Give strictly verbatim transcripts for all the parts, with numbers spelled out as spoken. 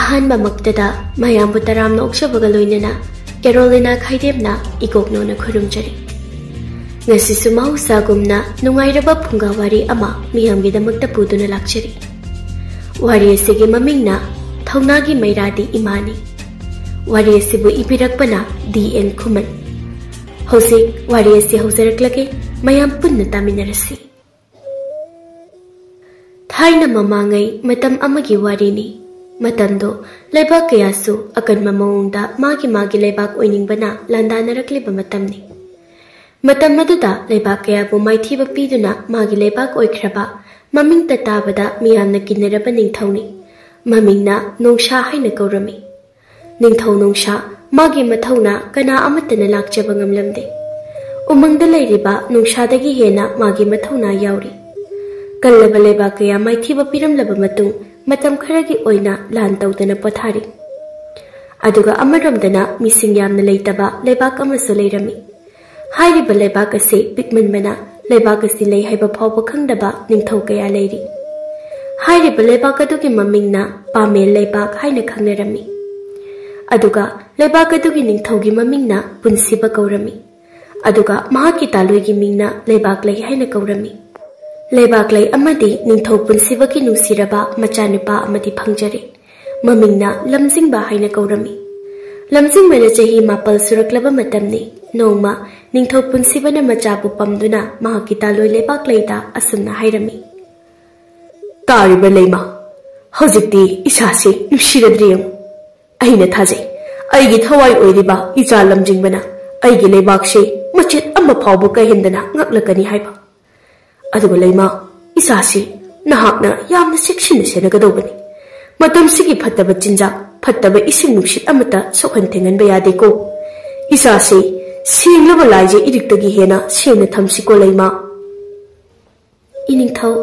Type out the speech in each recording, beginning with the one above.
ꯑꯍꯥꯟꯕꯃꯛꯇꯗ ꯃꯌꯥꯝꯕꯨ ꯇꯔꯥꯝꯅ ꯑꯣꯛꯆꯕꯒ ꯂꯣꯏꯅꯅ ꯀꯦꯔꯣꯂꯤꯅꯥ ꯈꯥꯏꯗꯦꯝꯅ ꯏꯀꯣꯛꯅꯧꯅ ꯈꯨꯔꯨꯝꯖꯔꯤ꯫ ꯉꯁꯤꯁꯨ ꯃꯍꯧꯁꯥꯒꯨꯝꯅ ꯅꯨꯡꯉꯥꯏꯔꯕ ꯐꯨꯡꯒꯥ ꯋꯥꯔꯤ ꯑꯃ ꯃꯤꯌꯥꯝꯒꯤꯗꯃꯛꯇ ꯄꯨꯗꯨꯅ ꯂꯥꯛꯆꯔꯤ꯫ ꯋꯥꯔꯤ ꯑꯁꯤꯒꯤ ꯃꯃꯤꯡꯅ ꯊꯧꯅꯥꯒꯤ ꯃꯩꯔꯥꯗꯤ ꯏꯃꯥꯅꯤ꯫ ꯋꯥꯔꯤ ꯑꯁꯤꯕꯨ ꯏꯕꯤꯔꯛꯄꯅ ꯗꯤ ꯑꯦꯟ ꯈꯨꯃꯟ꯫ ꯍꯧꯖꯤꯛ ꯋꯥꯔꯤ ꯑꯁꯤ ꯍꯧꯖꯔꯛꯂꯒꯦ, ꯃꯌꯥꯝ ꯄꯨꯟꯅ ꯇꯥꯃꯤꯟꯅꯔꯁꯤ꯫ ꯊꯥꯏꯅ ꯃꯃꯥꯡꯉꯩ ꯃꯇꯝ ꯑꯃꯒꯤ ꯋꯥꯔꯤꯅꯤ꯫ ꯃꯇꯝꯗꯣ ꯂꯩꯕꯥꯛ ꯀꯌꯥꯁꯨ ꯑꯀꯟꯕ ꯃꯑꯣꯡꯗ ꯃꯥꯒꯤ ꯃꯥꯒꯤ ꯂꯩꯕꯥꯛ ꯑꯣꯏꯅꯤꯡꯕꯅ ꯂꯥꯟꯗꯥꯅꯔꯛꯂꯤꯕ ꯃꯇꯝꯅꯤ꯫ ꯃꯇꯝ ꯑꯗꯨꯗ ꯂꯩꯕꯥꯛ ꯀꯌꯥꯕꯨ ꯃꯥꯏꯊꯤꯕ ꯄꯤꯗꯨꯅ ꯃꯥꯒꯤ ꯂꯩꯕꯥꯛ ꯑꯣꯏꯈ꯭ꯔꯕ, ꯃꯃꯤꯡꯇ ꯇꯥꯕꯗ ꯃꯤꯌꯥꯝꯅ ꯀꯤꯟꯅꯔꯕ ꯅꯤꯡꯊꯧꯅꯤ꯫ ꯃꯃꯤꯡꯅ ꯅꯣꯡꯁꯥ ꯍꯥꯏꯅ ꯀꯧꯔꯝꯃꯤ꯫ ꯅꯤꯡꯊꯧ ꯅꯣꯡꯁꯥ ꯃꯥꯒꯤ ꯃꯊꯧꯅ ꯀꯅꯥ ꯑꯃꯠꯇꯅ ꯂꯥꯛꯆꯕ ꯉꯝꯂꯝꯗꯦ꯫ ꯎꯃꯪꯗ ꯂꯩꯔꯤꯕ ꯅꯣꯡꯁꯥꯗꯒꯤ ꯍꯦꯟꯅ ꯃꯥꯒꯤ ꯃꯊꯧꯅ ꯌꯥꯎꯔꯤ꯫ ꯀꯜꯂꯕ ꯂꯩꯕꯥꯛ ꯀꯌꯥ ꯃꯥꯏꯊꯤꯕ ꯄꯤꯔꯝꯂꯕ ꯃꯇꯨꯡ, ꯃꯇꯝ ꯈꯔꯒꯤ ꯑꯣꯏꯅ ꯂꯥꯟ ꯇꯧꯗꯅ ꯄꯣꯊꯥꯔꯤ꯫ ꯑꯗꯨꯒ ꯑꯃꯔꯣꯝꯗꯅ ꯃꯤꯁꯤꯡ ꯌꯥꯝꯅ ꯂꯩꯇꯕ ꯂꯩꯕꯥꯛ ꯑꯃꯁꯨ ꯂꯩꯔꯝꯃꯤ꯫ ꯍꯥꯏꯔꯤꯕ ꯂꯩꯕꯥꯛ ꯑꯁꯤ ꯄꯤꯛꯃꯟꯕꯅ ꯂꯩꯕꯥꯛ ꯑꯁꯤ ꯂꯩ ꯍꯥꯏꯕ ꯐꯥꯎꯕ ꯈꯪꯗꯕ ꯅꯤꯡꯊꯧ ꯀꯌꯥ ꯂꯩꯔꯤ꯫ ꯍꯥꯏꯔꯤꯕ ꯂꯩꯕꯥꯛ ꯑꯗꯨꯒꯤ ꯃꯃꯤꯡꯅ ꯄꯥꯃꯦꯜ ꯂꯩꯕꯥꯛ ꯍꯥꯏꯅ ꯈꯪꯅꯔꯝꯃꯤ꯫ ꯑꯗꯨꯒ ꯂꯩꯕꯥꯛ ꯑꯗꯨꯒꯤ ꯅꯤꯡꯊꯧꯒꯤ ꯃꯃꯤꯡꯅ ꯄꯨꯟꯁꯤꯕ ꯀꯧꯔꯝꯃꯤ꯫ ꯑꯗꯨꯒ ꯃꯍꯥꯛꯀꯤ ꯇꯥꯂꯣꯏꯒꯤ ꯃꯤꯡꯅ ꯂꯩꯕꯥꯛꯂꯩ ꯍꯥꯏꯅ ꯀꯧꯔꯝꯃꯤ꯫ ꯂꯩꯕꯥꯛꯂꯩ ꯑꯃꯗꯤ ꯅꯤꯡꯊꯧ ꯄꯨꯟꯁꯤꯕꯒꯤ ꯅꯨꯡꯁꯤꯔꯕ ꯃꯆꯥꯅꯨꯄꯥ ꯑꯃꯗꯤ ꯐꯪꯖꯔꯦ꯫ ꯃꯃꯤꯡꯅ ꯂꯝꯖꯤꯡꯕ ꯍꯥꯏꯅ ꯀꯧꯔꯝꯃꯤ꯫ ꯂꯝꯖꯤꯡꯕꯅ ꯆꯍꯤ ꯃꯥꯄꯜ ꯁꯨꯔꯛꯂꯕ ꯃꯇꯝꯅꯤ꯫ ꯅꯣꯡꯃ ꯅꯤꯡꯊꯧ ꯄꯨꯟꯁꯤꯕꯅ ꯃꯆꯥꯕꯨ ꯄꯝꯗꯨꯅ ꯃꯍꯥꯛꯀꯤ ꯇꯥꯂꯣꯏ ꯂꯩꯕꯥꯛꯂꯩꯗ ꯑꯁꯨꯝꯅ ꯍꯥꯏꯔꯝꯃꯤ, "ꯇꯥꯔꯤꯕ ꯂꯩꯃ, ꯍꯧꯖꯤꯛꯇꯤ ꯏꯁꯥꯁꯤ ꯅꯨꯡꯁꯤꯔꯗ꯭ꯔꯦ ꯌꯦꯡꯉꯨ꯫ ꯑꯩꯅ ꯊꯥꯖꯩ, ꯑꯩꯒꯤ ꯊꯋꯥꯏ ꯑꯣꯏꯔꯤꯕ ꯏꯆꯥ ꯂꯝꯖꯤꯡꯕꯅ ꯑꯩꯒꯤ ꯂꯩꯕꯥꯛꯁꯤ ꯃꯆꯦꯠ ꯑꯃ ꯐꯥꯎꯕ ꯀꯥꯏꯍꯟꯗꯅ ꯉꯥꯛꯂꯛꯀꯅꯤ ꯍꯥꯏꯕ꯫ ꯑꯗꯨꯒ ꯂꯩꯃ, ꯏꯆꯥꯁꯤ ꯅꯍꯥꯛꯅ ꯌꯥꯝꯅ ꯆꯦꯛꯁꯤꯟꯅ ꯁꯦꯟꯅꯒꯗꯧꯕꯅꯤ꯫ ꯃꯇꯝꯁꯤꯒꯤ ꯐꯠꯇꯕ ꯆꯤꯟꯖꯥꯛ, ꯐꯠꯇꯕ ꯏꯁꯤꯡ ꯅꯨꯡꯁꯤꯠ ꯑꯃꯠꯇ ꯁꯣꯛꯍꯟ ꯊꯦꯡꯍꯟꯕ ꯌꯥꯗꯦꯀꯣ꯫ ꯏꯆꯥꯁꯤ ꯁꯦꯡꯂꯕ ꯂꯥꯏꯖ ꯏꯔꯤꯛꯇꯒꯤ ꯍꯦꯟꯅ ꯁꯦꯡꯅ ꯊꯝꯁꯤꯀꯣ ꯂꯩꯃ꯫" "ꯏꯅꯤꯡꯊꯧ,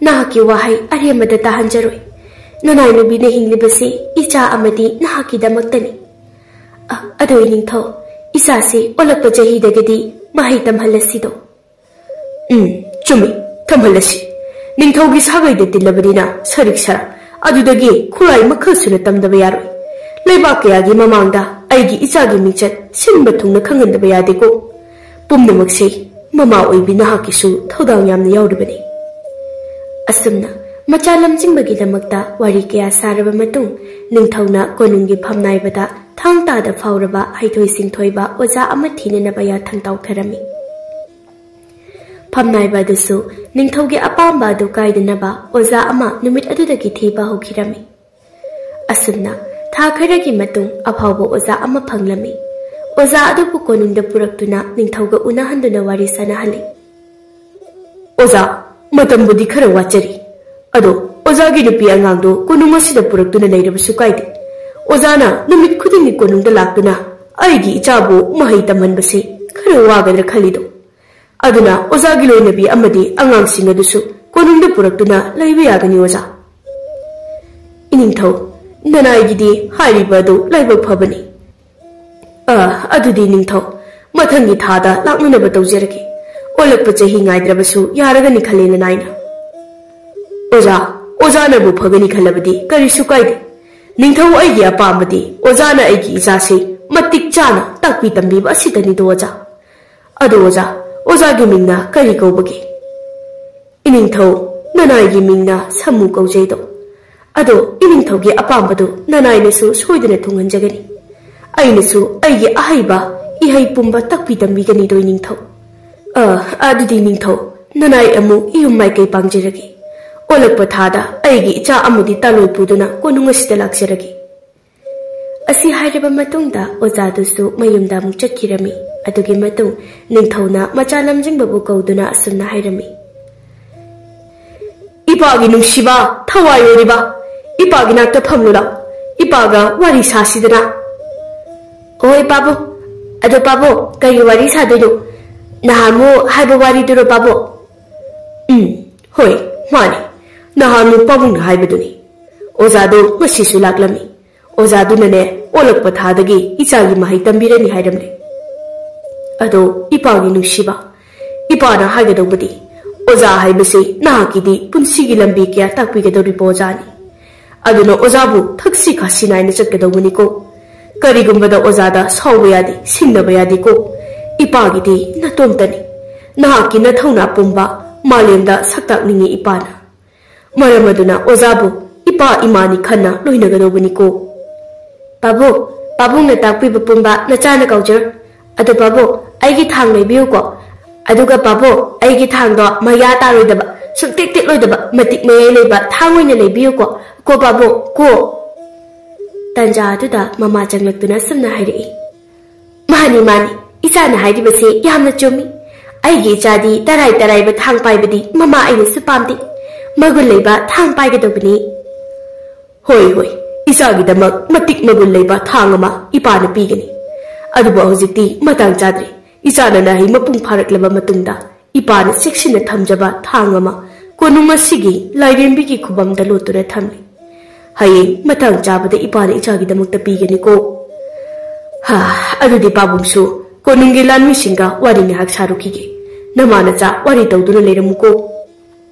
ꯅꯍꯥꯛꯀꯤ ꯋꯥꯍꯩ ꯑꯔꯦꯝꯕꯗ ꯇꯥꯍꯟꯖꯔꯣꯏ꯫ ꯅꯅꯥꯏ ꯅꯨꯄꯤꯅ ꯍꯤꯡꯂꯤꯕꯁꯤ ꯏꯆꯥ ꯑꯃꯗꯤ ꯅꯍꯥꯛꯀꯤꯗꯃꯛꯇꯅꯤ꯫ ꯑ, ꯑꯗꯣ ꯏꯅꯤꯡꯊꯧ, ꯏꯆꯥꯁꯤ ꯑꯣꯜꯂꯛꯄ ꯆꯍꯤꯗꯒꯤꯗꯤ ꯃꯍꯩ ꯇꯝꯍꯜꯂꯁꯤꯗꯣ?" "ꯎꯝ, ꯆꯨꯝꯃꯤ, ꯇꯝꯍꯜꯂꯁꯤ꯫ ꯅꯤꯡꯊꯧꯒꯤ ꯁꯥꯒꯩꯗ ꯇꯤꯜꯂꯕꯅꯤꯅ ꯁꯔꯤꯛ ꯁꯔꯥꯛ ꯑꯗꯨꯗꯒꯤ ꯈꯨꯠꯂꯥꯏ ꯃꯈꯜ ꯁꯨꯅ ꯇꯝꯗꯕ ꯌꯥꯔꯣꯏ꯫ ꯂꯩꯕꯥꯛ ꯀꯌꯥꯒꯤ ꯃꯃꯥꯡꯗ ꯑꯩꯒꯤ ꯏꯆꯥꯒꯤ ꯃꯤꯡꯆꯠ ꯁꯤꯟꯕ ꯊꯨꯡꯅ ꯈꯪꯍꯟꯗꯕ ꯌꯥꯗꯦꯀꯣ꯫ ꯄꯨꯝꯅꯃꯛꯁꯦ ꯃꯃꯥ ꯑꯣꯏꯕꯤ ꯅꯍꯥꯛꯀꯤꯁꯨ ꯊꯧꯗꯥꯡ ꯌꯥꯝꯅ ꯌꯥꯎꯔꯤꯕꯅꯤ꯫ ꯑꯁꯨꯝꯅ ꯃꯆꯥ ꯂꯝꯖꯤꯡꯕꯒꯤꯗꯃꯛꯇ ꯋꯥꯔꯤ ꯀꯌꯥ ꯁꯥꯔꯕ ꯃꯇꯨꯡ, ꯅꯤꯡꯊꯧꯅ ꯀꯣꯅꯨꯡꯒꯤ ꯐꯝꯅꯥꯏꯕꯗ ꯊꯥꯡ ꯇꯥꯗ ꯐꯥꯎꯔꯕ ꯍꯩꯊꯣꯏ ꯁꯤꯡꯊꯣꯏꯕ ꯑꯣꯖꯥ ꯑꯃ ꯊꯤꯅꯅꯕ ꯌꯥꯊꯪ ꯇꯧꯊꯔꯝꯃꯤ꯫ ꯐꯝꯅꯥꯏꯕ ꯑꯗꯨꯁꯨ ꯅꯤꯡꯊꯧꯒꯤ ꯑꯄꯥꯝꯕ ꯑꯗꯨ ꯀꯥꯏꯗꯅꯕ ꯑꯣꯖꯥ ꯑꯃ ꯅꯨꯃꯤꯠ ꯑꯗꯨꯗꯒꯤ ꯊꯤꯕ ꯍꯧꯈꯤꯔꯝꯃꯤ꯫ ꯑꯁꯨꯝꯅ ꯊꯥ ꯈꯔꯒꯤ ꯃꯇꯨꯡ ꯑꯐꯥꯎꯕ ꯑꯣꯖꯥ ꯑꯃ ꯐꯪꯂꯝꯃꯤ꯫ ꯑꯣꯖꯥ ꯑꯗꯨꯕꯨ ꯀꯣꯅꯨꯡꯗ ꯄꯨꯔꯛꯇꯨꯅ ꯅꯤꯡꯊꯧꯒ ꯎꯅꯍꯟꯗꯨꯅ ꯋꯥꯔꯤ ꯁꯥꯅꯍꯜꯂꯤ꯫ "ꯑꯣꯖꯥ, ꯃꯇꯝꯕꯨꯗꯤ ꯈꯔ ꯋꯥꯠꯆꯔꯤ, ꯑꯗꯣ ꯑꯣꯖꯥꯒꯤ ꯅꯨꯄꯤ ꯑꯉꯥꯡꯗꯣ ꯀꯣꯅꯨꯡ ꯑꯁꯤꯗ ꯄꯨꯔꯛꯇꯨꯅ ꯂꯩꯔꯕꯁꯨ ꯀꯥꯏꯗꯦ꯫ ꯑꯣꯖꯥꯅ ꯅꯨꯃꯤꯠ ꯈꯨꯗꯤꯡꯒꯤ ꯀꯣꯅꯨꯡꯗ ꯂꯥꯛꯇꯨꯅ ꯑꯩꯒꯤ ꯏꯆꯥꯕꯨ ꯃꯍꯩ ꯇꯝꯍꯟꯕꯁꯦ ꯈꯔ ꯋꯥꯒꯗ꯭ꯔꯥ ꯈꯜꯂꯤꯗꯣ꯫ ꯑꯗꯨꯅ ꯑꯣꯖꯥꯒꯤ ꯂꯣꯏꯅꯕꯤ ꯑꯃꯗꯤ ꯑꯉꯥꯡꯁꯤꯡ ꯑꯗꯨꯁꯨ ꯀꯣꯅꯨꯡꯗ ꯄꯨꯔꯛꯇꯨꯅ ꯂꯩꯕ ꯌꯥꯒꯅꯤ ꯑꯣꯖꯥ꯫" "ꯏꯅꯤꯡꯊꯧ, ꯅꯅꯥꯏꯒꯤꯗꯤ ꯍꯥꯏꯔꯤꯕ ꯑꯗꯨ ꯂꯥꯏꯕꯛ ꯐꯕꯅꯤ꯫ ꯑ, ꯑꯗꯨꯗꯤ ꯅꯤꯡꯊꯧ, ꯃꯊꯪꯒꯤ ꯊꯥꯗ ꯂꯥꯛꯅꯅꯕ ꯇꯧꯖꯔꯒꯦ꯫ ꯑꯣꯜꯂꯛꯄ ꯆꯍꯤ ꯉꯥꯏꯗ꯭ꯔꯕꯁꯨ ꯌꯥꯔꯒꯅꯤ ꯈꯜꯂꯦ ꯅꯅꯥꯏꯅ꯫" "ꯑꯣꯖꯥ, ꯑꯣꯖꯥꯅꯕꯨ ꯐꯒꯅꯤ ꯈꯜꯂꯕꯗꯤ ꯀꯔꯤꯁꯨ ꯀꯥꯏꯗꯦ꯫ ꯅꯤꯡꯊꯧ, ꯑꯩꯒꯤ ꯑꯄꯥꯝꯕꯗꯤ ꯑꯣꯖꯥꯅ ꯑꯩꯒꯤ ꯏꯆꯥꯁꯤ ꯃꯇꯤꯛ ꯆꯥꯅ ꯇꯥꯛꯄꯤ ꯇꯝꯕꯤꯕ ꯑꯁꯤꯇꯅꯤꯗꯣ ꯑꯣꯖꯥ꯫ ꯑꯗꯣ ꯑꯣꯖꯥ, ꯑꯣꯖꯥꯒꯤ ꯃꯤꯡꯅ ꯀꯔꯤ ꯀꯧꯕꯒꯦ?" "ꯏꯅꯤꯡꯊꯧ, ꯅꯅꯥꯏꯒꯤ ꯃꯤꯡꯅ ꯁꯥꯃꯨ ꯀꯧꯖꯩꯗꯣ꯫ ꯑꯗꯣ ꯏꯅꯤꯡꯊꯧꯒꯤ ꯑꯄꯥꯝꯕꯗꯨ ꯅꯅꯥꯏꯅꯁꯨ ꯁꯣꯏꯗꯅ ꯊꯨꯡꯍꯟꯖꯒꯅꯤ꯫ ꯑꯩꯅꯁꯨ ꯑꯩꯒꯤ ꯑꯍꯩꯕ ꯏꯍꯩ ꯄꯨꯝꯕ ꯇꯥꯛꯄꯤ ꯇꯝꯕꯤꯒꯅꯤꯗꯣ ꯏꯅꯤꯡꯊꯧ꯫ ꯑ, ꯑꯗꯨꯗꯤ ꯅꯤꯡꯊꯧ, ꯅꯅꯥꯏ ꯑꯃꯨꯛ ꯏꯌꯨꯝ ꯃꯥꯏꯀꯩ ꯄꯥꯡꯖꯔꯒꯦ꯫ ꯑꯣꯜꯂꯛꯄ ꯊꯥꯗ ꯑꯩꯒꯤ ꯏꯆꯥ ꯑꯃꯗꯤ ꯇꯥꯂꯣꯏ ꯄꯨꯗꯨꯅ ꯀꯣꯅꯨꯡ ꯑꯁꯤꯗ ꯂꯥꯛꯆꯔꯒꯦ꯫" ꯑꯁꯤ ꯍꯥꯏꯔꯕ ꯃꯇꯨꯡꯗ ꯑꯣꯖꯥꯗꯨꯁꯨ ꯃꯌꯨꯝꯗ ꯑꯃꯨꯛ ꯆꯠꯈꯤꯔꯝꯃꯤ꯫ ꯑꯗꯨꯒꯤ ꯃꯇꯨꯡ ꯅꯤꯡꯊꯧꯅ ꯃꯆꯥ ꯂꯝꯖꯤꯡꯕꯕꯨ ꯀꯧꯗꯨꯅ ꯑꯁꯨꯝꯅ ꯍꯥꯏꯔꯝꯃꯤ, "ꯏꯄꯥꯒꯤ ꯅꯨꯡꯁꯤꯕ, ꯊꯋꯥꯏ ꯑꯣꯏꯔꯤꯕ, ꯏꯄꯥꯒꯤ ꯅꯥꯛꯇ ꯐꯝꯂꯨ ꯂꯥꯎ꯫ ꯏꯄꯥꯒ ꯋꯥꯔꯤ ꯁꯥꯁꯤꯗꯅ꯫" "ꯍꯣꯏ ꯄꯥꯕꯨꯡ꯫ ꯑꯗꯣ ꯄꯥꯕꯨꯡ, ꯀꯔꯤ ꯋꯥꯔꯤ ꯁꯥꯗꯣꯏꯅꯣ? ꯅꯍꯥꯟꯃꯨꯛ ꯍꯥꯏꯕ ꯋꯥꯔꯤꯗꯨꯔꯣ ꯄꯥꯕꯨꯡ?" "ꯎꯝ, ꯍꯣꯏ, ꯃꯥꯅꯤ꯫ ꯅꯍꯥꯟꯃꯨꯛ ꯄꯥꯕꯨꯡꯅ ꯍꯥꯏꯕꯗꯨꯅꯤ꯫ ꯑꯣꯖꯥꯗꯣ ꯉꯁꯤꯁꯨ ꯂꯥꯛꯂꯝꯃꯤ꯫ ꯑꯣꯖꯥꯗꯨꯅꯅꯦ, ꯑꯣꯜꯂꯛꯄ ꯊꯥꯗꯒꯤ ꯏꯆꯥꯒꯤ ꯃꯍꯩ ꯇꯝꯕꯤꯔꯅꯤ ꯍꯥꯏꯔꯝꯂꯦ꯫ ꯑꯗꯣ ꯏꯄꯥꯒꯤ ꯅꯨꯡꯁꯤꯕ, ꯏꯄꯥꯅ ꯍꯥꯏꯒꯗꯧꯕꯗꯤ, ꯑꯣꯖꯥ ꯍꯥꯏꯕꯁꯤ ꯅꯍꯥꯛꯀꯤꯗꯤ ꯄꯨꯟꯁꯤꯒꯤ ꯂꯝꯕꯤ ꯀꯌꯥ ꯇꯥꯛꯄꯤꯒꯗꯧꯔꯤꯕ ꯑꯣꯖꯥꯅꯤ꯫ ꯑꯗꯨꯅ ꯑꯣꯖꯥꯕꯨ ꯊꯛꯁꯤ ꯈꯥꯁꯤ ꯅꯥꯏꯅ ꯆꯠꯀꯗꯧꯕꯅꯤꯀꯣ꯫ ꯀꯔꯤꯒꯨꯝꯕꯗ ꯑꯣꯖꯥꯗ ꯁꯥꯎꯕ ꯌꯥꯗꯦ, ꯁꯤꯡꯅꯕ ꯌꯥꯗꯦꯀꯣ꯫ ꯏꯄꯥꯒꯤꯗꯤ ꯅꯇꯣꯝꯇꯅꯤ꯫ ꯅꯍꯥꯛꯀꯤ ꯅꯊꯧꯅꯥ ꯄꯨꯝꯕ ꯃꯥꯂꯦꯝꯗ ꯁꯛꯇꯥꯛꯅꯤꯡꯉꯤ ꯏꯄꯥꯅ꯫ ꯃꯔꯝ ꯑꯗꯨꯅ ꯑꯣꯖꯥꯕꯨ ꯏꯄꯥ ꯏꯃꯥꯅꯤ ꯈꯟꯅ ꯂꯣꯏꯅꯒꯗꯧꯕꯅꯤꯀꯣ꯫ ꯄꯥꯕꯨꯡ, ꯄꯥꯕꯨꯡꯅ ꯇꯥꯛꯄꯤꯕ ꯄꯨꯝꯕ ꯅꯆꯥꯅ ꯀꯥꯎꯖꯔꯣꯏ꯫ ꯑꯗꯣ ꯄꯥꯕꯨꯡ, ꯑꯩꯒꯤ ꯊꯥꯡ ꯂꯩꯕꯤꯌꯨꯀꯣ꯫ ꯑꯗꯨꯒ ꯄꯥꯕꯨꯡ, ꯑꯩꯒꯤ ꯊꯥꯡꯗꯣ ꯃꯌꯥ ꯇꯥꯔꯣꯏꯗꯕ, ꯁꯨꯡꯇꯦꯛ ꯇꯦꯛꯂꯣꯏꯗꯕ, ꯃꯇꯤꯛ ꯃꯌꯥꯏ ꯂꯩꯕ ꯊꯥꯡ ꯑꯣꯏꯅ ꯂꯩꯕꯤꯌꯨꯀꯣ꯫ ꯀꯣ ꯄꯥꯕꯨꯡ, ꯀꯣ꯫ ꯇꯟꯖꯥ ꯑꯗꯨꯗ ꯃꯃꯥ ꯆꯪꯂꯛꯇꯨꯅ ꯑꯁꯨꯝꯅ ꯍꯥꯏꯔꯛꯏ꯫ ꯃꯥꯅꯤ, ꯃꯥꯅꯤ, ꯏꯆꯥꯅ ꯍꯥꯏꯔꯤꯕꯁꯤ ꯌꯥꯝꯅ ꯆꯨꯝꯃꯤ꯫ ꯑꯩꯒꯤ ꯏꯆꯥꯗꯤ ꯇꯔꯥꯏ ꯇꯔꯥꯏꯕ ꯊꯥꯡ ꯄꯥꯏꯕꯗꯤ ꯃꯃꯥ ꯑꯩꯅꯁꯨ ꯄꯥꯝꯗꯦ꯫ ꯃꯒꯨꯟ ꯂꯩꯕ ꯊꯥꯡ ꯄꯥꯏꯒꯗꯧꯕꯅꯤ꯫ ꯍꯣꯏ, ꯍꯣꯏ, ꯏꯆꯥꯒꯤꯗꯃꯛ ꯃꯇꯤꯛ ꯃꯒꯨꯟ ꯂꯩꯕ ꯊꯥꯡ ꯑꯃ ꯏꯄꯥꯅ ꯄꯤꯒꯅꯤ꯫ ꯑꯗꯨꯕꯨ ꯍꯧꯖꯤꯛꯇꯤ ꯃꯇꯥꯡ ꯆꯥꯗ꯭ꯔꯤ꯫ ꯏꯆꯥꯅ ꯅꯍꯩ ꯃꯄꯨꯡ ꯐꯥꯔꯛꯂꯕ ꯃꯇꯨꯡꯗ ꯏꯄꯥꯅ ꯆꯦꯛꯁꯤꯟꯅ ꯊꯝꯖꯕ ꯊꯥꯡ ꯑꯃ ꯀꯣꯅꯨꯡ ꯑꯁꯤꯒꯤ ꯂꯥꯏꯔꯦꯝꯕꯤꯒꯤ ꯈꯨꯕꯝꯗ ꯂꯣꯠꯇꯨꯅ ꯊꯝꯂꯤ꯫ ꯍꯌꯦꯡ ꯃꯇꯥꯡ ꯆꯥꯕꯗ ꯏꯄꯥꯅ ꯏꯆꯥꯒꯤꯗꯃꯛꯇ ꯄꯤꯒꯅꯤꯀꯣ꯫ ꯍꯥ, ꯑꯗꯨꯗꯤ ꯄꯥꯕꯨꯡꯁꯨ ꯀꯣꯅꯨꯡꯒꯤ ꯂꯥꯟꯃꯤꯁꯤꯡꯒ ꯋꯥꯔꯤ ꯉꯥꯏꯍꯥꯛ ꯁꯥꯔꯨꯈꯤꯒꯦ꯫ ꯅꯃꯥ ꯅꯆꯥ ꯋꯥꯔꯤ ꯇꯧꯗꯨꯅ ꯂꯩꯔꯝꯃꯨꯀꯣ꯫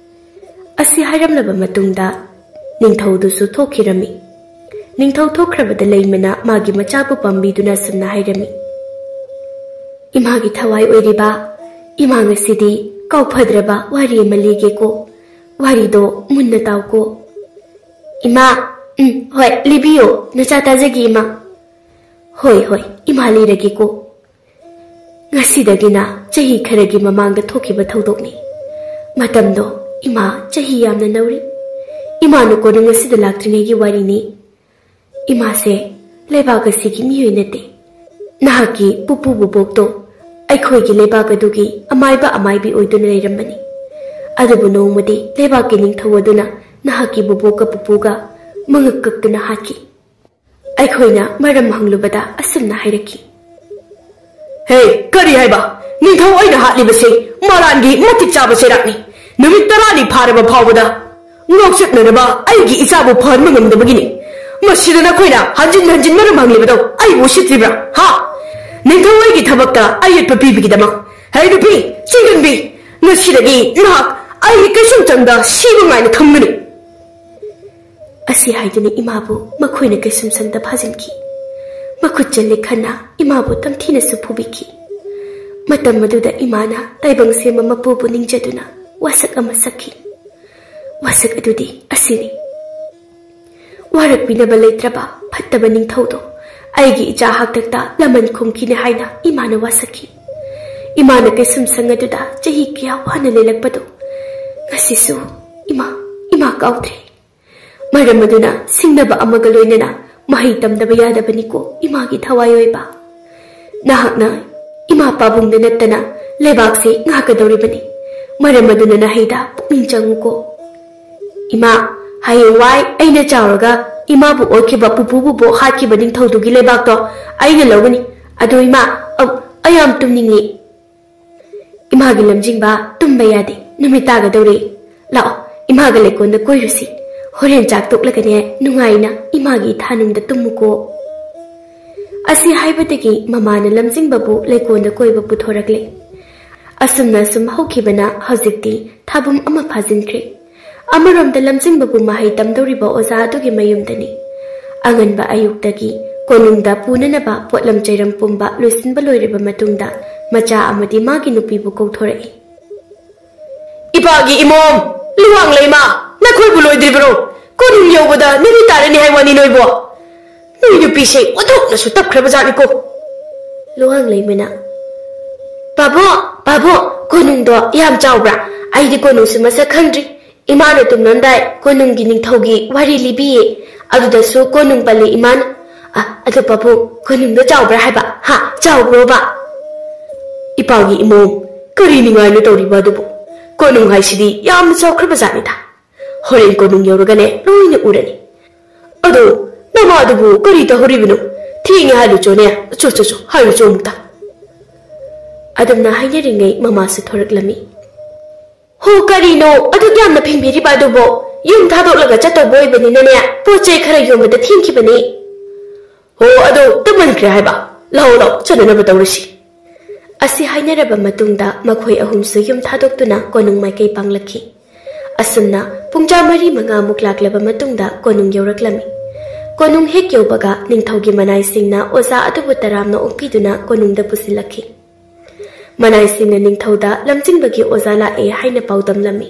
ꯑꯁꯤ ꯍꯥꯏꯔꯝꯂꯕ ꯃꯇꯨꯡꯗ ꯅꯤꯡꯊꯧꯗꯨꯁꯨ ꯊꯣꯛꯈꯤꯔꯝꯃꯤ꯫ ꯅꯤꯡꯊꯧ ꯊꯣꯛꯈ꯭ꯔꯕꯗ ꯂꯩꯃꯅ ꯃꯥꯒꯤ ꯃꯆꯥꯕꯨ ꯄꯥꯝꯕꯤꯗꯨꯅ ꯑꯁꯨꯝꯅ ꯍꯥꯏꯔꯝꯃꯤ꯫ ꯏꯃꯥꯒꯤ ꯊꯋꯥꯏ ꯑꯣꯏꯔꯤꯕ ꯏꯃꯥ, ꯉꯁꯤꯗꯤ ꯀꯥꯎꯐꯗ꯭ꯔꯕ ꯋꯥꯔꯤ ꯑꯃ ꯂꯤꯒꯦꯀꯣ꯫ ꯋꯥꯔꯤꯗꯣ ꯃꯨꯟꯅ ꯇꯥꯎꯀꯣ꯫ ꯏꯃꯥ, ꯎꯝ, ꯍꯣꯏ, ꯂꯤꯕꯤꯌꯣ, ꯅꯆꯥ ꯇꯥꯖꯒꯦ, ꯏꯃꯥ꯫ ꯍꯣꯏ, ꯍꯣꯏ, ꯏꯃꯥ ꯂꯤꯔꯒꯦꯀꯣ꯫ ꯉꯁꯤꯗꯒꯤꯅ ꯆꯍꯤ ꯈꯔꯒꯤ ꯃꯃꯥꯡꯗ ꯊꯣꯛꯈꯤꯕ ꯊꯧꯗꯣꯛꯅꯤ꯫ ꯃꯇꯝꯗꯣ ꯏꯃꯥ ꯆꯍꯤ ꯌꯥꯝꯅ ꯅꯧꯔꯤ꯫ ꯏꯃꯥꯅ ꯀꯣꯅꯨꯡ ꯑꯁꯤꯗ ꯂꯥꯛꯇ꯭ꯔꯤꯉꯩꯒꯤ ꯋꯥꯔꯤꯅꯤ꯫ ꯏꯃꯥꯁꯦ ꯂꯩꯕꯥꯛ ꯑꯁꯤꯒꯤ ꯃꯤꯑꯣꯏ ꯅꯠꯇꯦ꯫ ꯅꯍꯥꯛꯀꯤ ꯄꯨꯄꯨ ꯕꯨꯕꯣꯛꯇꯣ ꯑꯩꯈꯣꯏꯒꯤ ꯂꯩꯕꯥꯛ ꯑꯗꯨꯒꯤ ꯑꯃꯥꯏꯕ ꯑꯃꯥꯏꯕꯤ ꯑꯣꯏꯗꯨꯅ ꯂꯩꯔꯝꯕꯅꯤ꯫ ꯑꯗꯨꯕꯨ ꯅꯣꯡꯃꯗꯤ ꯂꯩꯕꯥꯛꯀꯤ ꯅꯤꯡꯊꯧ ꯑꯗꯨꯅ ꯅꯍꯥꯛꯀꯤ ꯕꯨꯕꯣꯛꯀ ꯄꯨꯄꯨꯒ ꯃꯉꯛ ꯀꯛꯇꯨꯅ ꯍꯥꯠꯈꯤ꯫ ꯑꯩꯈꯣꯏꯅ ꯃꯔꯝ ꯍꯪꯂꯨꯕꯗ ꯑꯁꯨꯝꯅ ꯍꯥꯏꯔꯛꯈꯤ꯫ ꯍꯦ, ꯀꯔꯤ ꯍꯥꯏꯕ? ꯅꯤꯡꯊꯧ ꯑꯩꯅ ꯍꯥꯠꯂꯤꯕꯁꯦ ꯃꯔꯥꯟꯒꯤ ꯃꯇꯤꯛ ꯆꯥꯕ ꯆꯩꯔꯥꯛꯅꯤ꯫ ꯅꯨꯃꯤꯠ ꯇꯔꯥꯅꯤ ꯐꯥꯔꯕ ꯐꯥꯎꯕꯗ ꯉꯥꯎꯆꯠꯅꯅꯕ ꯑꯩꯒꯤ ꯏꯆꯥꯕꯨ ꯐꯍꯟꯕ ꯉꯝꯗꯕꯒꯤꯅꯤ꯫ ꯃꯁꯤꯗ ꯅꯈꯣꯏꯅ ꯍꯟꯖꯤꯟ ꯍꯟꯖꯤꯟ ꯃꯔꯝ ꯍꯪꯂꯤꯕꯗꯣ ꯑꯩꯕꯨ ꯎꯁꯤꯠꯇ꯭ꯔꯤꯕ꯭ꯔꯥ? ꯍꯥ? ꯅꯤꯡꯊꯧ ꯑꯩꯒꯤ ꯊꯕꯛꯇ ꯑꯌꯦꯠꯄ ꯄꯤꯕꯒꯤꯗꯃꯛ꯫ ꯍꯦ ꯅꯨꯄꯤ, ꯆꯤꯡꯒꯟꯕꯤ, ꯉꯁꯤꯗꯒꯤ ꯅꯍꯥꯛ ꯑꯩꯒꯤ ꯀꯩꯁꯨꯝꯆꯪꯗ ꯁꯤꯕ ꯉꯥꯏꯅ ꯊꯝꯒꯅꯤ꯫ ꯑꯁꯤ ꯍꯥꯏꯗꯨꯅ ꯏꯃꯥꯕꯨ ꯃꯈꯣꯏꯅ ꯀꯩꯁꯨꯝꯁꯪꯗ ꯐꯥꯖꯤꯟꯈꯤ꯫ ꯃꯈꯨꯠ ꯆꯜꯂꯤ ꯈꯟꯅ ꯏꯃꯥꯕꯨ ꯇꯝꯊꯤꯅꯁꯨ ꯐꯨꯕꯤꯈꯤ꯫ ꯃꯇꯝ ꯑꯗꯨꯗ ꯏꯃꯥꯅ ꯇꯥꯏꯕꯪ ꯁꯦꯝꯕ ꯃꯄꯨꯕꯨ ꯅꯤꯡꯖꯗꯨꯅ ꯋꯥꯁꯛ ꯑꯃ ꯁꯛꯈꯤ꯫ ꯋꯥꯁꯛ ꯑꯗꯨꯗꯤ ꯑꯁꯤꯅꯤ: "ꯋꯥꯔꯛꯄꯤꯅꯕ ꯂꯩꯇ꯭ꯔꯕ ꯐꯠꯇꯕ ꯅꯤꯡꯊꯧꯗꯣ ꯑꯩꯒꯤ ꯏꯆꯥ ꯍꯥꯛꯇꯛꯇ ꯂꯃꯟ ꯈꯨꯝꯈꯤꯅꯤ ꯍꯥꯏꯅ ꯏꯃꯥꯅ ꯋꯥꯁꯛꯈꯤ꯫ ꯏꯃꯥꯅ ꯀꯩꯁꯨꯝꯁꯪ ꯑꯗꯨꯗ ꯆꯍꯤ ꯀꯌꯥ ꯋꯥꯅ ꯂꯦꯜꯂꯛꯄꯗꯣ ꯉꯁꯤꯁꯨ ꯏꯃꯥ, ꯏꯃꯥ ꯀꯥꯎꯗ꯭ꯔꯦ꯫ ꯃꯔꯝ ꯑꯗꯨꯅ ꯁꯤꯡꯅꯕ ꯑꯃꯒ ꯂꯣꯏꯅꯅ ꯃꯍꯩ ꯇꯝꯗꯕ ꯌꯥꯗꯕꯅꯤꯀꯣ ꯏꯃꯥꯒꯤ ꯊꯋꯥꯏ ꯑꯣꯏꯕ꯫ ꯅꯍꯥꯛꯅ ꯏꯃꯥ ꯄꯥꯕꯨꯡꯗ ꯅꯠꯇꯅ ꯂꯩꯕꯥꯛꯁꯤ ꯉꯥꯛꯀꯗꯧꯔꯤꯕꯅꯤ꯫ ꯃꯔꯝ ꯑꯗꯨꯅ ꯅꯍꯩꯗ ꯄꯨꯛꯅꯤꯡ ꯆꯪꯉꯨꯀꯣ꯫ ꯏꯃꯥ, ꯍꯌꯦꯡꯋꯥꯏ ꯑꯩꯅ ꯆꯥꯎꯔꯒ ꯏꯃꯥꯕꯨ ꯑꯣꯠꯈꯤꯕ, ꯄꯨꯄꯨꯕꯨ ꯕꯣꯛ ꯍꯥꯠꯈꯤꯕ ꯅꯤꯡꯊꯧꯗꯨꯒꯤ ꯂꯩꯕꯥꯛꯇꯣ ꯑꯩꯅ ꯂꯧꯒꯅꯤ꯫ ꯑꯗꯣ ꯏꯃꯥ, ꯑ, ꯑꯩ ꯌꯥꯝ ꯇꯨꯝꯅꯤꯡꯉꯤ꯫" "ꯏꯃꯥꯒꯤ ꯂꯝꯖꯤꯡꯕ ꯇꯨꯝꯕ ꯌꯥꯗꯦ, ꯅꯨꯃꯤꯠ ꯇꯥꯒꯗꯧꯔꯦ꯫ ꯂꯥꯛꯑꯣ, ꯏꯃꯥꯒ ꯂꯩꯀꯣꯜꯗ ꯀꯣꯏꯔꯨꯁꯤ꯫ ꯍꯣꯔꯦꯟ ꯆꯥꯛ ꯇꯣꯛꯂꯒꯅꯦ ꯅꯨꯡꯉꯥꯏꯅ ꯏꯃꯥꯒꯤ ꯏꯊꯥꯅꯨꯡꯗ ꯇꯨꯝꯃꯨꯀꯣ꯫" ꯑꯁꯤ ꯍꯥꯏꯕꯗꯒꯤ ꯃꯃꯥꯅ ꯂꯝꯖꯤꯡꯕꯕꯨ ꯂꯩꯀꯣꯜꯗ ꯀꯣꯏꯕ ꯄꯨꯊꯣꯔꯛꯂꯦ꯫ ꯑꯁꯨꯝꯅ ꯑꯁꯨꯝ ꯍꯧꯈꯤꯕꯅ ꯍꯧꯖꯤꯛꯇꯤ ꯊꯥꯕꯨꯝ ꯑꯃ ꯐꯥꯖꯤꯟꯈ꯭ꯔꯦ꯫ ꯑꯃꯔꯣꯝꯗ ꯂꯝꯖꯤꯡꯕꯕꯨ ꯃꯍꯩ ꯇꯝꯗꯧꯔꯤꯕ ꯑꯣꯖꯥ ꯑꯗꯨꯒꯤ ꯃꯌꯨꯝꯗꯅꯤ꯫ ꯑꯉꯟꯕ ꯑꯌꯨꯛꯇꯒꯤ ꯀꯣꯅꯨꯡꯗ ꯄꯨꯅꯅꯕ ꯄꯣꯠꯂꯝ ꯆꯩꯔꯝ ꯄꯨꯝꯕ ꯂꯣꯏꯁꯤꯟꯕ ꯂꯣꯏꯔꯕ ꯃꯇꯨꯡꯗ ꯃꯆꯥ ꯑꯃꯗꯤ ꯃꯥꯒꯤ ꯅꯨꯄꯤꯕꯨ ꯀꯧꯊꯣꯔꯛꯏ꯫ "ꯏꯄꯥꯒꯤ ꯏꯃꯣꯝ, ꯂꯨꯋꯥꯡ ꯂꯩꯃ, ꯅꯈꯣꯏꯕꯨ ꯂꯣꯏꯗ꯭ꯔꯤꯕꯔꯣ? ꯀꯣꯅꯨꯡ ꯌꯧꯕꯗ ꯅꯨꯃꯤꯠ ꯇꯥꯔꯅꯤ ꯍꯥꯏ ꯋꯥꯅꯤ ꯅꯣꯏꯕꯨ꯫ ꯅꯣꯏ ꯅꯨꯄꯤꯁꯦ ꯑꯣꯟꯊꯣꯛꯅꯁꯨ ꯇꯞꯈ꯭ꯔꯕ ꯖꯥꯠꯅꯤꯀꯣ꯫" ꯂꯨꯋꯥꯡ ꯂꯩꯃꯅ, "ꯄꯥꯕꯨꯡ, ꯄꯥꯕꯨꯡ, ꯀꯣꯅꯨꯡꯗꯣ ꯌꯥꯝ ꯆꯥꯎꯕ꯭ꯔꯥ? ꯑꯩꯗꯤ ꯀꯣꯅꯨꯡꯁꯨ ꯃꯁꯛ ꯈꯪꯗ꯭ꯔꯤ꯫ ꯏꯃꯥꯅ ꯇꯨꯝꯂꯝꯗꯥꯏ ꯀꯣꯅꯨꯡꯒꯤ ꯅꯤꯡꯊꯧꯒꯤ ꯋꯥꯔꯤ ꯂꯤꯕꯤꯌꯦ꯫ ꯑꯗꯨꯗꯁꯨ ꯀꯣꯅꯨꯡ ꯄꯜꯂꯤ ꯏꯃꯥꯅ꯫ ꯑ, ꯑꯗꯨ ꯄꯥꯕꯨꯡ, ꯀꯣꯅꯨꯡꯗꯣ ꯆꯥꯎꯕ꯭ꯔꯥ ꯍꯥꯏꯕ? ꯍꯥ, ꯆꯥꯎꯕ꯭ꯔꯣꯕ?" "ꯏꯄꯥꯒꯤ ꯏꯃꯣꯝ, ꯀꯔꯤ ꯅꯤꯡꯉꯥꯏꯅꯣ ꯇꯧꯔꯤꯕ ꯑꯗꯨꯕꯨ? ꯀꯣꯅꯨꯡ ꯍꯥꯏꯁꯤꯗꯤ ꯌꯥꯝꯅ ꯆꯥꯎꯈ꯭ꯔꯕ ꯖꯥꯠꯅꯤꯗ꯫ ꯍꯣꯔꯦꯟ ꯀꯣꯅꯨꯡ ꯌꯧꯔꯒꯅꯦ ꯂꯣꯏꯅ ꯎꯔꯅꯤ꯫ ꯑꯗꯣ ꯅꯃꯥꯗꯨꯕꯨ ꯀꯔꯤ ꯇꯧꯍꯧꯔꯤꯕꯅꯣ? ꯊꯦꯡꯉꯦ ꯍꯥꯏꯔꯨꯆꯣꯅꯦ꯫ ꯆꯣ, ꯆꯣ, ꯆꯣ, ꯍꯥꯏꯔꯨꯆꯣ ꯑꯃꯨꯛꯇ꯫" ꯑꯗꯨꯝꯅ ꯍꯥꯏꯅꯔꯤꯉꯩ ꯃꯃꯥꯁꯨ ꯊꯣꯔꯛꯂꯝꯃꯤ꯫ "ꯍꯣ, ꯀꯔꯤꯅꯣ ꯑꯗꯨꯛ ꯌꯥꯝꯅ ꯐꯦꯡꯕꯤꯔꯤꯕ ꯑꯗꯨꯕꯣ? ꯌꯨꯝ ꯊꯥꯗꯣꯛꯂꯒ ꯆꯠꯇꯧꯕ ꯑꯣꯏꯕꯅꯤꯅꯅꯦ, ꯄꯣꯠ ꯆꯩ ꯈꯔ ꯌꯣꯟꯕꯗ ꯊꯦꯡꯈꯤꯕꯅꯤ꯫" "ꯍꯣ, ꯑꯗꯣ ꯇꯝꯃꯟꯈ꯭ꯔꯦ ꯍꯥꯏꯕ꯫ ꯂꯥꯛꯑꯣ, ꯂꯥꯛꯑꯣ, ꯆꯠꯅꯅꯕ ꯇꯧꯔꯁꯤ꯫" ꯑꯁꯤ ꯍꯥꯏꯅꯔꯕ ꯃꯇꯨꯡꯗ ꯃꯈꯣꯏ ꯑꯍꯨꯝꯁꯨ ꯌꯨꯝ ꯊꯥꯗꯣꯛꯇꯨꯅ ꯀꯣꯅꯨꯡ ꯃꯥꯏꯀꯩ ꯄꯥꯡꯂꯛꯈꯤ꯫ ꯑꯁꯨꯝꯅ ꯄꯨꯡꯖꯥ ꯃꯔꯤ ꯃꯉꯥꯃꯨꯛ ꯂꯥꯛꯂꯕ ꯃꯇꯨꯡꯗ ꯀꯣꯅꯨꯡ ꯌꯧꯔꯛꯂꯝꯃꯤ꯫ ꯀꯣꯅꯨꯡ ꯍꯦꯛ ꯌꯧꯕꯒ ꯅꯤꯡꯊꯧꯒꯤ ꯃꯅꯥꯏꯁꯤꯡꯅ ꯑꯣꯖꯥ ꯑꯗꯨꯕꯨ ꯇꯔꯥꯝꯅ ꯑꯣꯛꯄꯤꯗꯨꯅ ꯀꯣꯅꯨꯡꯗ ꯄꯨꯁꯤꯜꯂꯛꯈꯤ꯫ ꯃꯅꯥꯏꯁꯤꯡꯅ ꯅꯤꯡꯊꯧꯗ ꯂꯝꯖꯤꯡꯕꯒꯤ ꯑꯣꯖꯥ ꯂꯥꯛꯑꯦ ꯍꯥꯏꯅ ꯄꯥꯎꯗꯝꯂꯝꯃꯤ꯫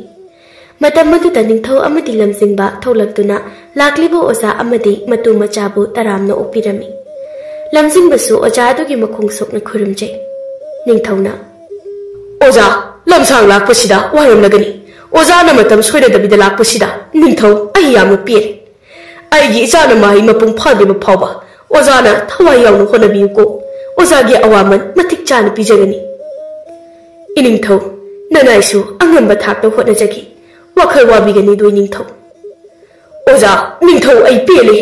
ꯃꯇꯝ ꯑꯗꯨꯗ ꯅꯤꯡꯊꯧ ꯑꯃꯗꯤ ꯂꯝꯖꯤꯡꯕ ꯊꯣꯛꯂꯛꯇꯨꯅ ꯂꯥꯛꯂꯤꯕ ꯑꯣꯖꯥ ꯑꯃꯗꯤ ꯃꯇꯨ ꯃꯆꯥꯕꯨ ꯇꯔꯥꯝꯅ ꯑꯣꯛꯄꯤꯔꯝꯃꯤ꯫ ꯂꯝꯖꯤꯡꯕꯁꯨ ꯑꯣꯖꯥ ꯑꯗꯨꯒꯤ ꯃꯈꯣꯡ ꯁꯣꯛꯅ ꯈꯨꯔꯨꯝꯖꯩ꯫ ꯅꯤꯡꯊꯧꯅ, "ꯑꯣꯖꯥ, ꯂꯝꯁꯥꯡ ꯂꯥꯛꯄꯁꯤꯗ ꯋꯥꯔꯝꯂꯒꯅꯤ꯫ ꯑꯣꯖꯥꯅ ꯃꯇꯝ ꯁꯣꯏꯅꯗꯕꯤꯗ ꯂꯥꯛꯄꯁꯤꯗ ꯅꯤꯡꯊꯧ ꯑꯩ ꯌꯥꯝꯅ ꯄꯦꯜꯂꯦ꯫ ꯑꯩꯒꯤ ꯏꯆꯥꯅ ꯃꯍꯩ ꯃꯄꯨꯡ ꯐꯥꯗ꯭ꯔꯤꯕ ꯐꯥꯎꯕ ꯑꯣꯖꯥꯅ ꯊꯋꯥꯏ ꯌꯥꯎꯅ ꯍꯣꯠꯅꯕꯤꯌꯨꯀꯣ꯫ ꯑꯣꯖꯥꯒꯤ ꯑꯋꯥꯃꯟ ꯃꯇꯤꯛ ꯆꯥꯅ ꯄꯤꯖꯒꯅꯤ꯫" "ꯏꯅꯤꯡꯊꯧ, ꯅꯅꯥꯏꯁꯨ ꯑꯉꯝꯕ ꯊꯥꯛꯇ ꯍꯣꯠꯅꯖꯒꯦ꯫ ꯋꯥꯈꯜ ꯋꯥꯕꯤꯒꯅꯨꯗꯣ ꯏꯅꯤꯡꯊꯧ꯫" "ꯑꯣꯖꯥ, ꯅꯤꯡꯊꯧ ꯑꯩ ꯄꯦꯜꯂꯦ꯫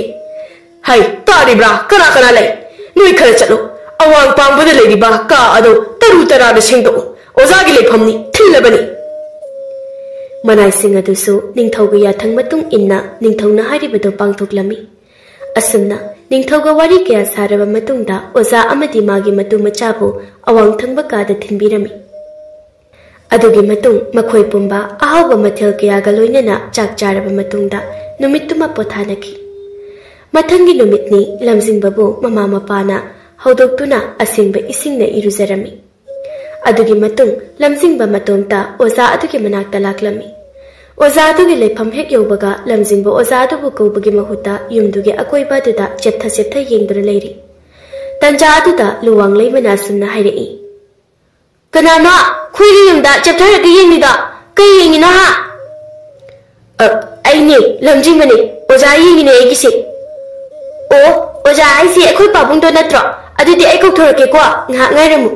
ꯍꯩ, ꯇꯥꯔꯤꯕ꯭ꯔꯥ? ꯀꯅꯥ ꯀꯅꯥ ꯂꯩ? ꯅꯣꯏ ꯈꯔ ꯆꯠꯂꯣ꯫ ꯑꯋꯥꯡ ꯄꯥꯡꯕꯗ ꯂꯩꯔꯤꯕ ꯀꯥ ꯑꯗꯨ ꯇꯔꯨ ꯇꯔꯥꯅ ꯁꯦꯡꯗꯣꯛꯎ꯫ ꯑꯣꯖꯥꯒꯤ ꯂꯩꯐꯝꯅꯤ, ꯊꯤꯜꯂꯕꯅꯤ꯫" ꯃꯅꯥꯏꯁꯤꯡ ꯑꯗꯨꯁꯨ ꯅꯤꯡꯊꯧꯒꯤ ꯌꯥꯊꯪ ꯃꯇꯨꯡ ꯏꯟꯅ ꯅꯤꯡꯊꯧꯅ ꯍꯥꯏꯔꯤꯕꯗꯨ ꯄꯥꯡꯊꯣꯛꯂꯝꯃꯤ꯫ ꯑꯁꯨꯝꯅ ꯅꯤꯡꯊꯧꯒ ꯋꯥꯔꯤ ꯀꯌꯥ ꯁꯥꯔꯕ ꯃꯇꯨꯡꯗ ꯑꯣꯖꯥ ꯑꯃꯗꯤ ꯃꯥꯒꯤ ꯃꯇꯨ ꯃꯆꯥꯕꯨ ꯑꯋꯥꯡ ꯊꯪꯕ ꯀꯥꯗ ꯊꯤꯟꯕꯤꯔꯝꯃꯤ꯫ ꯑꯗꯨꯒꯤ ꯃꯇꯨꯡ ꯃꯈꯣꯏ ꯄꯨꯝꯕ ꯑꯍꯥꯎꯕ ꯃꯊꯦꯜ ꯀꯌꯥꯒ ꯂꯣꯏꯅꯅ ꯆꯥꯛ ꯆꯥꯔꯕ ꯃꯇꯨꯡꯗ ꯅꯨꯃꯤꯠꯇꯨꯃ ꯄꯣꯊꯥꯅꯈꯤ꯫ ꯃꯊꯪꯒꯤ ꯅꯨꯃꯤꯠꯅꯤ ꯂꯝꯖꯤꯡꯕꯕꯨ ꯃꯃꯥ ꯃꯄꯥꯅ ꯍꯧꯗꯣꯛꯇꯨꯅ ꯑꯁꯦꯡꯕ ꯏꯁꯤꯡꯅ ꯏꯔꯨꯖꯔꯝꯃꯤ꯫ ꯑꯗꯨꯒꯤ ꯃꯇꯨꯡ ꯂꯝꯖꯤꯡꯕ ꯃꯇꯣꯝꯇ ꯑꯣꯖꯥ ꯑꯗꯨꯒꯤ ꯃꯅꯥꯛꯇ ꯂꯥꯛꯂꯝꯃꯤ꯫ ꯑꯣꯖꯥ ꯑꯗꯨꯒꯤ ꯂꯩꯐꯝ ꯍꯦꯛ ꯌꯧꯕꯒ ꯂꯝꯖꯤꯡꯕ ꯑꯣꯖꯥ ꯑꯗꯨꯕꯨ ꯀꯧꯕꯒꯤ ꯃꯍꯨꯠꯇ ꯌꯨꯝꯗꯨꯒꯤ ꯑꯀꯣꯏꯕ ꯑꯗꯨꯗ ꯆꯦꯞꯊ ꯆꯦꯞꯊ ꯌꯦꯡꯗꯨꯅ ꯂꯩꯔꯤ꯫ ꯇꯟꯖꯥ ꯑꯗꯨꯗ ꯂꯨꯋꯥꯡ ꯂꯩꯃꯅ ꯑꯁꯨꯝꯅ ꯍꯥꯏꯔꯛꯏ, "ꯀꯅꯥꯅꯣ ꯑꯩꯈꯣꯏꯒꯤ ꯌꯨꯝꯗ ꯆꯦꯞꯊꯔꯒ ꯌꯦꯡꯂꯤꯗꯣ? ꯀꯩ ꯌꯦꯡꯉꯤꯅꯣ ꯍꯥ?" "ꯑ, ꯑꯩꯅꯦ, ꯂꯝꯖꯤꯡꯕꯅꯦ꯫ ꯑꯣꯖꯥ ꯌꯦꯡꯉꯤꯅꯦ ꯑꯩꯒꯤꯁꯦ꯫" "ꯑꯣ, ꯑꯣꯖꯥ ꯍꯥꯏꯁꯦ ꯑꯩꯈꯣꯏ ꯄꯥꯕꯨꯡꯗꯣ ꯅꯠꯇ꯭ꯔꯣ? ꯑꯗꯨꯗꯤ ꯑꯩ ꯀꯧꯊꯣꯔꯛꯀꯦꯀꯣ, ꯉꯥꯏꯍꯥꯛ ꯉꯥꯏꯔꯝꯃꯨ꯫"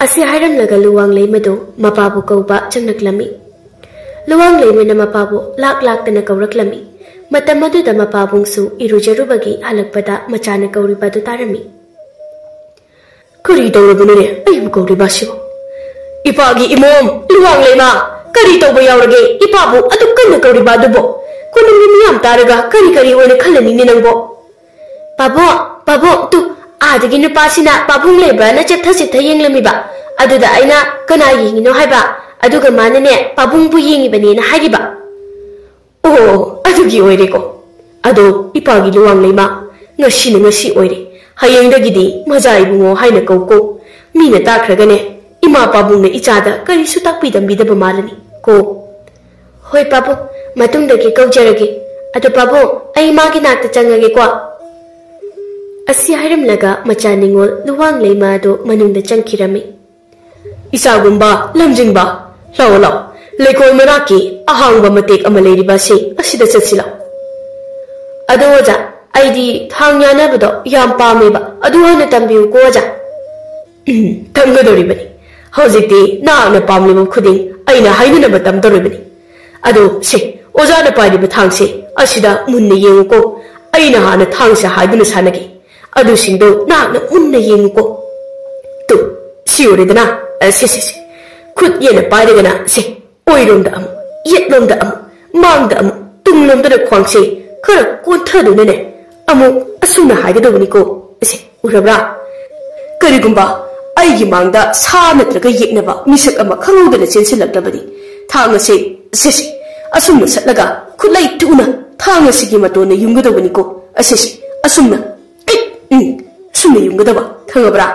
ꯑꯁꯤ ꯍꯥꯏꯔꯝꯂꯒ ꯂꯨꯋꯥꯡ ꯂꯩꯃꯗꯨ ꯃꯄꯥꯕꯨ ꯀꯧꯕ ꯆꯪꯂꯛꯂꯝꯃꯤ꯫ ꯂꯨꯋꯥꯡ ꯂꯩꯃꯅ ꯃꯄꯥꯕꯨ ꯂꯥꯛ ꯂꯥꯛꯇꯅ ꯀꯧꯔꯛꯂꯝꯃꯤ꯫ ꯃꯇꯝ ꯑꯗꯨꯗ ꯃꯄꯥꯕꯨꯡꯁꯨ ꯏꯔꯨꯖꯔꯨꯕꯒꯤ ꯍꯜꯂꯛꯄꯗ ꯃꯆꯥꯅ ꯀꯧꯔꯤꯕ ꯑꯗꯨ ꯇꯥꯔꯝꯃꯤ꯫ "ꯀꯔꯤ ꯇꯧꯔꯕꯅꯣꯅꯦ? ꯑꯩꯕꯨ ꯀꯧꯔꯤꯕ ꯑꯁꯤꯕꯨ? ꯏꯄꯥꯒꯤ ꯏꯃꯣꯝ, ꯂꯨꯋꯥꯡ ꯂꯩꯃ, ꯀꯔꯤ ꯇꯧꯕ ꯌꯥꯎꯔꯒꯦ? ꯏꯄꯥꯕꯨ ꯑꯗꯨꯛ ꯀꯟꯅ ꯀꯧꯔꯤꯕ ꯑꯗꯨꯕꯨ? ꯀꯣꯅꯨꯡꯒꯤ ꯃꯤꯌꯥꯝ ꯇꯥꯔꯒ ꯀꯔꯤ ꯀꯔꯤ ꯑꯣꯏꯅ ꯈꯜꯂꯅꯤꯅꯦ ꯅꯪꯕꯣ?" "ꯄꯥꯕꯨꯡ, ꯄꯥꯕꯨꯡ, ꯇꯨ, ꯑꯥꯗꯒꯤ ꯅꯨꯄꯥꯁꯤꯅ ꯄꯥꯕꯨꯡ ꯂꯩꯕ꯭ꯔꯥꯅ ꯆꯦꯞꯊ ꯆꯦꯞꯊ ꯌꯦꯡꯂꯝꯃꯤꯕ꯫ ꯑꯗꯨꯗ ꯑꯩꯅ ꯀꯅꯥ ꯌꯦꯡꯉꯤꯅꯣ ꯍꯥꯏꯕ? ꯑꯗꯨꯒ ꯃꯥꯅꯅꯦ ꯄꯥꯕꯨꯡꯕꯨ ꯌꯦꯡꯉꯤꯕꯅꯦꯅ ꯍꯥꯏꯔꯤꯕ꯫ ꯑꯣ, ꯑꯗꯨꯒꯤ ꯑꯣꯏꯔꯦꯀꯣ꯫ ꯑꯗꯣ ꯏꯄꯥꯒꯤ ꯂꯨꯋꯥꯡ ꯂꯩꯃ, ꯉꯁꯤꯅ ꯉꯁꯤ ꯑꯣꯏꯔꯦ, ꯍꯌꯦꯡꯗꯒꯤꯗꯤ ꯃꯖꯥ ꯏꯕꯨꯡꯉꯣ ꯍꯥꯏꯅ ꯀꯧꯀꯣ꯫ ꯃꯤꯅ ꯇꯥꯈ꯭ꯔꯒꯅꯦ, ꯏꯃꯥ ꯄꯥꯕꯨꯡꯅ ꯏꯆꯥꯗ ꯀꯔꯤꯁꯨ ꯇꯥꯛꯄꯤ ꯇꯝꯕꯤꯗꯕ ꯃꯥꯜꯂꯅꯤ ꯀꯣ꯫ ꯍꯣꯏ ꯄꯥꯕꯨꯡ, ꯃꯇꯨꯡꯗꯒꯤ ꯀꯧꯖꯔꯒꯦ꯫ ꯑꯗꯣ ꯄꯥꯕꯨꯡ, ꯑꯩ ꯃꯥꯒꯤ ꯅꯥꯛꯇ ꯆꯪꯉꯒꯦꯀꯣ꯫ ꯑꯁꯤ ꯍꯥꯏꯔꯝꯂꯒ ꯃꯆꯥ ꯅꯤꯉꯣꯜ ꯂꯨꯋꯥꯡ ꯂꯩꯃ ꯑꯗꯨ ꯃꯅꯨꯡꯗ ꯆꯪꯈꯤꯔꯝꯃꯤ꯫ ꯏꯆꯥꯒꯨꯝꯕ, ꯂꯝꯖꯤꯡꯕ, ꯂꯥꯛꯑꯣ, ꯂꯥꯛꯑꯣ꯫ ꯂꯩꯀꯣꯜ ꯃꯅꯥꯛꯀꯤ ꯑꯍꯥꯡꯕ ꯃꯇꯦꯛ ꯑꯃ ꯂꯩꯔꯤꯕ ꯑꯁꯤ ꯑꯁꯤꯗ ꯆꯠꯁꯤ ꯂꯥꯛꯑꯣ꯫ ꯑꯗꯣ ꯑꯣꯖꯥ, ꯑꯩꯗꯤ ꯊꯥꯡ ꯌꯥꯟꯅꯕꯗꯣ ꯌꯥꯝ ꯄꯥꯝꯃꯦꯕ, ꯑꯗꯨ ꯍꯥꯟꯅ ꯇꯝꯕꯤꯌꯨꯀꯣ ꯑꯣꯖꯥ꯫ ꯎꯝ, ꯇꯝꯒꯗꯧꯔꯤꯕꯅꯤ꯫ ꯍꯧꯖꯤꯛꯇꯤ ꯅꯍꯥꯛꯅ ꯄꯥꯝꯂꯤꯕ ꯈꯨꯗꯤꯡ ꯑꯩꯅ ꯍꯥꯏꯅꯅꯕ ꯇꯝꯗꯧꯔꯤꯕꯅꯤ꯫ ꯑꯗꯣ ꯁꯦ, ꯑꯣꯖꯥꯅ ꯄꯥꯏꯔꯤꯕ ꯊꯥꯡꯁꯦ ꯑꯁꯤꯗ ꯃꯨꯟꯅ ꯌꯦꯡꯉꯨꯀꯣ꯫ ꯑꯩꯅ ꯍꯥꯟꯅ ꯊꯥꯡꯁꯦ ꯍꯥꯏꯗꯨꯅ ꯁꯥꯟꯅꯒꯦ꯫ ꯑꯗꯨꯁꯤꯡꯗꯣ ꯅꯍꯥꯛꯅ ꯃꯨꯟꯅ ꯌꯦꯡꯉꯨꯀꯣ꯫ ꯇꯨ, ꯁꯤ ꯎꯔꯦꯗꯅ? ꯑ, ꯁꯦ, ꯁꯦ, ꯁꯦ꯫ ꯈꯨꯠ ꯌꯦꯠꯅ ꯄꯥꯏꯔꯒꯅ ꯁꯦ, ꯑꯣꯏꯔꯣꯝꯗ ꯑꯃꯨꯛ, ꯌꯦꯠꯂꯣꯝꯗ ꯑꯃꯨꯛ, ꯃꯥꯡꯗ ꯑꯃꯨꯛ, ꯇꯨꯡꯂꯣꯝꯗꯅ ꯈ꯭ꯋꯥꯡꯁꯦ ꯈꯔ ꯀꯣꯟꯊꯗꯨꯅꯅꯦ ꯑꯃꯨꯛ ꯑꯁꯨꯝꯅ ꯍꯥꯏꯒꯗꯧꯕꯅꯤꯀꯣ꯫ ꯑꯁꯦ, ꯎꯔꯕ꯭ꯔꯥ? ꯀꯔꯤꯒꯨꯝꯕ ꯑꯩꯒꯤ ꯃꯥꯡꯗ ꯁꯥ ꯅꯠꯇ꯭ꯔꯒ ꯌꯦꯛꯅꯕ ꯃꯤꯁꯛ ꯑꯃ ꯈꯪꯍꯧꯗꯅ ꯆꯦꯟꯁꯤꯜꯂꯛꯂꯕꯗꯤ, ꯊꯥꯡ ꯑꯁꯦ, ꯁꯦ, ꯁꯦ, ꯑꯁꯨꯝꯅ ꯆꯠꯂꯒ ꯈꯨꯠꯂꯩ ꯇꯨꯅ ꯊꯥꯡ ꯑꯁꯤꯒꯤ ꯃꯇꯣꯟꯅ ꯌꯨꯡꯒꯗꯧꯕꯅꯤꯀꯣ꯫ ꯑꯁꯦ, ꯁꯦ, ꯑꯁꯨꯝꯅ, ꯑꯩ, ꯎꯝ, ꯑꯁꯨꯝꯅ ꯌꯨꯡꯒꯗꯕ, ꯈꯪꯉꯕ꯭ꯔꯥ?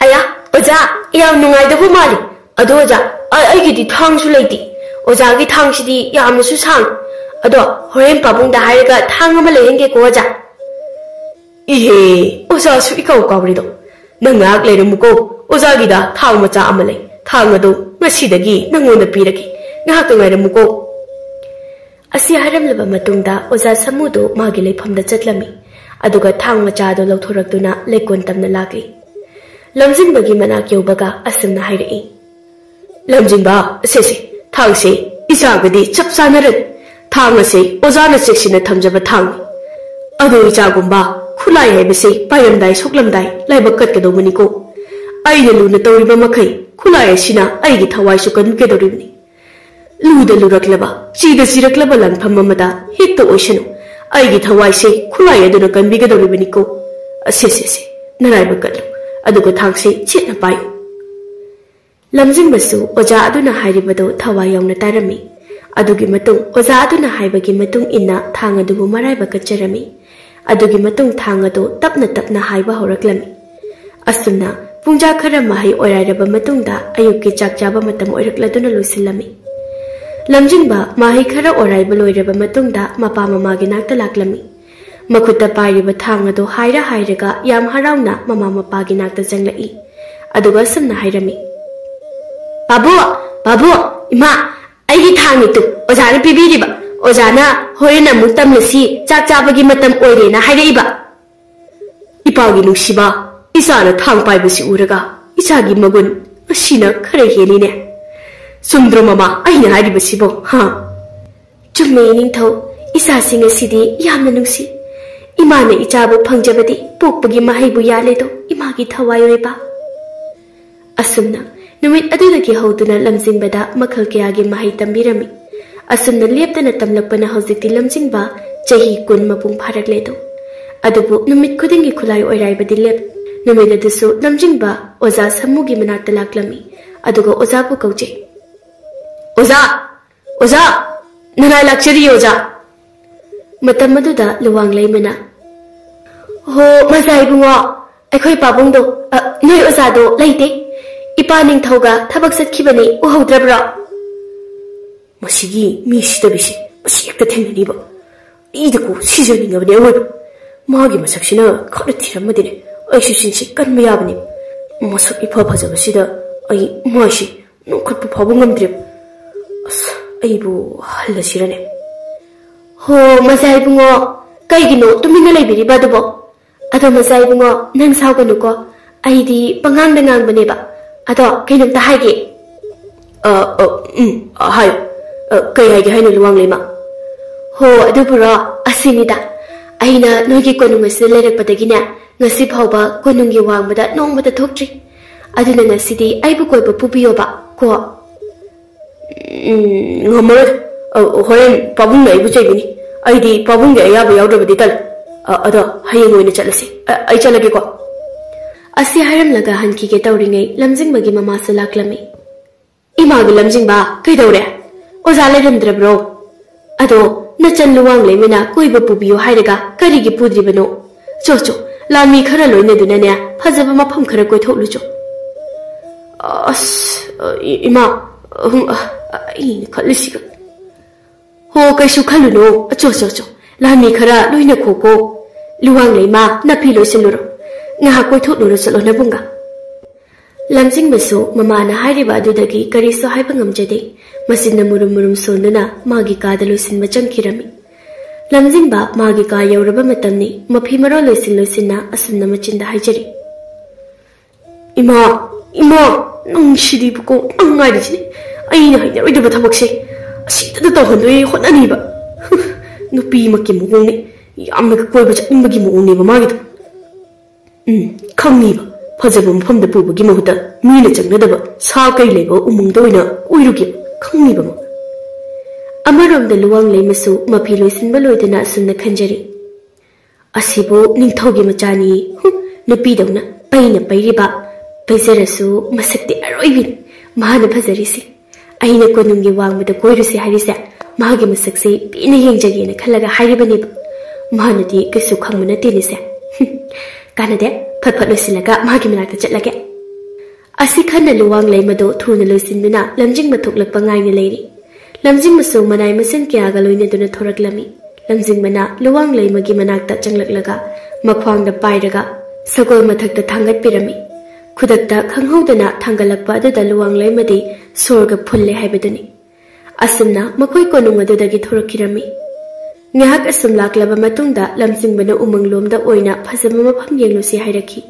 ꯑꯌꯥ, ꯑꯣꯖꯥ, ꯌꯥꯝ ꯅꯨꯡꯉꯥꯏꯗꯧꯕ ꯃꯥꯜꯂꯤ꯫ ꯑꯗꯣ ꯑꯣꯖꯥ, ꯑ-, ꯑꯩꯒꯤꯗꯤ ꯊꯥꯡꯁꯨ ꯂꯩꯇꯦ꯫ ꯑꯣꯖꯥꯒꯤ ꯊꯥꯡꯁꯤꯗꯤ ꯌꯥꯝꯅꯁꯨ ꯁꯥꯡꯉꯤ꯫ ꯑꯗꯣ ꯍꯣꯔꯦꯟ ꯄꯥꯕꯨꯡꯗ ꯍꯥꯏꯔꯒ ꯊꯥꯡ ꯑꯃ ꯂꯩꯍꯟꯒꯦꯀꯣ ꯑꯣꯖꯥ꯫ ꯏꯍꯦ, ꯑꯣꯖꯥꯁꯨ ꯏꯀꯥꯎ ꯀꯥꯎꯔꯤꯗꯣ꯫ ꯅꯪ ꯉꯥꯏꯍꯥꯛ ꯂꯩꯔꯝꯃꯨꯀꯣ, ꯑꯣꯖꯥꯒꯤꯗ ꯊꯥꯡ ꯃꯆꯥ ꯑꯃ ꯂꯩ꯫ ꯊꯥꯡ ꯑꯗꯣ ꯉꯁꯤꯗꯒꯤ ꯅꯪꯉꯣꯟꯗ ꯄꯤꯔꯒꯦ꯫ ꯉꯥꯏꯍꯥꯛꯇ ꯉꯥꯏꯔꯝꯃꯨꯀꯣ꯫ ꯑꯁꯤ ꯍꯥꯏꯔꯝꯂꯕ ꯃꯇꯨꯡꯗ ꯑꯣꯖꯥ ꯁꯥꯃꯨꯗꯨ ꯃꯥꯒꯤ ꯂꯩꯐꯝꯗ ꯆꯠꯂꯝꯃꯤ꯫ ꯑꯗꯨꯒ ꯊꯥꯡ ꯃꯆꯥꯗꯨ ꯂꯧꯊꯣꯔꯛꯇꯨꯅ ꯂꯩꯀꯣꯟ ꯇꯝꯅ ꯂꯥꯛꯂꯤ꯫ ꯂꯝꯖꯤꯡꯕꯒꯤ ꯃꯅꯥꯛ ꯌꯧꯕꯒ ꯑꯁꯨꯝꯅ ꯍꯥꯏꯔꯛꯏ, "ꯂꯝꯖꯤꯡꯕ, ꯁꯦ, ꯁꯦ, ꯊꯥꯡꯁꯦ ꯏꯆꯥꯒꯗꯤ ꯆꯞ ꯆꯥꯅꯔꯦ꯫ ꯊꯥꯡ ꯑꯁꯦ ꯑꯣꯖꯥꯅ ꯆꯦꯛꯁꯤꯟꯅ ꯊꯝꯖꯕ ꯊꯥꯡꯅꯤ꯫ ꯑꯗꯣ ꯏꯆꯥꯒꯨꯝꯕ, ꯈꯨꯠꯂꯥꯏ ꯍꯥꯏꯕꯁꯦ ꯄꯥꯏꯔꯝꯗꯥꯏ ꯁꯣꯛꯂꯝꯗꯥꯏ ꯂꯥꯏꯕꯛ ꯀꯠꯀꯗꯧꯕꯅꯤꯀꯣ꯫ ꯑꯩꯅ ꯂꯨꯅ ꯇꯧꯔꯤꯕ ꯃꯈꯩ ꯈꯨꯠꯂꯥꯏ ꯑꯁꯤꯅ ꯑꯩꯒꯤ ꯊꯋꯥꯏꯁꯨ ꯀꯟꯕꯤꯒꯗꯧꯔꯤꯕꯅꯤ꯫ ꯂꯨꯗ ꯂꯨꯔꯛꯂꯕ, ꯆꯤꯗ ꯆꯤꯔꯛꯂꯕ ꯂꯥꯟꯐꯝ ꯑꯃꯗ ꯍꯦꯛꯇ ꯑꯣꯏꯁꯅꯨ꯫ ꯑꯩꯒꯤ ꯊꯋꯥꯏꯁꯦ ꯈꯨꯠꯂꯥꯏ ꯑꯗꯨꯅ ꯀꯟꯕꯤꯒꯗꯧꯔꯤꯕꯅꯤꯀꯣ꯫ ꯑꯁꯦ, ꯁꯦ, ꯁꯦ, ꯅꯔꯥꯏꯕꯛ ꯀꯠꯂꯨ꯫ ꯑꯗꯨꯒ ꯊꯥꯡꯁꯦ ꯆꯦꯠꯅ ꯄꯥꯏꯌꯨ"꯫ ꯂꯝꯖꯤꯡꯕꯁꯨ ꯑꯣꯖꯥ ꯑꯗꯨꯅ ꯍꯥꯏꯔꯤꯕꯗꯨ ꯊꯋꯥꯏ ꯌꯥꯎꯅ ꯇꯥꯔꯝꯃꯤ꯫ ꯑꯗꯨꯒꯤ ꯃꯇꯨꯡ ꯑꯣꯖꯥ ꯑꯗꯨꯅ ꯍꯥꯏꯕꯒꯤ ꯃꯇꯨꯡ ꯏꯟꯅ ꯊꯥꯡ ꯑꯗꯨꯕꯨ ꯃꯔꯥꯏꯕꯛ ꯀꯠꯆꯔꯝꯃꯤ꯫ ꯑꯗꯨꯒꯤ ꯃꯇꯨꯡ ꯊꯥꯡ ꯑꯗꯨ ꯇꯞꯅ ꯇꯞꯅ ꯍꯥꯏꯕ ꯍꯧꯔꯛꯂꯝꯃꯤ꯫ ꯑꯁꯨꯝꯅ ꯄꯨꯡꯖꯥ ꯈꯔ ꯃꯍꯩ ꯑꯣꯔꯥꯏꯔꯕ ꯃꯇꯨꯡꯗ ꯑꯌꯨꯛꯀꯤ ꯆꯥꯛ ꯆꯥꯕ ꯃꯇꯝ ꯑꯣꯏꯔꯛꯂꯗꯨꯅ ꯂꯣꯏꯁꯤꯜꯂꯝꯃꯤ꯫ ꯂꯝꯖꯤꯡꯕ ꯃꯍꯩ ꯈꯔ ꯑꯣꯔꯥꯏꯕ ꯂꯣꯏꯔꯕ ꯃꯇꯨꯡꯗ ꯃꯄꯥ ꯃꯃꯥꯒꯤ ꯅꯥꯛꯇ ꯂꯥꯛꯂꯝꯃꯤ꯫ ꯃꯈꯨꯠꯇ ꯄꯥꯏꯔꯤꯕ ꯊꯥꯡ ꯑꯗꯨ ꯍꯥꯏꯔ ꯍꯥꯏꯔꯒ ꯌꯥꯝ ꯍꯔꯥꯎꯅ ꯃꯃꯥ ꯃꯄꯥꯒꯤ ꯅꯥꯛꯇ ꯆꯪꯂꯛꯏ꯫ ꯑꯗꯨꯒ ꯑꯁꯨꯝꯅ ꯍꯥꯏꯔꯝꯃꯤ, "ꯄꯥꯕꯨ, ꯄꯥꯕꯨ, ꯏꯃꯥ, ꯑꯩꯒꯤ ꯊꯥꯡꯅꯤꯇꯨ ꯑꯣꯖꯥꯅ ꯄꯤꯕꯤꯔꯤꯕ꯫ ꯑꯣꯖꯥꯅ ꯍꯣꯔꯦꯟ ꯑꯃꯨꯛ ꯇꯝꯂꯁꯤ, ꯆꯥꯛ ꯆꯥꯕꯒꯤ ꯃꯇꯝ ꯑꯣꯏꯔꯦꯅ ꯍꯥꯏꯔꯛꯏꯕ꯫ ꯏꯄꯥꯒꯤ ꯅꯨꯡꯁꯤꯕ, ꯏꯆꯥꯅ ꯊꯥꯡ ꯄꯥꯏꯕꯁꯤ ꯎꯔꯒ ꯏꯆꯥꯒꯤ ꯃꯒꯨꯟ ꯑꯁꯤꯅ ꯈꯔ ꯍꯦꯜꯂꯤꯅꯦ꯫ ꯆꯨꯝꯗ꯭ꯔꯣ ꯃꯃꯥ ꯑꯩꯅ ꯍꯥꯏꯔꯤꯕꯁꯤꯕꯣ, ꯍꯥ?" "ꯆꯨꯝꯃꯦ ꯏꯅꯤꯡꯊꯧ, ꯏꯆꯥꯁꯤꯡ ꯑꯁꯤꯗꯤ ꯌꯥꯝꯅ ꯅꯨꯡꯁꯤ꯫ ꯏꯃꯥꯅ ꯏꯆꯥꯕꯨ ꯐꯪꯖꯕꯗꯤ ꯄꯣꯛꯄꯒꯤ ꯃꯍꯩꯕꯨ ꯌꯥꯜꯂꯦꯗꯣ ꯏꯃꯥꯒꯤ ꯊꯋꯥꯏ ꯑꯣꯏꯕ꯫" ꯑꯁꯨꯝꯅ ꯅꯨꯃꯤꯠ ꯑꯗꯨꯗꯒꯤ ꯍꯧꯗꯨꯅ ꯂꯝꯖꯤꯡꯕꯗ ꯃꯈꯜ ꯀꯌꯥꯒꯤ ꯃꯍꯩ ꯇꯝꯕꯤꯔꯝꯃꯤ꯫ ꯑꯁꯨꯝꯅ ꯂꯦꯞꯇꯅ ꯇꯝꯂꯛꯄꯅ ꯍꯧꯖꯤꯛꯇꯤ ꯂꯝꯖꯤꯡꯕ ꯆꯍꯤ ꯀꯨꯟ ꯃꯄꯨꯡ ꯐꯥꯔꯛꯂꯦꯗꯣ꯫ ꯑꯗꯨꯕꯨ ꯅꯨꯃꯤꯠ ꯈꯨꯗꯤꯡꯒꯤ ꯈꯨꯂꯥꯏ ꯑꯣꯏꯔꯥꯏꯕꯗꯤ ꯂꯦꯞ꯫ ꯅꯨꯃꯤꯠ ꯑꯗꯨꯁꯨ ꯂꯝꯖꯤꯡꯕ ꯑꯣꯖꯥ ꯁꯥꯃꯨꯒꯤ ꯃꯅꯥꯛꯇ ꯂꯥꯛꯂꯝꯃꯤ꯫ ꯑꯗꯨꯒ ꯑꯣꯖꯥꯕꯨ ꯀꯧꯖꯩ꯫ "ꯑꯣꯖꯥ! ꯑꯣꯖꯥ! ꯅꯅꯥꯏ ꯂꯥꯛꯆꯔꯤ ꯑꯣꯖꯥ!" ꯃꯇꯝ ꯑꯗꯨꯗ ꯂꯨꯋꯥꯡ ꯂꯩꯃꯅ, "ꯍꯣ, ꯃꯖꯥ ꯏꯕꯨꯡꯉꯣ, ꯑꯩꯈꯣꯏ ꯄꯥꯕꯨꯡꯗꯣ, ꯑ, ꯅꯣꯏ ꯑꯣꯖꯥꯗꯣ ꯂꯩꯇꯦ꯫ ꯏꯄꯥ ꯅꯤꯡꯊꯧꯒ ꯊꯕꯛ ꯆꯠꯈꯤꯕꯅꯤ, ꯎꯍꯧꯗ꯭ꯔꯕ꯭ꯔꯣ?" "ꯃꯁꯤꯒꯤ ꯃꯤ ꯁꯤꯗꯕꯤꯁꯦ ꯃꯁꯤ ꯍꯦꯛꯇ ꯊꯦꯡꯅꯅꯤꯕ꯫ ꯑꯩꯗꯀꯣ ꯁꯤꯖꯅꯤꯡꯉꯕꯅꯦ ꯑꯋꯣꯏꯕ꯫ ꯃꯥꯒꯤ ꯃꯁꯛꯁꯤꯅ ꯈꯔ ꯊꯤꯔꯝꯃꯗꯤꯅꯦ ꯑꯩꯁꯨ ꯆꯤꯟꯁꯤ ꯀꯟꯕ ꯌꯥꯕꯅꯦ꯫ ꯃꯁꯛ ꯏꯐ ꯐꯖꯕꯁꯤꯗ ꯑꯩ ꯃꯥꯏꯁꯤ ꯅꯣꯛꯈꯠꯄ ꯐꯥꯎꯕ ꯉꯝꯗ꯭ꯔꯦꯕ꯫ ꯑꯁ, ꯑꯩꯕꯨ ꯍꯜꯂꯁꯤꯔꯅꯦ?" "ꯍꯣ, ꯃꯖꯥ ꯏꯕꯨꯡꯉꯣ, ꯀꯩꯒꯤꯅꯣ ꯇꯨꯃꯤꯟꯅ ꯂꯩꯕꯤꯔꯤꯕ ꯑꯗꯨꯕꯣ? ꯑꯗꯣ ꯃꯖꯥ ꯏꯕꯨꯡꯉꯣ, ꯅꯪ ꯁꯥꯎꯒꯅꯨꯀꯣ꯫ ꯑꯩꯗꯤ ꯄꯉꯥꯡꯗ ꯉꯥꯡꯕꯅꯦꯕ꯫ ꯑꯗꯣ ꯀꯩꯅꯣꯝꯇ ꯍꯥꯏꯒꯦ꯫" "ꯑ, ꯑ, ꯎꯝ, ꯑ, ꯍꯥꯏꯌꯨ꯫ ꯑ, ꯀꯩ ꯍꯥꯏꯒꯦ ꯍꯥꯏꯅꯣ, ꯂꯨꯋꯥꯡꯂꯩꯃ?" "ꯍꯣ, ꯑꯗꯨꯕꯨꯔꯣ, ꯑꯁꯤꯅꯤꯗ꯫ ꯑꯩꯅ ꯅꯣꯏꯒꯤ ꯀꯣꯅꯨꯡ ꯑꯁꯤꯗ ꯂꯩꯔꯛꯄꯗꯒꯤꯅꯦ, ꯉꯁꯤ ꯐꯥꯎꯕ ꯀꯣꯅꯨꯡꯒꯤ ꯋꯥꯡꯃꯗ ꯅꯣꯡꯃꯇ ꯊꯣꯛꯇ꯭ꯔꯤ꯫ ꯑꯗꯨꯅ ꯉꯁꯤꯗꯤ ꯑꯩꯕꯨ ꯀꯣꯏꯕ ꯄꯨꯕꯤꯌꯣꯕ ꯀꯣ꯫" "ꯎꯝ, ꯉꯝꯃꯔꯣꯏ꯫ ꯑ, ꯍꯣꯔꯦꯟ ꯄꯥꯕꯨꯡꯅ ꯑꯩꯕꯨ ꯆꯩꯕꯤꯅꯤ꯫ ꯑꯩꯗꯤ ꯄꯥꯕꯨꯡꯒꯤ ꯑꯌꯥꯕ ꯌꯥꯎꯗ꯭ꯔꯕꯗꯤ ꯇꯜꯂꯤ꯫ ꯑ, ꯑꯗꯣ ꯍꯌꯦꯡ ꯑꯣꯏꯅ ꯆꯠꯂꯁꯤ꯫ ꯑ, ꯑꯩ ꯆꯠꯂꯒꯦꯀꯣ꯫" ꯑꯁꯤ ꯍꯥꯏꯔꯝꯂꯒ ꯍꯟꯈꯤꯒꯦ ꯇꯧꯔꯤꯉꯩ ꯂꯝꯖꯤꯡꯕꯒꯤ ꯃꯃꯥꯁꯨ ꯂꯥꯛꯂꯝꯃꯤ꯫ "ꯏꯃꯥꯒꯤ ꯂꯝꯖꯤꯡꯕ, ꯀꯩꯗꯧꯔꯦ? ꯑꯣꯖꯥ ꯂꯩꯔꯝꯗ꯭ꯔꯕ꯭ꯔꯣ? ꯑꯗꯣ ꯅꯆꯟ ꯂꯨꯋꯥꯡꯂꯩꯃꯅ ꯀꯣꯏꯕ ꯄꯨꯕꯤꯌꯨ ꯍꯥꯏꯔꯒ ꯀꯔꯤꯒꯤ ꯄꯨꯗ꯭ꯔꯤꯕꯅꯣ? ꯆꯣ ꯆꯣ, ꯂꯥꯟꯃꯤ ꯈꯔ ꯂꯣꯏꯅꯗꯨꯅꯅꯦ, ꯐꯖꯕ ꯃꯐꯝ ꯈꯔ ꯀꯣꯏꯊꯣꯛꯂꯨ ꯆꯣ꯫" "ꯑꯁ, ꯏ-, ꯏꯃꯥ, ꯑꯍꯨꯝ, ꯑ, ꯑꯩꯅ ꯈꯜꯂꯤꯁꯤꯒ꯫" "ꯍꯣ, ꯀꯩꯁꯨ ꯈꯜꯂꯨꯅꯨ, ꯑꯆꯣ, ꯑꯆꯣ, ꯑꯆꯣ, ꯂꯥꯟꯃꯤ ꯈꯔ ꯂꯣꯏꯅꯈꯣꯀꯣ꯫ ꯂꯨꯋꯥꯡꯂꯩꯃ, ꯅꯥꯄꯤ ꯂꯣꯏꯁꯤꯜꯂꯨꯔꯣ, ꯉꯥꯏꯍꯥꯛ ꯀꯣꯏꯊꯣꯛꯂꯨꯔꯣ, ꯆꯠꯂꯣ ꯅꯕꯨꯡꯒ꯫" ꯂꯝꯖꯤꯡꯕꯁꯨ ꯃꯃꯥꯅ ꯍꯥꯏꯔꯤꯕ ꯑꯗꯨꯗꯒꯤ ꯀꯔꯤꯁꯨ ꯍꯥꯏꯕ ꯉꯝꯖꯗꯦ꯫ ꯃꯆꯤꯟꯅ ꯃꯨꯔꯨꯝ ꯃꯨꯔꯨꯝ ꯁꯣꯟꯗꯨꯅ ꯃꯥꯒꯤ ꯀꯥꯗ ꯂꯣꯏꯁꯤꯟꯕ ꯆꯪꯈꯤꯔꯝꯃꯤ꯫ ꯂꯝꯖꯤꯡꯕ ꯃꯥꯒꯤ ꯀꯥ ꯌꯧꯔꯕ ꯃꯇꯝꯅꯤ꯫ ꯃꯐꯤ ꯃꯔꯣꯜ ꯂꯣꯏꯁꯤꯟ ꯂꯣꯏꯁꯤꯟꯅ ꯑꯁꯨꯝꯅ ꯃꯆꯤꯟꯗ ꯍꯥꯏꯖꯔꯤ: "ꯏꯃꯥ, ꯏꯃꯥ, ꯅꯪ ꯁꯤꯗꯤꯕꯀꯣ, ꯅꯪ ꯉꯥꯏꯔꯤꯁꯤꯅꯦ꯫ ꯑꯩꯅ ꯍꯩꯅꯔꯣꯏꯗꯕ ꯊꯕꯛꯁꯦ ꯑꯁꯤꯗ ꯇꯧꯍꯟꯗꯣꯏ ꯍꯣꯠꯅꯅꯤꯕ꯫ ꯅꯨꯄꯤꯃꯛꯀꯤ ꯃꯑꯣꯡꯅꯦ, ꯌꯥꯝꯅꯒ ꯀꯣꯏꯕ ꯆꯠꯅꯤꯡꯕꯒꯤ ꯃꯑꯣꯡꯅꯦꯕ ꯃꯥꯒꯤꯗꯣ꯫ ꯎꯝ, ꯈꯪꯅꯤꯕ, ꯐꯖꯕ ꯃꯐꯝꯗ ꯄꯨꯕꯒꯤ ꯃꯍꯨꯠꯇ ꯃꯤꯅ ꯆꯪꯅꯗꯕ ꯁꯥ ꯀꯩ ꯂꯩꯕ ꯎꯃꯪꯗ ꯑꯣꯏꯅ ꯀꯣꯏꯔꯨꯒꯦ, ꯈꯪꯅꯤꯕ ꯃꯥ꯫" ꯑꯃꯔꯣꯝꯗ ꯂꯨꯋꯥꯡꯂꯩꯃꯁꯨ ꯃꯐꯤ ꯂꯣꯏꯁꯤꯟꯕ ꯂꯣꯏꯗꯅ ꯑꯁꯨꯝꯅ ꯈꯟꯖꯔꯤ: "ꯑꯁꯤꯕꯨ ꯅꯤꯡꯊꯧꯒꯤ ꯃꯆꯥꯅꯤ, ꯍꯨꯝ, ꯅꯨꯄꯤꯗꯧꯅ ꯄꯩꯅ ꯄꯩꯔꯤꯕ, ꯄꯩꯖꯔꯁꯨ ꯃꯁꯛꯇꯤ ꯑꯔꯣꯏꯕꯤꯅꯤ ꯃꯥꯅ ꯐꯖꯔꯤꯁꯤ꯫ ꯑꯩꯅ ꯀꯣꯅꯨꯡꯒꯤ ꯋꯥꯡꯃꯗ ꯀꯣꯏꯔꯨꯁꯤ ꯍꯥꯏꯔꯤꯁꯦ ꯃꯥꯒꯤ ꯃꯁꯛꯁꯤ ꯄꯦꯟꯅ ꯌꯦꯡꯖꯒꯦꯅ ꯈꯜꯂꯒ ꯍꯥꯏꯔꯤꯕꯅꯦꯕ꯫ ꯃꯥꯅꯗꯤ ꯀꯩꯁꯨ ꯈꯪꯕ ꯅꯠꯇꯦꯅꯦꯁꯦ꯫ ꯍꯨꯝ, ꯀꯥꯟꯅꯗꯦ, ꯐꯠ ꯐꯠ ꯂꯣꯏꯁꯤꯜꯂꯒ ꯃꯥꯒꯤ ꯃꯅꯥꯛꯇ ꯆꯠꯂꯒꯦ꯫" ꯑꯁꯤ ꯈꯟꯅ ꯂꯨꯋꯥꯡ ꯂꯩꯃꯗꯣ ꯊꯨꯅ ꯂꯣꯏꯁꯤꯟꯗꯨꯅ ꯂꯝꯖꯤꯡꯕ ꯊꯣꯛꯂꯛꯄ ꯉꯥꯏꯅ ꯂꯩꯔꯤ꯫ ꯂꯝꯖꯤꯡꯕꯁꯨ ꯃꯅꯥꯏ ꯃꯁꯤꯟ ꯀꯌꯥꯒ ꯂꯣꯏꯅꯗꯨꯅ ꯊꯣꯔꯛꯂꯝꯃꯤ꯫ ꯂꯝꯖꯤꯡꯕꯅ ꯂꯨꯋꯥꯡ ꯂꯩꯃꯒꯤ ꯃꯅꯥꯛꯇ ꯆꯪꯂꯛꯂꯒ ꯃꯈ꯭ꯋꯥꯡꯗ ꯄꯥꯏꯔꯒ ꯁꯒꯣꯜ ꯃꯊꯛꯇ ꯊꯥꯡꯒꯠꯄꯤꯔꯝꯃꯤ꯫ ꯈꯨꯗꯛꯇ ꯈꯪꯍꯧꯗꯅ ꯊꯥꯡꯒꯠꯂꯛꯄ ꯑꯗꯨꯗ ꯂꯨꯋꯥꯡ ꯂꯩꯃꯗꯤ ꯁꯣꯔꯒ ꯐꯨꯜꯂꯦ ꯍꯥꯏꯕꯗꯨꯅꯤ꯫ ꯑꯁꯨꯝꯅ ꯃꯈꯣꯏ ꯀꯣꯅꯨꯡ ꯑꯗꯨꯗꯒꯤ ꯊꯣꯔꯛꯈꯤꯔꯝꯃꯤ꯫ ꯉꯥꯏꯍꯥꯛ ꯑꯁꯨꯝ ꯂꯥꯛꯂꯕ ꯃꯇꯨꯡꯗ ꯂꯝꯖꯤꯡꯕꯅ ꯎꯃꯪꯂꯣꯝꯗ ꯑꯣꯏꯅ ꯐꯖꯕ ꯃꯐꯝ ꯌꯦꯡꯂꯨꯁꯤ ꯍꯥꯏꯔꯛꯈꯤ꯫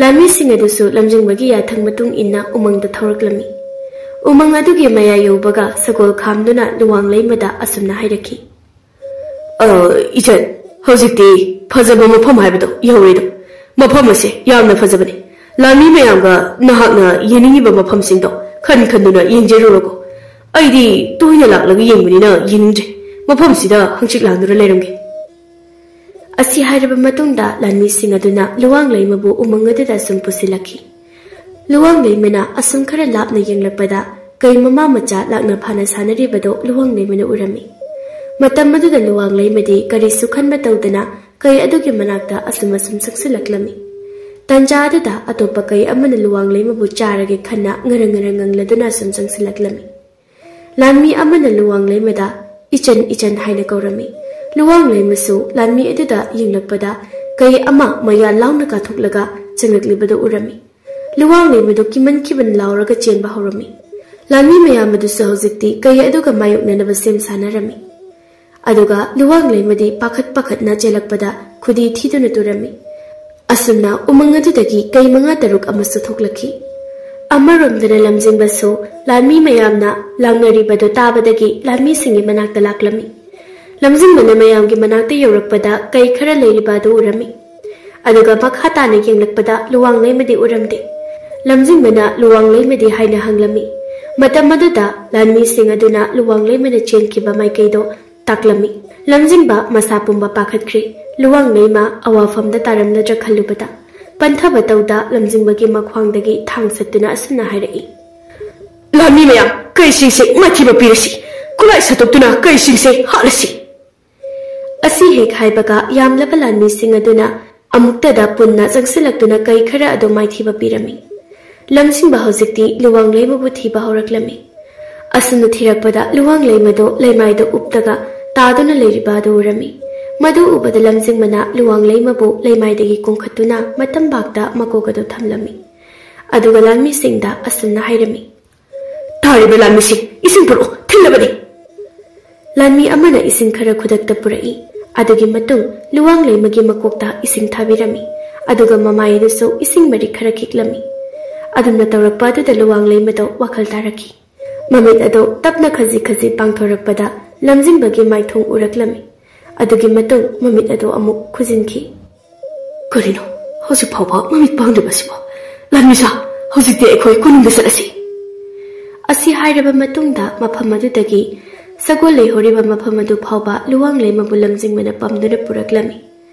ꯂꯥꯟꯃꯤꯁꯤꯡ ꯑꯗꯨꯁꯨ ꯂꯝꯖꯤꯡꯕꯒꯤ ꯌꯥꯊꯪ ꯃꯇꯨꯡ ꯏꯟꯅ ꯎꯃꯪꯗ ꯊꯧꯔꯛꯂꯝꯃꯤ꯫ ꯎꯃꯪ ꯑꯗꯨꯒꯤ ꯃꯌꯥꯏ ꯌꯧꯕꯒ ꯁꯒꯣꯜ ꯈꯥꯝꯗꯨꯅ ꯂꯨꯋꯥꯡ ꯂꯩꯃꯗ ꯑꯁꯨꯝꯅ ꯍꯥꯏꯔꯛꯈꯤ: "ꯑ, ꯏꯆꯟ, ꯍꯧꯖꯤꯛꯇꯤ ꯐꯖꯕ ꯃꯐꯝ ꯍꯥꯏꯕꯗꯣ ꯌꯧꯔꯦꯗꯣ꯫ ꯃꯐꯝ ꯑꯁꯦ ꯌꯥꯝꯅ ꯐꯖꯕꯅꯤ꯫ ꯂꯥꯟꯃꯤ ꯃꯌꯥꯝꯒ ꯅꯍꯥꯛꯅ ꯌꯦꯡꯅꯤꯡꯉꯤꯕ ꯃꯐꯝꯁꯤꯡꯗꯣ ꯈꯟ ꯈꯟꯗꯨꯅ ꯌꯦꯡꯖꯔꯨꯔꯣꯀꯣ꯫ ꯑꯩꯗꯤ ꯇꯣꯏꯅ ꯂꯥꯛꯂꯒ ꯌꯦꯡꯕꯅꯤꯅ ꯌꯦꯡꯅꯤꯡꯗ꯭ꯔꯦ꯫ ꯃꯐꯝꯁꯤꯗ ꯍꯪꯆꯤꯠ ꯂꯥꯡꯗꯨꯅ ꯂꯩꯔꯝꯒꯦ꯫" ꯑꯁꯤ ꯍꯥꯏꯔꯕ ꯃꯇꯨꯡꯗ ꯂꯥꯟꯃꯤꯁꯤꯡ ꯑꯗꯨꯅ ꯂꯨꯋꯥꯡ ꯂꯩꯃꯕꯨ ꯎꯃꯪ ꯑꯗꯨꯗ ꯁꯨꯝ ꯄꯨꯁꯤꯜꯂꯛꯈꯤ꯫ ꯂꯨꯋꯥꯡ ꯂꯩꯃꯅ ꯑꯁꯨꯝ ꯈꯔ ꯂꯥꯞꯅ ꯌꯦꯡꯂꯛꯄꯗ ꯀꯩ ꯃꯃꯥ ꯃꯆꯥ ꯂꯥꯛꯅ ꯐꯥꯅ ꯁꯥꯟꯅꯔꯤꯕꯗꯨ ꯂꯨꯋꯥꯡ ꯂꯩꯃꯅ ꯎꯔꯝꯃꯤ꯫ ꯃꯇꯝ ꯑꯗꯨꯗ ꯂꯨꯋꯥꯡ ꯂꯩꯃꯗꯤ ꯀꯔꯤꯁꯨ ꯈꯟꯕ ꯇꯧꯗꯅ ꯀꯩ ꯑꯗꯨꯒꯤ ꯃꯅꯥꯛꯇ ꯑꯁꯨꯝ ꯑꯁꯨꯝ ꯆꯪꯁꯤꯜꯂꯛꯂꯝꯃꯤ꯫ ꯇꯟꯖꯥ ꯑꯗꯨꯗ ꯑꯇꯣꯞꯄ ꯀꯩ ꯑꯃꯅ ꯂꯨꯋꯥꯡ ꯂꯩꯃꯕꯨ ꯆꯥꯔꯒꯦ ꯈꯟꯅ ꯉꯔꯪ ꯉꯔꯪ ꯉꯪꯂꯗꯨꯅ ꯁꯨꯝ ꯆꯪꯁꯤꯜꯂꯛꯂꯝꯃꯤ꯫ ꯂꯥꯟꯃꯤ ꯑꯃꯅ ꯂꯨꯋꯥꯡ ꯂꯩꯃꯗ "ꯏꯆꯟ, ꯏꯆꯟ" ꯍꯥꯏꯅ ꯀꯧꯔꯝꯃꯤ꯫ ꯂꯨꯋꯥꯡ ꯂꯩꯃꯁꯨ ꯂꯥꯟꯃꯤ ꯑꯗꯨꯗ ꯌꯦꯡꯂꯛꯄꯗ ꯀꯩ ꯑꯃ ꯃꯌꯥ ꯂꯥꯎꯅ ꯀꯥꯊꯣꯛꯂꯒ ꯆꯪꯂꯛꯂꯤꯕꯗꯨ ꯎꯔꯝꯃꯤ꯫ ꯂꯨꯋꯥꯡ ꯂꯩꯃꯗꯨ ꯀꯤꯃꯟꯈꯤꯕꯅ ꯂꯥꯎꯔꯒ ꯆꯦꯟꯕ ꯍꯧꯔꯝꯃꯤ꯫ ꯂꯥꯟꯃꯤ ꯃꯌꯥꯝ ꯑꯗꯨꯁꯨ ꯍꯧꯖꯤꯛꯇꯤ ꯀꯩ ꯑꯗꯨꯒ ꯃꯥꯌꯣꯛꯅꯅꯕ ꯁꯦꯝ ꯁꯥꯅꯔꯝꯃꯤ꯫ ꯑꯗꯨꯒ ꯂꯨꯋꯥꯡ ꯂꯩꯃꯗꯤ ꯄꯥꯈꯠ ꯄꯥꯈꯠꯅ ꯆꯦꯜꯂꯛꯄꯗ ꯈꯨꯗꯤ ꯊꯤꯗꯨꯅ ꯇꯨꯔꯝꯃꯤ꯫ ꯑꯁꯨꯝꯅ ꯎꯃꯪ ꯑꯗꯨꯗꯒꯤ ꯀꯩ ꯃꯉꯥ ꯇꯔꯨꯛ ꯑꯃꯁꯨ ꯊꯣꯛꯂꯛꯈꯤ꯫ ꯑꯃꯔꯣꯝꯗꯅ ꯂꯝꯖꯤꯡꯕꯁꯨ ꯂꯥꯟꯃꯤ ꯃꯌꯥꯝꯅ ꯂꯥꯎꯅꯔꯤꯕꯗꯨ ꯇꯥꯕꯗꯒꯤ ꯂꯥꯟꯃꯤꯁꯤꯡꯒꯤ ꯃꯅꯥꯛꯇ ꯂꯥꯛꯂꯝꯃꯤ꯫ ꯂꯝꯖꯤꯡꯕꯅ ꯃꯌꯥꯝꯒꯤ ꯃꯅꯥꯛꯇ ꯌꯧꯔꯛꯄꯗ ꯀꯩ ꯈꯔ ꯂꯩꯔꯤꯕ ꯑꯗꯨ ꯎꯔꯝꯃꯤ꯫ ꯑꯗꯨꯒ ꯃꯈꯥ ꯇꯥꯅ ꯌꯦꯡꯂꯛꯄꯗ ꯂꯨꯋꯥꯡ ꯂꯩꯃꯗꯤ ꯎꯔꯝꯗꯦ꯫ ꯂꯝꯖꯤꯡꯕꯅ "ꯂꯨꯋꯥꯡ ꯂꯩꯃꯗꯤ?" ꯍꯥꯏꯅ ꯍꯪꯂꯝꯃꯤ꯫ ꯃꯇꯝ ꯑꯗꯨꯗ ꯂꯥꯟꯃꯤꯁꯤꯡ ꯑꯗꯨꯅ ꯂꯨꯋꯥꯡ ꯂꯩꯃꯅ ꯆꯦꯟꯈꯤꯕ ꯃꯥꯏꯀꯩꯗꯣ ꯇꯥꯛꯂꯝꯃꯤ꯫ ꯂꯝꯖꯤꯡꯕ ꯃꯁꯥ ꯄꯨꯝꯕ ꯄꯥꯈꯠꯈ꯭ꯔꯦ꯫ ꯂꯨꯋꯥꯡ ꯂꯩꯃ ꯑꯋꯥꯐꯝꯗ ꯇꯥꯔꯝꯂꯗ꯭ꯔꯥ ꯈꯜꯂꯨꯕꯗ ꯄꯟꯊꯕ ꯇꯧꯗ ꯂꯝꯖꯤꯡꯕꯒꯤ ꯃꯈ꯭ꯋꯥꯡꯗꯒꯤ ꯊꯥꯡ ꯁꯠꯇꯨꯅ ꯑꯁꯨꯝꯅ ꯍꯥꯏꯔꯛꯏ: "ꯂꯥꯟꯃꯤ ꯃꯌꯥꯝ, ꯀꯩꯁꯤꯡꯁꯦ ꯃꯥꯏꯊꯤꯕ ꯄꯤꯔꯁꯤ꯫ ꯈꯨꯠꯂꯥꯏ ꯁꯠꯇꯣꯛꯇꯨꯅ ꯀꯩꯁꯤꯡꯁꯦ ꯍꯥꯠꯂꯁꯤ!" ꯑꯁꯤ ꯍꯦꯛ ꯍꯥꯏꯕꯒ ꯌꯥꯝꯂꯕ ꯂꯥꯟꯃꯤꯁꯤꯡ ꯑꯗꯨꯅ ꯑꯃꯨꯛꯇꯗ ꯄꯨꯟꯅ ꯆꯪꯁꯤꯜꯂꯛꯇꯨꯅ ꯀꯩ ꯈꯔ ꯑꯗꯨ ꯃꯥꯏꯊꯤꯕ ꯄꯤꯔꯝꯃꯤ꯫ ꯂꯝꯖꯤꯡꯕ ꯍꯧꯖꯤꯛꯇꯤ ꯂꯨꯋꯥꯡ ꯂꯩꯃꯕꯨ ꯊꯤꯕ ꯍꯧꯔꯛꯂꯝꯃꯤ꯫ ꯑꯁꯨꯝꯅ ꯊꯤꯔꯛꯄꯗ ꯂꯨꯋꯥꯡ ꯂꯩꯃꯗꯨ ꯂꯩꯃꯥꯏꯗ ꯎꯞꯇꯒ ꯇꯥꯗꯨꯅ ꯂꯩꯔꯤꯕ ꯑꯗꯨ ꯎꯔꯝꯃꯤ꯫ ꯃꯗꯨ ꯎꯕꯗ ꯂꯝꯖꯤꯡꯕꯅ ꯂꯨꯋꯥꯡ ꯂꯩꯃꯕꯨ ꯂꯩꯃꯥꯏꯗꯒꯤ ꯀꯣꯡꯈꯠꯇꯨꯅ ꯃꯇꯝꯕꯥꯛꯇ ꯃꯀꯣꯛ ꯑꯗꯨ ꯊꯝꯂꯝꯃꯤ꯫ ꯑꯗꯨꯒ ꯂꯥꯟꯃꯤꯁꯤꯡꯗ ꯑꯁꯨꯝꯅ ꯍꯥꯏꯔꯝꯃꯤ: "ꯇꯥꯔꯤꯕ ꯂꯥꯟꯃꯤꯁꯤꯡ, ꯏꯁꯤꯡ ꯄꯨꯔꯛꯎ, ꯊꯤꯜꯂꯕꯅꯤ!" ꯂꯥꯟꯃꯤ ꯑꯃꯅ ꯏꯁꯤꯡ ꯈꯔ ꯈꯨꯗꯛꯇ ꯄꯨꯔꯛꯏ꯫ ꯑꯗꯨꯒꯤ ꯃꯇꯨꯡ ꯂꯨꯋꯥꯡ ꯂꯩꯃꯒꯤ ꯃꯀꯣꯛꯇ ꯏꯁꯤꯡ ꯊꯥꯕꯤꯔꯝꯃꯤ꯫ ꯑꯗꯨꯒ ꯃꯃꯥꯏ ꯑꯗꯨꯁꯨ ꯏꯁꯤꯡ ꯃꯔꯤꯛ ꯈꯔ ꯈꯤꯛꯂꯝꯃꯤ꯫ ꯑꯗꯨꯝꯅ ꯇꯧꯔꯛꯄ ꯑꯗꯨꯗ ꯂꯨꯋꯥꯡ ꯂꯩꯃꯗꯣ ꯋꯥꯈꯜ ꯇꯥꯔꯛꯈꯤ꯫ ꯃꯃꯤꯠ ꯑꯗꯣ ꯇꯞꯅ ꯈꯖꯤꯛ ꯈꯖꯤꯛ ꯄꯥꯡꯊꯣꯔꯛꯄꯗ ꯂꯝꯖꯤꯡꯕꯒꯤ ꯃꯥꯏꯊꯣꯡ ꯎꯔꯛꯂꯝꯃꯤ꯫ ꯑꯗꯨꯒꯤ ꯃꯇꯨꯡ ꯃꯃꯤꯠ ꯑꯗꯨ ꯑꯃꯨꯛ ꯈꯨꯖꯤꯟꯈꯤ꯫ "ꯀꯔꯤꯅꯣ ꯍꯧꯖꯤꯛ ꯐꯥꯎꯕ ꯃꯃꯤꯠ ꯄꯥꯡꯗ꯭ꯔꯤꯕꯁꯤꯕꯣ? ꯂꯥꯟꯃꯤꯁꯥ, ꯍꯧꯖꯤꯛꯇꯤ ꯑꯩꯈꯣꯏ ꯀꯣꯅꯨꯡꯗ ꯆꯠꯂꯁꯤ!" ꯑꯁꯤ ꯍꯥꯏꯔꯕ ꯃꯇꯨꯡꯗ ꯃꯐꯝ ꯑꯗꯨꯗꯒꯤ ꯁꯒꯣꯜ ꯂꯩꯍꯧꯔꯤꯕ ꯃꯐꯝ ꯑꯗꯨ ꯐꯥꯎꯕ ꯂꯨꯋꯥꯡ ꯂꯩꯃꯕꯨ ꯂꯝꯖꯤꯡꯕꯅ ꯄꯝꯗꯨꯅ ꯄꯨꯔꯛꯂꯝꯃꯤ꯫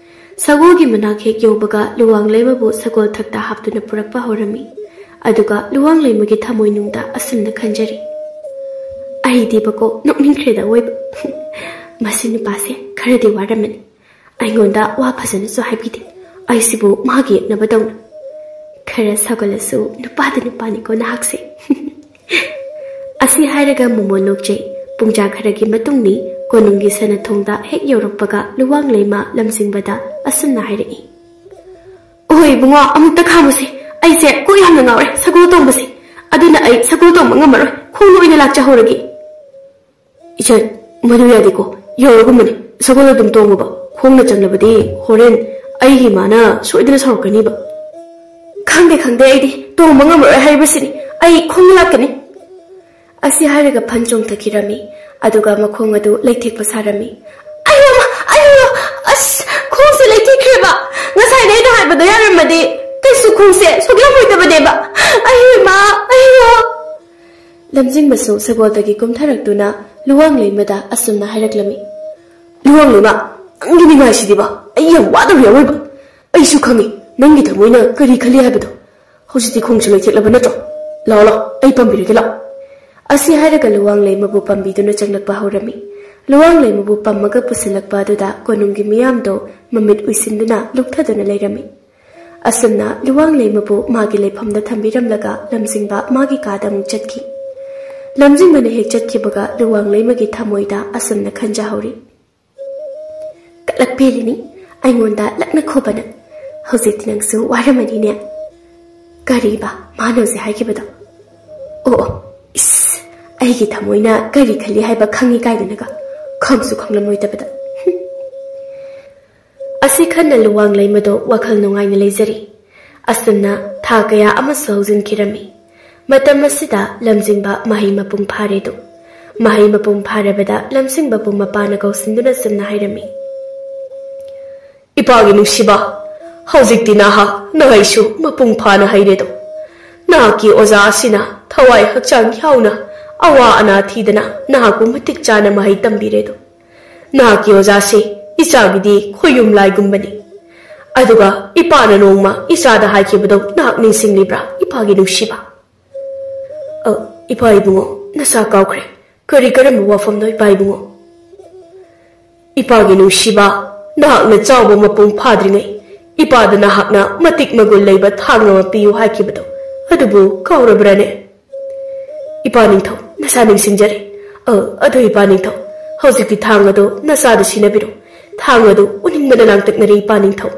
ꯁꯒꯣꯜꯒꯤ ꯃꯅꯥꯛ ꯍꯦꯛ ꯌꯧꯕꯒ ꯂꯨꯋꯥꯡꯂꯩꯃꯕꯨ ꯁꯒꯣꯜ ꯊꯛꯇ ꯍꯥꯞꯇꯨꯅ ꯄꯨꯔꯛꯄ ꯍꯧꯔꯝꯃꯤ꯫ ꯑꯗꯨꯒ ꯂꯨꯋꯥꯡꯂꯩꯃꯒꯤ ꯊꯃꯣꯏꯅꯨꯡꯗ ꯑꯁꯨꯝꯅ ꯈꯟꯖꯔꯤ, "ꯑꯩꯗꯤꯕꯀꯣ ꯅꯣꯛꯅꯤꯡꯈ꯭ꯔꯦꯗ ꯑꯣꯏꯕ꯫ ꯃꯁꯤ ꯅꯨꯄꯥꯁꯦ ꯈꯔꯗꯤ ꯋꯥꯔꯝꯃꯅꯤ꯫ ꯑꯩꯉꯣꯟꯗ ꯋꯥ ꯐꯖꯅꯁꯨ ꯍꯥꯏꯕꯤꯗꯦ꯫ ꯑꯩꯁꯤꯕꯨ ꯃꯥꯒꯤ ꯌꯦꯛꯅꯕꯗꯧꯅ꯫ ꯈꯔ ꯁꯥꯎꯒꯠꯂꯁꯨ ꯅꯨꯄꯥꯗ ꯅꯨꯄꯥꯅꯤꯀꯣ ꯅꯍꯥꯛꯁꯦ꯫" ꯑꯁꯤ ꯍꯥꯏꯔꯒ ꯃꯣꯃꯣꯟ ꯅꯣꯛꯆꯩ꯫ ꯄꯨꯡꯖꯥ ꯈꯔꯒꯤ ꯃꯇꯨꯡꯅꯤ꯫ ꯀꯣꯅꯨꯡꯒꯤ ꯁꯅꯥꯊꯣꯡꯗ ꯍꯦꯛ ꯌꯧꯔꯛꯄꯒ ꯂꯨꯋꯥꯡꯂꯩꯃ ꯂꯝꯖꯤꯡꯕꯗ ꯑꯁꯨꯝꯅ ꯍꯥꯏꯔꯛꯏ, "ꯑꯣꯍꯣꯏ ꯏꯕꯨꯡꯉꯣ, ꯑꯃꯨꯛꯇ ꯈꯥꯝꯃꯨꯁꯦ꯫ ꯑꯩꯁꯦ ꯀꯣꯛ ꯌꯥꯝꯅ ꯉꯥꯎꯔꯦ ꯁꯒꯣꯜ ꯇꯣꯡꯕꯁꯦ꯫ ꯑꯗꯨꯅ ꯑꯩ ꯁꯒꯣꯜ ꯇꯣꯡꯕ ꯉꯝꯃꯔꯣꯏ꯫ ꯈꯣꯡꯅ ꯑꯣꯏꯅ ꯂꯥꯛꯆꯍꯧꯔꯒꯦ꯫" "ꯏꯆꯟ, ꯃꯗꯨ ꯌꯥꯗꯦꯀꯣ꯫ ꯌꯧꯔꯒꯨꯝꯕꯅꯤ꯫ ꯁꯒꯣꯜ ꯑꯗꯨꯝ ꯇꯣꯡꯉꯨꯕ꯫ ꯈꯣꯡꯅ ꯆꯪꯂꯕꯗꯤ ꯍꯣꯔꯦꯟ ꯑꯩꯒꯤ ꯏꯃꯥꯅ ꯁꯣꯏꯗꯅ ꯁꯥꯎꯔꯛꯀꯅꯤꯕ꯫" "ꯈꯪꯗꯦ, ꯈꯪꯗꯦ, ꯑꯩꯗꯤ ꯇꯣꯡꯕ ꯉꯝꯃꯔꯣꯏ ꯍꯥꯏꯔꯤꯕꯁꯤꯅꯤ꯫ ꯑꯩ ꯈꯣꯡꯅ ꯂꯥꯛꯀꯅꯤ꯫" ꯑꯁꯤ ꯍꯥꯏꯔꯒ ꯐꯟ ꯆꯣꯡꯊꯈꯤꯔꯝꯃꯤ꯫ ꯑꯗꯨꯒ ꯃꯈꯣꯡ ꯑꯗꯨ ꯂꯩꯊꯦꯛꯄ ꯁꯥꯔꯝꯃꯤ꯫ "ꯑꯌꯣ, ꯑꯌꯣ, ꯑꯁ, ꯈꯣꯡꯁꯦ ꯂꯩꯊꯦꯛꯈ꯭ꯔꯦꯕ꯫ ꯉꯁꯥꯏꯗ ꯑꯩꯅ ꯍꯥꯏꯕꯗꯣ ꯌꯥꯔꯝꯃꯗꯤ ꯀꯩꯁꯨ ꯈꯣꯡꯁꯦ ꯁꯣꯛꯂꯝꯃꯣꯏꯗꯕꯅꯦꯕ꯫ ꯑꯌꯣ ꯏꯃꯥ, ꯑꯌꯣ꯫" ꯂꯝꯖꯤꯡꯕꯁꯨ ꯁꯒꯣꯜꯗꯒꯤ ꯀꯨꯝꯊꯔꯛꯇꯨꯅ ꯂꯨꯋꯥꯡꯂꯩꯃꯗ ꯑꯁꯨꯝꯅ ꯍꯥꯏꯔꯛꯂꯝꯃꯤ, "ꯂꯨꯋꯥꯡꯂꯩꯃ, ꯅꯪꯒꯤ ꯅꯤꯡꯉꯥꯏꯁꯤꯗꯤꯕ, ꯑꯩ ꯌꯥꯝ ꯋꯥꯗꯧꯔꯤ ꯑꯋꯣꯏꯕ꯫ ꯑꯩꯁꯨ ꯈꯪꯉꯤ ꯅꯪꯒꯤ ꯊꯃꯣꯏꯅ ꯀꯔꯤ ꯈꯜꯂꯤ ꯍꯥꯏꯕꯗꯣ꯫ ꯍꯧꯖꯤꯛꯇꯤ ꯈꯣꯡꯁꯨ ꯂꯩꯊꯦꯛꯂꯕ ꯅꯠꯇ꯭ꯔꯣ? ꯂꯥꯛꯑꯣ, ꯂꯥꯛꯑꯣ, ꯑꯩ ꯄꯥꯝꯕꯤꯔꯒꯦ, ꯂꯥꯛꯑꯣ꯫" ꯑꯁꯤ ꯍꯥꯏꯔꯒ ꯂꯨꯋꯥꯡꯂꯩꯃꯕꯨ ꯄꯥꯝꯕꯤꯗꯨꯅ ꯆꯪꯂꯛꯄ ꯍꯧꯔꯝꯃꯤ꯫ ꯂꯨꯋꯥꯡꯂꯩꯃꯕꯨ ꯄꯝꯃꯒ ꯄꯨꯁꯤꯜꯂꯛꯄ ꯑꯗꯨꯗ ꯀꯣꯅꯨꯡꯒꯤ ꯃꯤꯌꯥꯝꯗꯣ ꯃꯃꯤꯠ ꯎꯏꯁꯤꯟꯗꯨꯅ ꯂꯨꯞꯊꯗꯨꯅ ꯂꯩꯔꯝꯃꯤ꯫ ꯑꯁꯨꯝꯅ ꯂꯨꯋꯥꯡꯂꯩꯃꯕꯨ ꯃꯥꯒꯤ ꯂꯩꯐꯝꯗ ꯊꯝꯕꯤꯔꯝꯂꯒ ꯂꯝꯖꯤꯡꯕ ꯃꯥꯒꯤ ꯀꯥꯗ ꯑꯃꯨꯛ ꯆꯠꯈꯤ꯫ ꯂꯝꯖꯤꯡꯕꯅ ꯍꯦꯛ ꯆꯠꯈꯤꯕꯒ ꯂꯨꯋꯥꯡꯂꯩꯃꯒꯤ ꯊꯃꯣꯏꯗ ꯑꯁꯨꯝꯅ ꯈꯟꯖꯍꯧꯔꯤ, "ꯀꯂꯛ ꯄꯦꯜꯂꯤꯅꯤ, ꯑꯩꯉꯣꯟꯗ ꯂꯛꯅꯈꯣꯕꯅ꯫ ꯍꯧꯖꯤꯛꯇꯤ ꯅꯪꯁꯨ ꯋꯥꯔꯝꯃꯅꯤꯅꯦ꯫" "ꯀꯔꯤꯕ ꯃꯥꯅ ꯍꯧꯖꯤꯛ ꯍꯥꯏꯈꯤꯕꯗꯣ? ꯑꯣ, ꯑꯣ, ꯏꯁ, ꯑꯩꯒꯤ ꯊꯃꯣꯏꯅ ꯀꯔꯤ ꯈꯜꯂꯤ ꯍꯥꯏꯕ ꯈꯪꯉꯤ ꯀꯥꯏꯗꯅꯒ꯫ ꯈꯪꯁꯨ ꯈꯪꯂꯝꯂꯣꯏꯗꯕꯗ꯫" ꯑꯁꯤ ꯈꯟꯅ ꯂꯨꯋꯥꯡꯂꯩꯃꯗꯣ ꯋꯥꯈꯜ ꯅꯨꯡꯉꯥꯏꯅ ꯂꯩꯖꯔꯤ꯫ ꯑꯁꯨꯝꯅ ꯊꯥ ꯀꯌꯥ ꯑꯃꯁꯨ ꯍꯧꯖꯤꯟꯈꯤꯔꯝꯃꯤ꯫ ꯃꯇꯝ ꯑꯁꯤꯗ ꯂꯝꯖꯤꯡꯕ ꯃꯍꯩ ꯃꯄꯨꯡ ꯐꯥꯔꯦꯗꯣ꯫ ꯃꯍꯩ ꯃꯄꯨꯡ ꯐꯥꯔꯕꯗ ꯂꯝꯖꯤꯡꯕꯕꯨ ꯃꯄꯥꯅ ꯀꯧꯁꯤꯟꯗꯨꯅ ꯁꯨꯝꯅ ꯍꯥꯏꯔꯝꯃꯤ, "ꯏꯄꯥꯒꯤ ꯅꯨꯡꯁꯤꯕ, ꯍꯧꯖꯤꯛꯇꯤ ꯅꯍꯥꯛ ꯅꯍꯩꯁꯨ ꯃꯄꯨꯡ ꯐꯥꯅ ꯍꯩꯔꯦꯗꯣ꯫ ꯅꯍꯥꯛꯀꯤ ꯑꯣꯖꯥ ꯑꯁꯤꯅ ꯊꯋꯥꯏ ꯍꯛꯆꯥꯡ ꯌꯥꯎꯅ ꯑꯋꯥ ꯑꯅꯥ ꯊꯤꯗꯅ ꯅꯍꯥꯛꯄꯨ ꯃꯇꯤꯛ ꯆꯥꯅ ꯃꯍꯩ ꯇꯝꯕꯤꯔꯦꯗꯣ꯫ ꯅꯍꯥꯛꯀꯤ ꯑꯣꯖꯥꯁꯤ ꯏꯆꯥꯒꯤꯗꯤ ꯈꯣꯏꯌꯨꯝ ꯂꯥꯏꯒꯨꯝꯕꯅꯤ꯫ ꯑꯗꯨꯒ ꯏꯄꯥꯅ ꯅꯣꯡꯃ ꯏꯆꯥꯗ ꯍꯥꯏꯈꯤꯕꯗꯣ ꯅꯍꯥꯛ ꯅꯤꯡꯁꯤꯡꯂꯤꯕ꯭ꯔꯥ, ꯏꯄꯥꯒꯤ ꯅꯨꯡꯁꯤꯕ? ꯑ, ꯏꯄꯥ ꯏꯕꯨꯡꯉꯣ, ꯅꯁꯥ ꯀꯥꯎꯈ꯭ꯔꯦ꯫ ꯀꯔꯤ ꯀꯔꯝꯕ ꯋꯥꯐꯝꯅꯣ, ꯏꯄꯥ ꯏꯕꯨꯡꯉꯣ? ꯏꯄꯥꯒꯤ ꯅꯨꯡꯁꯤꯕ, ꯅꯍꯥꯛꯅ ꯆꯥꯎꯕ ꯃꯄꯨꯡ ꯐꯥꯗ꯭ꯔꯤꯉꯩ ꯏꯄꯥꯗ ꯅꯍꯥꯛꯅ ꯃꯇꯤꯛ ꯃꯒꯨꯟ ꯂꯩꯕ ꯊꯥꯡ ꯑꯃ ꯄꯤꯌꯨ ꯍꯥꯏꯈꯤꯕꯗꯣ, ꯑꯗꯨꯕꯨ ꯀꯥꯎꯔꯕ꯭ꯔꯥꯅꯦ? ꯏꯄꯥ ꯅꯤꯡꯊꯧ, ꯅꯁꯥ ꯅꯤꯡꯁꯤꯡꯖꯔꯦ꯫ ꯑ, ꯑꯗꯨ ꯏꯄꯥ ꯅꯤꯡꯊꯧ, ꯍꯧꯖꯤꯛꯇꯤ ꯊꯥꯡ ꯑꯗꯨ ꯅꯆꯥꯗ ꯁꯤꯟꯅꯕꯤꯔꯣ꯫ ꯊꯥꯡ ꯑꯗꯨ ꯎꯅꯤꯡꯕꯅ ꯂꯥꯡꯇꯛꯅꯔꯦ, ꯏꯄꯥ ꯅꯤꯡꯊꯧ꯫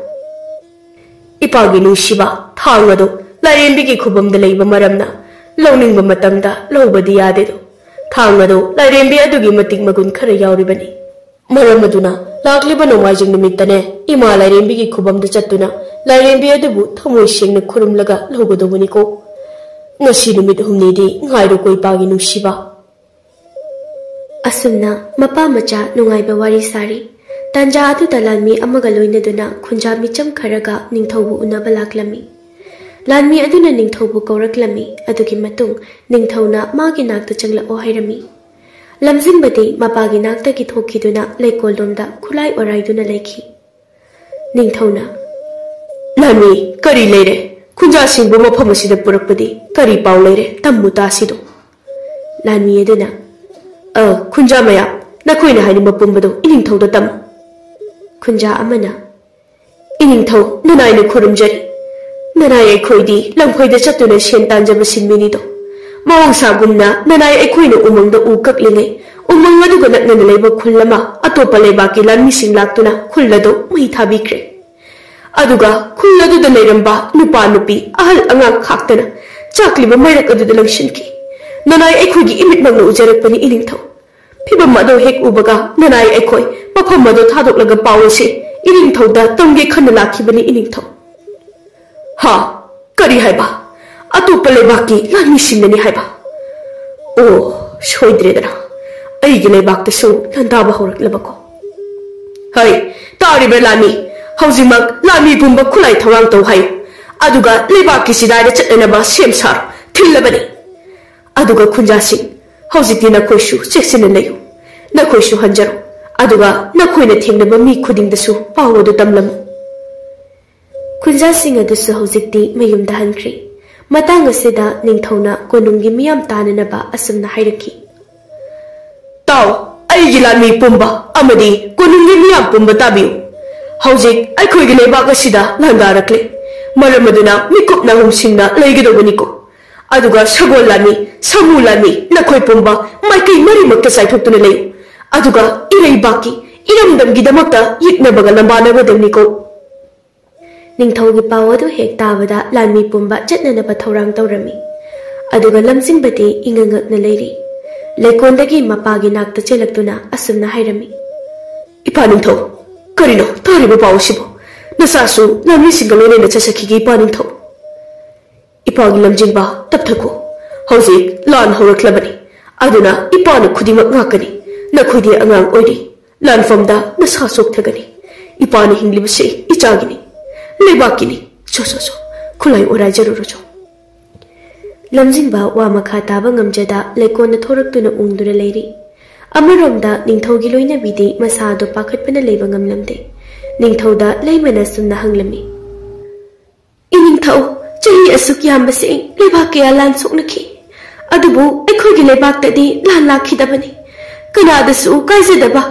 ꯏꯄꯥꯒꯤ ꯅꯨꯡꯁꯤꯕ, ꯊꯥꯡ ꯑꯗꯨ ꯂꯥꯏꯔꯦꯝꯕꯤꯒꯤ ꯈꯨꯕꯝꯗ ꯂꯩꯕ ꯃꯔꯝꯅ ꯂꯧꯅꯤꯡꯕ ꯃꯇꯝꯗ ꯂꯧꯕꯗꯤ ꯌꯥꯗꯦꯗꯣ꯫ ꯊꯥꯡ ꯑꯗꯨ ꯂꯥꯏꯔꯦꯝꯕꯤ ꯑꯗꯨꯒꯤ ꯃꯇꯤꯛ ꯃꯒꯨꯟ ꯈꯔ ꯌꯥꯎꯔꯤꯕꯅꯤ꯫ ꯃꯔꯝ ꯑꯗꯨꯅ ꯂꯥꯛꯂꯤꯕ ꯅꯣꯡꯃꯥꯏꯖꯤꯡ ꯅꯨꯃꯤꯠꯇꯅꯦ ꯏꯃꯥ ꯂꯥꯏꯔꯦꯝꯕꯤꯒꯤ ꯈꯨꯕꯝꯗ ꯆꯠꯇꯨꯅ ꯂꯥꯏꯔꯦꯝꯕꯤ ꯑꯗꯨꯕꯨ ꯊꯃꯣꯏ ꯁꯦꯡꯅ ꯈꯨꯔꯨꯝꯂꯒ ꯂꯧꯒꯗꯧꯕꯅꯤꯀꯣ꯫ ꯉꯁꯤ ꯅꯨꯃꯤꯠ ꯍꯨꯝꯅꯤꯗꯤ ꯉꯥꯏꯔꯣꯀꯣ, ꯏꯄꯥꯒꯤ ꯅꯨꯡꯁꯤꯕ꯫ ꯑꯁꯨꯝꯅ ꯃꯄꯥ ꯃꯆꯥ ꯅꯨꯡꯉꯥꯏꯕ ꯋꯥꯔꯤ ꯁꯥꯔꯤ꯫ ꯇꯥꯟꯖꯥ ꯑꯗꯨꯗ ꯂꯥꯟꯃꯤ ꯑꯃꯒ ꯂꯣꯏꯅꯗꯨꯅ ꯈꯨꯟꯖꯥ ꯃꯤꯆꯝ ꯈꯔꯒ ꯅꯤꯡꯊꯧꯕꯨ ꯎꯅꯕ ꯂꯥꯛꯂꯝꯃꯤ꯫ ꯂꯥꯟꯃꯤ ꯑꯗꯨꯅ ꯅꯤꯡꯊꯧꯕꯨ ꯀꯧꯔꯛꯂꯝꯃꯤ꯫ ꯑꯗꯨꯒꯤ ꯃꯇꯨꯡ ꯅꯤꯡꯊꯧꯅ ꯃꯥꯒꯤ ꯅꯥꯛꯇ ꯆꯪꯂꯛꯑꯣ ꯍꯥꯏꯔꯝꯃꯤ꯫ ꯂꯝꯖꯤꯡꯕꯗꯤ ꯃꯄꯥꯒꯤ ꯅꯥꯛꯇꯒꯤ ꯊꯣꯛꯈꯤꯗꯨꯅ ꯂꯩꯀꯣꯜꯂꯣꯝꯗ ꯈꯨꯠꯂꯥꯏ ꯑꯣꯔꯥꯏꯗꯨꯅ ꯂꯩꯈꯤ꯫ ꯅꯤꯡꯊꯧꯅ, "ꯂꯥꯟꯃꯤ, ꯀꯔꯤ ꯂꯩꯔꯦ? ꯈꯨꯟꯖꯥꯁꯤꯡꯕꯨ ꯃꯐꯝ ꯑꯁꯤꯗ ꯄꯨꯔꯛꯄꯗꯤ ꯀꯔꯤ ꯄꯥꯎ ꯂꯩꯔꯦ? ꯇꯝꯃꯨ ꯇꯥꯁꯤꯗꯣ꯫" ꯂꯥꯟꯃꯤ ꯑꯗꯨꯅ, "ꯑ, ꯈꯨꯟꯖꯥ ꯃꯌꯥꯝ, ꯅꯈꯣꯏꯅ ꯍꯥꯏꯅꯤꯡꯕ ꯄꯨꯝꯕꯗꯨ ꯏꯅꯤꯡꯊꯧꯗ ꯇꯝꯃꯨ꯫" ꯈꯨꯟꯖꯥ ꯑꯃꯅ, "ꯏꯅꯤꯡꯊꯧ, ꯅꯅꯥꯏꯅ ꯈꯨꯔꯨꯝꯖꯔꯤ꯫ ꯅꯅꯥꯏ ꯑꯩꯈꯣꯏꯗꯤ ꯂꯝꯈꯣꯏꯗ ꯆꯠꯇꯨꯅ ꯁꯦꯟ ꯇꯥꯟꯖꯕ ꯁꯤꯟꯃꯤꯅꯤꯗꯣ꯫ ꯃꯍꯧꯁꯥꯒꯨꯝꯅ ꯅꯅꯥꯏ ꯑꯩꯈꯣꯏꯅ ꯎꯃꯪꯗ ꯎ ꯀꯛꯂꯤꯉꯩ, ꯎꯃꯪ ꯑꯗꯨꯒ ꯅꯛꯅꯅ ꯂꯩꯕ ꯈꯨꯜ ꯑꯃ ꯑꯇꯣꯞꯄ ꯂꯩꯕꯥꯛꯀꯤ ꯂꯥꯟꯃꯤꯁꯤꯡ ꯂꯥꯛꯇꯨꯅ ꯈꯨꯜ ꯑꯗꯨ ꯃꯩ ꯊꯥꯕꯤꯈ꯭ꯔꯦ꯫ ꯑꯗꯨꯒ ꯈꯨꯜ ꯑꯗꯨꯗ ꯂꯩꯔꯝꯕ ꯅꯨꯄꯥ ꯅꯨꯄꯤ ꯑꯍꯜ ꯑꯉꯥꯡ ꯈꯥꯛꯇꯅ ꯆꯥꯛꯂꯤꯕ ꯃꯩꯔꯛ ꯑꯗꯨꯗ ꯂꯪꯁꯤꯟꯈꯤ꯫ ꯅꯅꯥꯏ ꯑꯩꯈꯣꯏꯒꯤ ꯏꯃꯤꯠꯃꯛꯅ ꯎꯖꯔꯛꯄꯅꯤ, ꯏꯅꯤꯡꯊꯧ꯫ ꯐꯤꯚꯝ ꯑꯗꯨ ꯍꯦꯛ ꯎꯕꯒ ꯅꯅꯥꯏ ꯑꯩꯈꯣꯏ ꯃꯐꯝ ꯑꯗꯨ ꯊꯥꯗꯣꯛꯂꯒ ꯄꯥꯎ ꯑꯁꯤ ꯏꯅꯤꯡꯊꯧꯗ ꯇꯝꯒꯦ ꯈꯟꯅ ꯂꯥꯛꯈꯤꯕꯅꯤ, ꯏꯅꯤꯡꯊꯧ꯫" "ꯍꯥ? ꯀꯔꯤ ꯍꯥꯏꯕ? ꯑꯇꯣꯞꯄ ꯂꯩꯕꯥꯛꯀꯤ ꯂꯥꯟꯃꯤꯁꯤꯡꯅꯅꯤ ꯍꯥꯏꯕ? ꯑꯣ, ꯁꯣꯏꯗ꯭ꯔꯦꯗꯅ, ꯑꯩꯒꯤ ꯂꯩꯕꯥꯛꯇꯁꯨ ꯂꯥꯟꯗꯥꯕ ꯍꯧꯔꯛꯂꯕꯀꯣ꯫ ꯍꯩ, ꯇꯥꯔꯤꯕ ꯂꯥꯟꯃꯤ, ꯍꯧꯖꯤꯛꯃꯛ ꯂꯥꯟꯃꯤ ꯄꯨꯝꯕ ꯈꯨꯠꯂꯥꯏ ꯊꯧꯔꯥꯡ ꯇꯧ ꯍꯥꯏꯌꯨ꯫ ꯑꯗꯨꯒ ꯂꯩꯕꯥꯛꯀꯤ ꯆꯤꯗꯥꯏꯗ ꯆꯠꯅꯅꯕ ꯁꯦꯝ ꯁꯥꯔꯣ꯫ ꯊꯤꯜꯂꯕꯅꯤ꯫ ꯑꯗꯨꯒ ꯈꯨꯟꯖꯥꯁꯤꯡ, ꯍꯧꯖꯤꯛꯇꯤ ꯅꯈꯣꯏꯁꯨ ꯆꯦꯛꯁꯤꯟꯅ ꯂꯩꯌꯨ꯫ ꯅꯈꯣꯏꯁꯨ ꯍꯟꯖꯔꯣ꯫ ꯑꯗꯨꯒ ꯅꯈꯣꯏꯅ ꯊꯦꯡꯅꯕ ꯃꯤ ꯈꯨꯗꯤꯡꯗꯁꯨ ꯄꯥꯎ ꯑꯗꯨ ꯇꯝꯂꯝꯃꯨ꯫" ꯈꯨꯟꯖꯥꯁꯤꯡ ꯑꯗꯨꯁꯨ ꯍꯧꯖꯤꯛꯇꯤ ꯃꯌꯨꯝꯗ ꯍꯟꯈ꯭ꯔꯦ꯫ ꯃꯇꯥꯡ ꯑꯁꯤꯗ ꯅꯤꯡꯊꯧꯅ ꯀꯣꯅꯨꯡꯒꯤ ꯃꯤꯌꯥꯝ ꯇꯥꯅꯅꯕ ꯑꯁꯨꯝꯅ ꯍꯥꯏꯔꯛꯈꯤ꯫ "ꯇꯥꯎ, ꯑꯩꯒꯤ ꯂꯥꯟꯃꯤ ꯄꯨꯝꯕ ꯑꯃꯗꯤ ꯀꯣꯅꯨꯡꯒꯤ ꯃꯤꯌꯥꯝ ꯄꯨꯝꯕ ꯇꯥꯕꯤꯌꯨ꯫ ꯍꯧꯖꯤꯛ ꯑꯩꯈꯣꯏꯒꯤ ꯂꯩꯕꯥꯛ ꯑꯁꯤꯗ ꯂꯥꯟꯗꯥꯔꯛꯂꯦ꯫ ꯃꯔꯝ ꯑꯗꯨꯅ ꯃꯤꯀꯨꯞꯅ ꯍꯨꯝꯁꯤꯡꯅ ꯂꯩꯒꯗꯧꯕꯅꯤꯀꯣ꯫ ꯑꯗꯨꯒ ꯁꯒꯣꯜ ꯂꯥꯟꯃꯤ, ꯁꯥꯃꯨ ꯂꯥꯟꯃꯤ, ꯅꯈꯣꯏ ꯄꯨꯝꯕ ꯃꯥꯏꯀꯩ ꯃꯔꯤꯃꯛꯇ ꯆꯥꯏꯊꯣꯛꯇꯨꯅ ꯂꯩꯌꯨ꯫ ꯑꯗꯨꯒ ꯏꯔꯩꯕꯥꯛꯀꯤ, ꯏꯔꯝꯗꯝꯒꯤꯗꯃꯛꯇ ꯌꯦꯛꯅꯕꯒ ꯂꯝꯕꯥꯅꯒꯗꯕꯅꯤꯀꯣ꯫" ꯅꯤꯡꯊꯧꯒꯤ ꯄꯥꯎ ꯑꯗꯨ ꯍꯦꯛ ꯇꯥꯕꯗ ꯂꯥꯟꯃꯤ ꯄꯨꯝꯕ ꯆꯠꯅꯅꯕ ꯊꯧꯔꯥꯡ ꯇꯧꯔꯝꯃꯤ꯫ ꯑꯗꯨꯒ ꯂꯝꯖꯤꯡꯕꯗꯤ ꯏꯉꯛ ꯉꯛꯅ ꯂꯩꯔꯤ꯫ ꯂꯩꯀꯣꯟꯗꯒꯤ ꯃꯄꯥꯒꯤ ꯅꯥꯛꯇ ꯆꯦꯜꯂꯛꯇꯨꯅ ꯑꯁꯨꯝꯅ ꯍꯥꯏꯔꯝꯃꯤ꯫ "ꯏꯄꯥ ꯅꯤꯡꯊꯧ, ꯀꯔꯤꯅꯣ ꯇꯥꯔꯤꯕ ꯄꯥꯎ ꯑꯁꯤꯕꯨ? ꯅꯆꯥꯁꯨ ꯂꯥꯟꯃꯤꯁꯤꯡꯒ ꯂꯣꯏꯅꯅ ꯆꯠꯆꯈꯤꯒꯦ, ꯏꯄꯥ ꯅꯤꯡꯊꯧ꯫" "ꯏꯄꯥꯒꯤ ꯂꯝꯖꯤꯡꯕ, ꯇꯞꯊꯈꯣ꯫ ꯍꯧꯖꯤꯛ ꯂꯥꯟ ꯍꯧꯔꯛꯂꯕꯅꯤ꯫ ꯑꯗꯨꯅ ꯏꯄꯥꯅ ꯈꯨꯗꯤꯡꯃꯛ ꯉꯥꯛꯀꯅꯤ꯫ ꯅꯈꯣꯏꯗꯤ ꯑꯉꯥꯡ ꯑꯣꯏꯔꯤ꯫ ꯂꯥꯟꯐꯝꯗ ꯅꯁꯥ ꯆꯣꯛꯊꯒꯅꯤ꯫ ꯏꯄꯥꯅ ꯍꯤꯡꯂꯤꯕꯁꯤ ꯏꯆꯥꯒꯤꯅꯤ, ꯂꯩꯕꯥꯛꯀꯤꯅꯤ꯫ ꯆꯣ, ꯆꯣ, ꯆꯣ, ꯈꯨꯠꯂꯥꯏ ꯑꯣꯔꯥꯏꯖꯔꯨꯔꯣ ꯆꯣ꯫" ꯂꯝꯖꯤꯡꯕ ꯋꯥ ꯃꯈꯥ ꯇꯥꯕ ꯉꯝꯖꯗ ꯂꯩꯀꯣꯟꯅ ꯊꯣꯔꯛꯇꯨꯅ ꯎꯪꯗꯨꯅ ꯂꯩꯔꯤ꯫ ꯑꯃꯔꯣꯝꯗ ꯅꯤꯡꯊꯧꯒꯤ ꯂꯣꯏꯅꯕꯤꯗꯤ ꯃꯁꯥ ꯑꯗꯨ ꯄꯥꯈꯠꯄꯅ ꯂꯩꯕ ꯉꯝꯂꯝꯗꯦ꯫ ꯅꯤꯡꯊꯧꯗ ꯂꯩꯃꯅ ꯁꯨꯝꯅ ꯍꯪꯂꯝꯃꯤ꯫ "ꯏꯅꯤꯡꯊꯧ, ꯆꯍꯤ ꯑꯁꯨꯛ ꯌꯥꯝꯕꯁꯤ ꯂꯩꯕꯥꯛ ꯀꯌꯥ ꯂꯥꯟ ꯁꯣꯛꯅꯈꯤ꯫ ꯑꯗꯨꯕꯨ ꯑꯩꯈꯣꯏꯒꯤ ꯂꯩꯕꯥꯛꯇꯗꯤ ꯂꯥꯟ ꯂꯥꯛꯈꯤꯗꯕꯅꯤ꯫ ꯀꯅꯥꯗꯁꯨ ꯀꯥꯏꯖꯗꯕ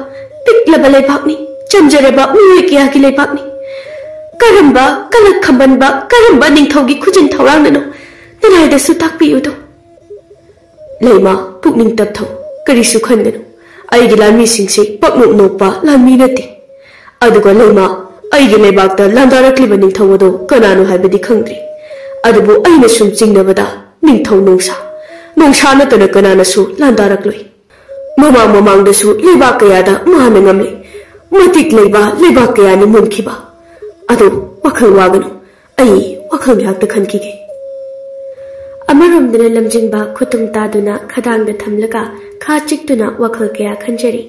ꯄꯤꯛꯂꯕ ꯂꯩꯕꯥꯛꯅꯤ, ꯆꯝꯖꯔꯕ ꯃꯤꯑꯣꯏ ꯀꯌꯥꯒꯤ ꯂꯩꯕꯥꯛꯅꯤ꯫ ꯀꯔꯝꯕ ꯀꯂꯛ ꯈꯝꯕꯟꯕ, ꯀꯔꯝꯕ ꯅꯤꯡꯊꯧꯒꯤ ꯈꯨꯖꯤꯟ ꯊꯧꯔꯥꯡꯅꯅꯣ? ꯅꯅꯥꯏꯗꯁꯨ ꯇꯥꯛꯄꯤꯌꯨꯗꯣ꯫" "ꯂꯩꯃ, ꯄꯨꯛꯅꯤꯡ ꯇꯞꯊꯧ, ꯀꯔꯤꯁꯨ ꯈꯟꯒꯅꯨ꯫ ꯑꯩꯒꯤ ꯂꯥꯟꯃꯤꯁꯤꯡꯁꯤ ꯄꯛꯅꯣꯛ ꯅꯣꯛꯄ ꯂꯥꯟꯃꯤ ꯅꯠꯇꯦ꯫ ꯑꯗꯨꯒ ꯂꯩꯃ, ꯑꯩꯒꯤ ꯂꯩꯕꯥꯛꯇ ꯂꯥꯟꯗꯥꯔꯛꯂꯤꯕ ꯅꯤꯡꯊꯧ ꯑꯗꯨ ꯀꯅꯥꯅꯣ ꯍꯥꯏꯕꯗꯤ ꯈꯪꯗ꯭ꯔꯤ꯫ ꯑꯗꯨꯕꯨ ꯑꯩꯅ ꯁꯨꯝ ꯆꯤꯡꯅꯕꯗ ꯅꯤꯡꯊꯧ ꯅꯣꯡꯁꯥ, ꯅꯣꯡꯁꯥ ꯅꯠꯇꯅ ꯀꯅꯥꯅꯁꯨ ꯂꯥꯟꯗꯥꯔꯛꯂꯣꯏ꯫ ꯃꯃꯥꯡ ꯃꯃꯥꯡꯗꯁꯨ ꯂꯩꯕꯥꯛ ꯀꯌꯥꯗ ꯃꯍꯥꯛꯅ ꯉꯝꯂꯦ꯫ ꯃꯇꯤꯛ ꯂꯩꯕ ꯂꯩꯕꯥꯛ ꯀꯌꯥꯅꯤ ꯃꯨꯟꯈꯤꯕ꯫ ꯑꯗꯨ ꯋꯥꯈꯜ ꯋꯥꯒꯅꯨ, ꯑꯩ ꯋꯥꯈꯜ ꯉꯥꯏꯍꯥꯛꯇ ꯈꯟꯈꯤꯒꯦ꯫" ꯑꯃꯔꯣꯝꯗꯅ ꯂꯝꯖꯤꯡꯕ ꯈꯨꯇꯨꯝ ꯇꯥꯗꯨꯅ ꯈꯗꯥꯡꯗ ꯊꯝꯂꯒ ꯈꯥ ꯆꯤꯛꯇꯨꯅ ꯋꯥꯈꯜ ꯀꯌꯥ ꯈꯟꯖꯔꯤ꯫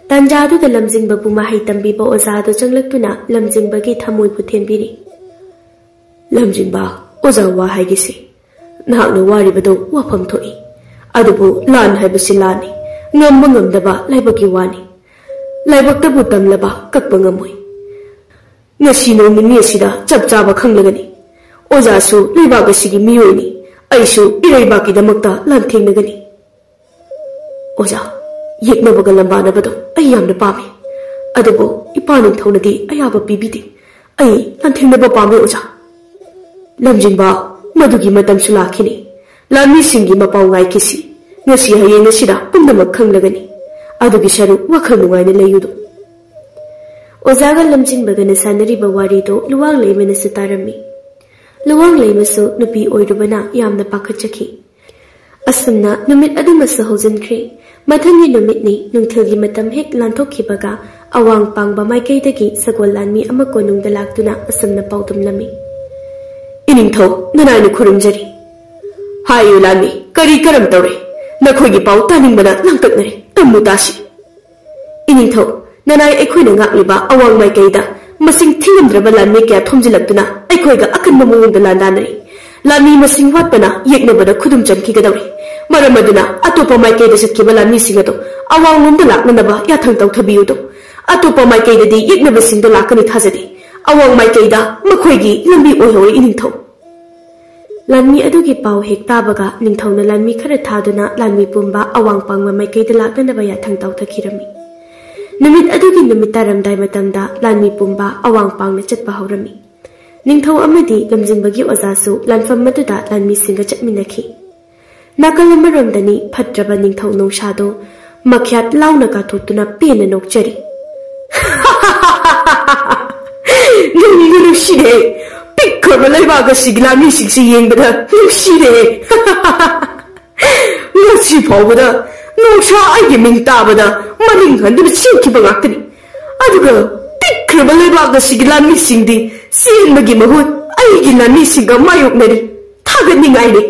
ꯇꯥꯟꯖꯥꯗꯨꯗ ꯂꯝꯖꯤꯡꯕꯕꯨ ꯃꯍꯩ ꯇꯝꯕꯤꯕ ꯑꯣꯖꯥꯗꯨ ꯆꯪꯂꯛꯇꯨꯅ ꯂꯝꯖꯤꯡꯕꯒꯤ ꯊꯃꯣꯏꯕꯨ ꯊꯦꯝꯕꯤꯔꯤ꯫ "ꯂꯝꯖꯤꯡꯕ, ꯑꯣꯖꯥ ꯋꯥ ꯍꯥꯏꯒꯦꯁꯦ꯫ ꯅꯍꯥꯛꯅ ꯋꯥꯔꯤꯕꯗꯨ ꯋꯥꯐꯝ ꯊꯣꯛꯏ꯫ ꯑꯗꯨꯕꯨ ꯂꯥꯟ ꯍꯥꯏꯕꯁꯤ ꯂꯥꯟꯅꯤ꯫ ꯉꯝꯕ ꯉꯝꯗꯕ ꯂꯥꯏꯕꯛꯀꯤ ꯋꯥꯅꯤ꯫ ꯂꯥꯏꯕꯛꯇꯕꯨ ꯇꯝꯂꯕ ꯀꯛꯄ ꯉꯝꯃꯣꯏ꯫ ꯉꯁꯤ ꯅꯣꯡ ꯅꯤꯅꯤ ꯑꯁꯤꯗ ꯆꯞ ꯆꯥꯕ ꯈꯪꯂꯒꯅꯤ꯫ ꯑꯣꯖꯥꯁꯨ ꯂꯩꯕꯥꯛ ꯑꯁꯤꯒꯤ ꯃꯤꯑꯣꯏꯅꯤ, ꯑꯩꯁꯨ ꯏꯔꯩꯕꯥꯛꯀꯤꯗꯃꯛꯇ ꯂꯥꯟꯊꯦꯡꯅꯒꯅꯤ꯫ ꯑꯣꯖꯥ, ꯌꯦꯛꯅꯕꯒ ꯂꯝꯕꯥꯅꯕꯗꯣ ꯑꯩ ꯌꯥꯝꯅ ꯄꯥꯝꯃꯤ꯫ ꯑꯗꯨꯕꯨ ꯏꯄꯥ ꯅꯤꯡꯊꯧꯅꯗꯤ ꯑꯌꯥꯕ ꯄꯤꯕꯤꯗꯦ꯫ ꯑꯩ ꯂꯥꯟꯊꯦꯡꯅꯕ ꯄꯥꯝꯃꯤ ꯑꯣꯖꯥ꯫ ꯂꯝꯖꯤꯡꯕ, ꯃꯗꯨꯒꯤ ꯃꯇꯝꯁꯨ ꯂꯥꯛꯈꯤꯅꯤ꯫ ꯂꯥꯟꯃꯤꯁꯤꯡꯒꯤ ꯃꯄꯥꯎ ꯉꯥꯏꯈꯤꯁꯤ꯫ ꯉꯁꯤ ꯍꯌꯦꯡ ꯑꯁꯤꯗ ꯄꯨꯝꯅꯃꯛ ꯈꯪꯂꯒꯅꯤ꯫ ꯑꯗꯨꯒꯤ ꯁꯔꯨꯛ ꯋꯥꯈꯜ ꯅꯨꯡꯉꯥꯏꯅ ꯂꯩꯌꯨꯗꯣ꯫ ꯑꯣꯖꯥꯒ ꯂꯝꯖꯤꯡꯕꯒꯅ ꯁꯥꯟꯅꯔꯤꯕ ꯋꯥꯔꯤꯗꯣ ꯂꯨꯋꯥꯡ ꯂꯩꯃꯅꯁꯨ ꯇꯥꯔꯝꯃꯤ꯫ ꯂꯨꯋꯥꯡ ꯂꯩꯃꯁꯨ ꯅꯨꯄꯤ ꯑꯣꯏꯔꯨꯕꯅ ꯌꯥꯝꯅ ꯄꯥꯈꯠꯆꯈꯤ꯫ ꯑꯁꯨꯝꯅ ꯅꯨꯃꯤꯠ ꯑꯗꯨꯃꯁꯨ ꯍꯧꯖꯤꯟꯈ꯭ꯔꯦ꯫ ꯃꯊꯪꯒꯤ ꯅꯨꯃꯤꯠꯅꯤ, ꯅꯨꯡꯊꯤꯜꯒꯤ ꯃꯇꯝ ꯍꯦꯛ ꯂꯥꯟꯊꯣꯛꯈꯤꯕꯒ ꯑꯋꯥꯡ ꯄꯥꯡꯕ ꯃꯥꯏꯀꯩꯗꯒꯤ ꯁꯒꯣꯜ ꯂꯥꯟꯃꯤ ꯑꯃ ꯀꯣꯅꯨꯡꯗ ꯂꯥꯛꯇꯨꯅ ꯑꯁꯨꯝꯅ ꯄꯥꯎꯗꯝꯂꯝꯃꯤ꯫ "ꯏꯅꯤꯡꯊꯧ, ꯅꯅꯥꯏꯅ ꯈꯨꯔꯨꯝꯖꯔꯤ꯫ ꯍꯥꯏꯌꯨ ꯂꯥꯟꯃꯤ, ꯀꯔꯤ ꯀꯔꯝ ꯇꯧꯔꯦ? ꯅꯈꯣꯏꯒꯤ ꯄꯥꯎ ꯇꯥꯅꯤꯡꯕꯅ ꯂꯥꯡꯇꯛꯅꯔꯦ꯫ ꯇꯝꯃꯨ ꯇꯥꯁꯤ꯫ ꯏꯅꯤꯡꯊꯧ, ꯅꯅꯥꯏ ꯑꯩꯈꯣꯏꯅ ꯉꯥꯛꯂꯤꯕ ꯑꯋꯥꯡ ꯃꯥꯏꯀꯩꯗ ꯃꯁꯤꯡ ꯊꯤꯉꯝꯗ꯭ꯔꯕ ꯂꯥꯟꯃꯤ ꯀꯌꯥ ꯊꯣꯝꯖꯤꯜꯂꯛꯇꯨꯅ ꯑꯩꯈꯣꯏꯒ ꯑꯀꯟꯕ ꯃꯑꯣꯡꯗ ꯂꯥꯟꯗꯥꯅꯔꯤ꯫ ꯂꯥꯟꯃꯤ ꯃꯁꯤꯡ ꯋꯥꯠꯄꯅ ꯌꯦꯛꯅꯕꯗ ꯈꯨꯗꯨꯝ ꯆꯟꯈꯤꯒꯗꯧꯔꯤ꯫ ꯃꯔꯝ ꯑꯗꯨꯅ ꯑꯇꯣꯞꯄ ꯃꯥꯏꯀꯩꯗ ꯆꯠꯈꯤꯕ ꯂꯥꯟꯃꯤꯁꯤꯡ ꯑꯗꯨ ꯑꯋꯥꯡꯂꯣꯝꯗ ꯂꯥꯛꯅꯅꯕ ꯌꯥꯊꯪ ꯇꯧꯊꯕꯤꯌꯨꯗꯣ꯫ ꯑꯇꯣꯞꯄ ꯃꯥꯏꯀꯩꯗꯗꯤ ꯌꯦꯛꯅꯕꯁꯤꯡꯗꯣ ꯂꯥꯛꯀꯅꯤ ꯊꯥꯖꯗꯦ꯫ ꯑꯋꯥꯡ ꯃꯥꯏꯀꯩꯗ ꯃꯈꯣꯏꯒꯤ ꯂꯝꯕꯤ ꯑꯣꯏꯍꯧꯔꯦ ꯏꯅꯤꯡꯊꯧ꯫" ꯂꯥꯟꯃꯤ ꯑꯗꯨꯒꯤ ꯄꯥꯎ ꯍꯦꯛ ꯇꯥꯕꯒ ꯅꯤꯡꯊꯧꯅ ꯂꯥꯟꯃꯤ ꯈꯔ ꯊꯥꯗꯨꯅ ꯂꯥꯟꯃꯤ ꯄꯨꯝꯕ ꯑꯋꯥꯡ ꯄꯥꯡꯕ ꯃꯥꯏꯀꯩꯗ ꯂꯥꯛꯅꯅꯕ ꯌꯥꯊꯪ ꯇꯧꯊꯈꯤꯔꯝꯃꯤ꯫ ꯅꯨꯃꯤꯠ ꯑꯗꯨꯒꯤ ꯅꯨꯃꯤꯠ ꯇꯥꯔꯝꯗꯥꯏ ꯃꯇꯝꯗ ꯂꯥꯟꯃꯤ ꯄꯨꯝꯕ ꯑꯋꯥꯡ ꯄꯥꯡꯅ ꯆꯠꯄ ꯍꯧꯔꯝꯃꯤ꯫ ꯅꯤꯡꯊꯧ ꯑꯃꯗꯤ ꯂꯝꯖꯤꯡꯕꯒꯤ ꯑꯣꯖꯥꯁꯨ ꯂꯥꯟꯐꯝ ꯑꯗꯨꯗ ꯂꯥꯟꯃꯤꯁꯤꯡꯒ ꯆꯠꯃꯤꯟꯅꯈꯤ꯫ ꯅꯥꯀꯜ ꯑꯃꯔꯣꯝꯗꯅꯤ ꯐꯠꯇ꯭ꯔꯕ ꯅꯤꯡꯊꯧ ꯅꯣꯡꯁꯥꯗꯣ ꯃꯈ꯭ꯌꯥꯠ ꯂꯥꯎꯅ ꯀꯥꯊꯣꯛꯇꯨꯅ ꯄꯦꯟꯅ ꯅꯣꯛꯆꯔꯤ꯫ "ꯅꯨꯡꯕꯨ ꯅꯨꯡꯁꯤꯔꯦ꯫ ꯄꯤꯛꯈ꯭ꯔꯕ ꯂꯩꯕꯥꯛ ꯑꯁꯤꯒꯤ ꯂꯥꯟꯃꯤꯁꯤꯡꯁꯤ ꯌꯦꯡꯕꯗ ꯅꯨꯡꯁꯤꯔꯦ꯫ ꯉꯁꯤ ꯐꯥꯎꯕꯗ ꯅꯣꯡꯁꯥ ꯑꯩꯒꯤ ꯃꯤꯡ ꯇꯥꯕꯗ ꯃꯅꯤꯡ ꯍꯟꯗꯨꯅ ꯆꯦꯟꯈꯤꯕ ꯉꯥꯛꯇꯅꯤ꯫ ꯑꯗꯨꯒ ꯄꯤꯛꯈ꯭ꯔꯕ ꯂꯩꯕꯥꯛ ꯑꯁꯤꯒꯤ ꯂꯥꯟꯃꯤꯁꯤꯡꯗꯤ ꯆꯦꯟꯕꯒꯤ ꯃꯍꯨꯠ ꯑꯩꯒꯤ ꯂꯥꯟꯃꯤꯁꯤꯡꯒ ꯃꯥꯌꯣꯛꯅꯔꯤ꯫ ꯊꯥꯒꯠꯅꯤꯡꯉꯥꯏꯅꯤ꯫"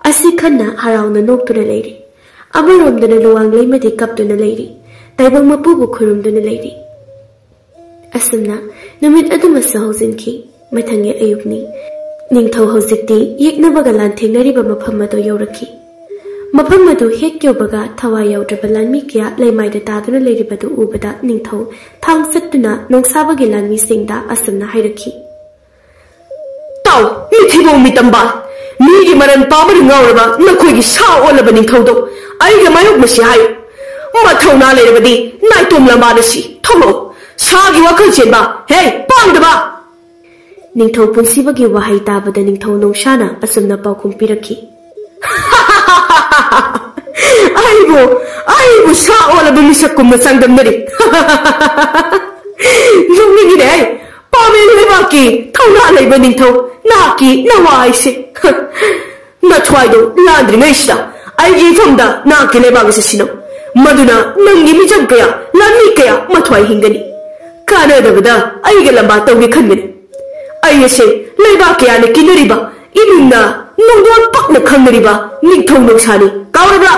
ꯑꯁꯤ ꯈꯟꯅ ꯍꯔꯥꯎꯅ ꯅꯣꯛꯇꯨꯅ ꯂꯩꯔꯤ꯫ ꯑꯃꯔꯣꯝꯗꯅ ꯂꯨꯋꯥꯡ ꯂꯩꯃꯗꯤ ꯀꯞꯇꯨꯅ ꯂꯩꯔꯤ꯫ ꯇꯥꯏꯕꯪ ꯃꯄꯨꯕꯨ ꯈꯨꯔꯨꯝꯗꯨꯅ ꯂꯩꯔꯤ꯫ ꯑꯁꯨꯝꯅ ꯅꯨꯃꯤꯠ ꯑꯗꯨꯃꯁꯨ ꯍꯧꯖꯤꯟꯈꯤ꯫ ꯃꯊꯪꯒꯤ ꯑꯌꯨꯛꯅꯤ꯫ ꯅꯤꯡꯊꯧ ꯍꯧꯖꯤꯛꯇꯤ ꯌꯦꯛꯅꯕꯒ ꯂꯥꯟꯊꯦꯡꯅꯔꯤꯕ ꯃꯐꯝ ꯑꯗꯨ ꯌꯧꯔꯛꯈꯤ꯫ ꯃꯐꯝ ꯑꯗꯨ ꯍꯦꯛ ꯌꯧꯕꯒ ꯊꯋꯥꯏ ꯌꯥꯎꯗ꯭ꯔꯕ ꯂꯥꯟꯃꯤ ꯀꯌꯥ ꯂꯩꯃꯥꯏꯗ ꯇꯥꯗꯨꯅ ꯂꯩꯔꯤꯕꯗꯨ ꯎꯕꯗ ꯅꯤꯡꯊꯧ ꯊꯥꯡ ꯆꯠꯇꯨꯅ ꯅꯣꯡꯁꯥꯕꯒꯤ ꯂꯥꯟꯃꯤꯁꯤꯡꯗ ꯑꯁꯨꯝꯅ ꯍꯥꯏꯔꯛꯈꯤ: "ꯇꯥꯎ, ꯃꯤꯊꯤꯕꯣꯡ ꯃꯤꯇꯝꯕꯥꯜ, ꯃꯤꯒꯤ ꯃꯔꯟ ꯄꯥꯝꯕꯅ ꯉꯥꯎꯔꯕ ꯅꯈꯣꯏꯒꯤ ꯁꯥ ꯑꯣꯜꯂꯕ ꯅꯤꯡꯊꯧꯗꯣ ꯑꯩꯒ ꯃꯥꯌꯣꯛꯅꯁꯤ ꯍꯥꯏꯌꯨ꯫ ꯃꯊꯧꯅꯥ ꯂꯩꯔꯕꯗꯤ ꯅꯥꯏꯇꯣꯝ ꯂꯝꯕꯥꯗ ꯁꯤ ꯊꯣꯛꯂꯛꯎ꯫ ꯁꯥꯒꯤ ꯋꯥꯈꯜ ꯆꯦꯟꯕ, ꯍꯦ, ꯄꯥꯡꯗꯕ!" ꯅꯤꯡꯊꯧ ꯄꯨꯟꯁꯤꯕꯒꯤ ꯋꯥꯍꯩ ꯇꯥꯕꯗ ꯅꯤꯡꯊꯧ ꯅꯣꯡꯁꯥꯅ ꯑꯁꯨꯝꯅ ꯄꯥꯎꯈꯨꯝ ꯄꯤꯔꯛꯈꯤ: "ꯑꯩꯕꯨ, ꯑꯩꯕꯨ ꯁꯥ ꯑꯣꯜꯂꯕ ꯃꯤꯁꯛꯀꯨꯝꯅ ꯆꯥꯡꯗꯝꯅꯔꯤ꯫ ꯅꯣꯛꯅꯤꯡꯉꯤꯅꯦ꯫ ꯄꯥꯃꯦꯟ ꯂꯩꯕꯥꯛꯀꯤ ꯊꯧꯅꯥ ꯂꯩꯕ ꯅꯤꯡꯊꯧ, ꯅꯍꯥꯛꯀꯤ ꯅꯋꯥ ꯍꯥꯏꯁꯦ꯫ ꯅꯊ꯭ꯋꯥꯏꯗꯣ ꯂꯥꯟꯗ꯭ꯔꯤꯉꯩꯁꯤꯗ ꯑꯩꯒꯤ ꯏꯐꯝꯗ ꯅꯍꯥꯛꯀꯤ ꯂꯩꯕꯥꯛ ꯑꯁꯤ ꯁꯤꯟꯅꯧ꯫ ꯃꯗꯨꯅ ꯅꯪꯒꯤ ꯃꯤꯆꯝ ꯀꯌꯥ, ꯂꯥꯟꯃꯤ ꯀꯌꯥ ꯃꯊ꯭ꯋꯥꯏ ꯍꯤꯡꯒꯅꯤ꯫ ꯀꯥꯟꯅꯗꯕꯗ ꯑꯩꯒ ꯂꯝꯕꯥ ꯇꯧꯒꯦ ꯈꯟꯒꯅꯤ꯫ ꯑꯩ ꯑꯁꯦ ꯂꯩꯕꯥꯛ ꯀꯌꯥꯅ ꯀꯤꯅꯔꯤꯕ, ꯏꯃꯨꯡꯅ ꯅꯣꯡꯗꯣꯟ ꯄꯛꯅ ꯈꯪꯅꯔꯤꯕ ꯅꯤꯡꯊꯧ ꯅꯣꯡꯁꯥꯅꯤ꯫ ꯀꯥꯎꯔꯕ꯭ꯔꯥ?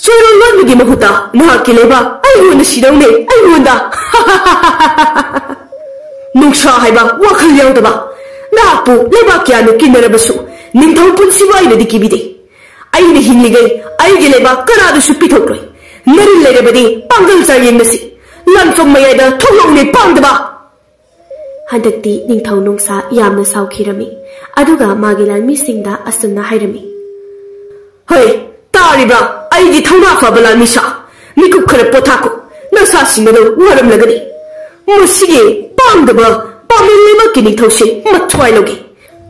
ꯆꯣꯏꯔꯣꯜ ꯂꯣꯟꯕꯒꯤ ꯃꯍꯨꯠꯇ ꯅꯍꯥꯛꯀꯤ ꯂꯩꯕꯥꯛ ꯑꯩꯉꯣꯟꯗ ꯁꯤꯗꯧꯅꯦ, ꯑꯩꯉꯣꯟꯗ!" "ꯅꯨꯡꯁꯥ ꯍꯥꯏꯕ ꯋꯥꯈꯜ ꯌꯥꯎꯗꯕ, ꯅꯍꯥꯛꯄꯨ ꯂꯩꯕꯥꯛ ꯀꯌꯥꯅ ꯀꯤꯟꯅꯔꯕꯁꯨ ꯅꯤꯡꯊꯧ ꯄꯨꯟꯁꯤꯕ ꯑꯩꯅꯗꯤ ꯀꯤꯕꯤꯗꯦ꯫ ꯑꯩꯅ ꯍꯤꯡꯂꯤꯉꯩ ꯑꯩꯒꯤ ꯂꯩꯕꯥꯛ ꯀꯅꯥꯗꯁꯨ ꯄꯤꯊꯣꯛꯂꯣꯏ꯫ ꯅꯔꯤꯜ ꯂꯩꯔꯕꯗꯤ ꯄꯥꯡꯒꯜ ꯆꯥꯡꯌꯦꯡꯅꯁꯤ꯫ ꯂꯥꯟꯐꯝ ꯃꯌꯥꯏꯗ ꯊꯣꯛꯂꯛꯎꯅꯦ, ꯄꯥꯡꯗꯕ!" ꯍꯟꯗꯛꯇꯤ ꯅꯤꯡꯊꯧ ꯅꯣꯡꯁꯥ ꯌꯥꯝꯅ ꯁꯥꯎꯈꯤꯔꯝꯃꯤ꯫ ꯑꯗꯨꯒ ꯃꯥꯒꯤ ꯂꯥꯟꯃꯤꯁꯤꯡꯗ ꯑꯁꯨꯝꯅ ꯍꯥꯏꯔꯝꯃꯤ: "ꯍꯣꯏ, ꯇꯥꯔꯤꯕ꯭ꯔꯥ? ꯑꯩꯒꯤ ꯊꯧꯅꯥ ꯐꯕ ꯂꯥꯟꯃꯤꯁꯥ, ꯃꯤꯀꯨꯞ ꯈꯔ ꯄꯣꯊꯥꯈꯣ꯫ ꯅꯁꯥꯁꯤꯡ ꯑꯗꯨ ꯋꯥꯔꯝꯂꯒꯅꯤ꯫ ꯃꯁꯤꯒꯤ ꯄꯥꯡꯗꯕ ꯄꯥꯃꯦꯟ ꯂꯩꯕꯥꯛꯀꯤ ꯅꯤꯡꯊꯧꯁꯦ ꯃꯊ꯭ꯋꯥꯏ ꯂꯧꯒꯦ꯫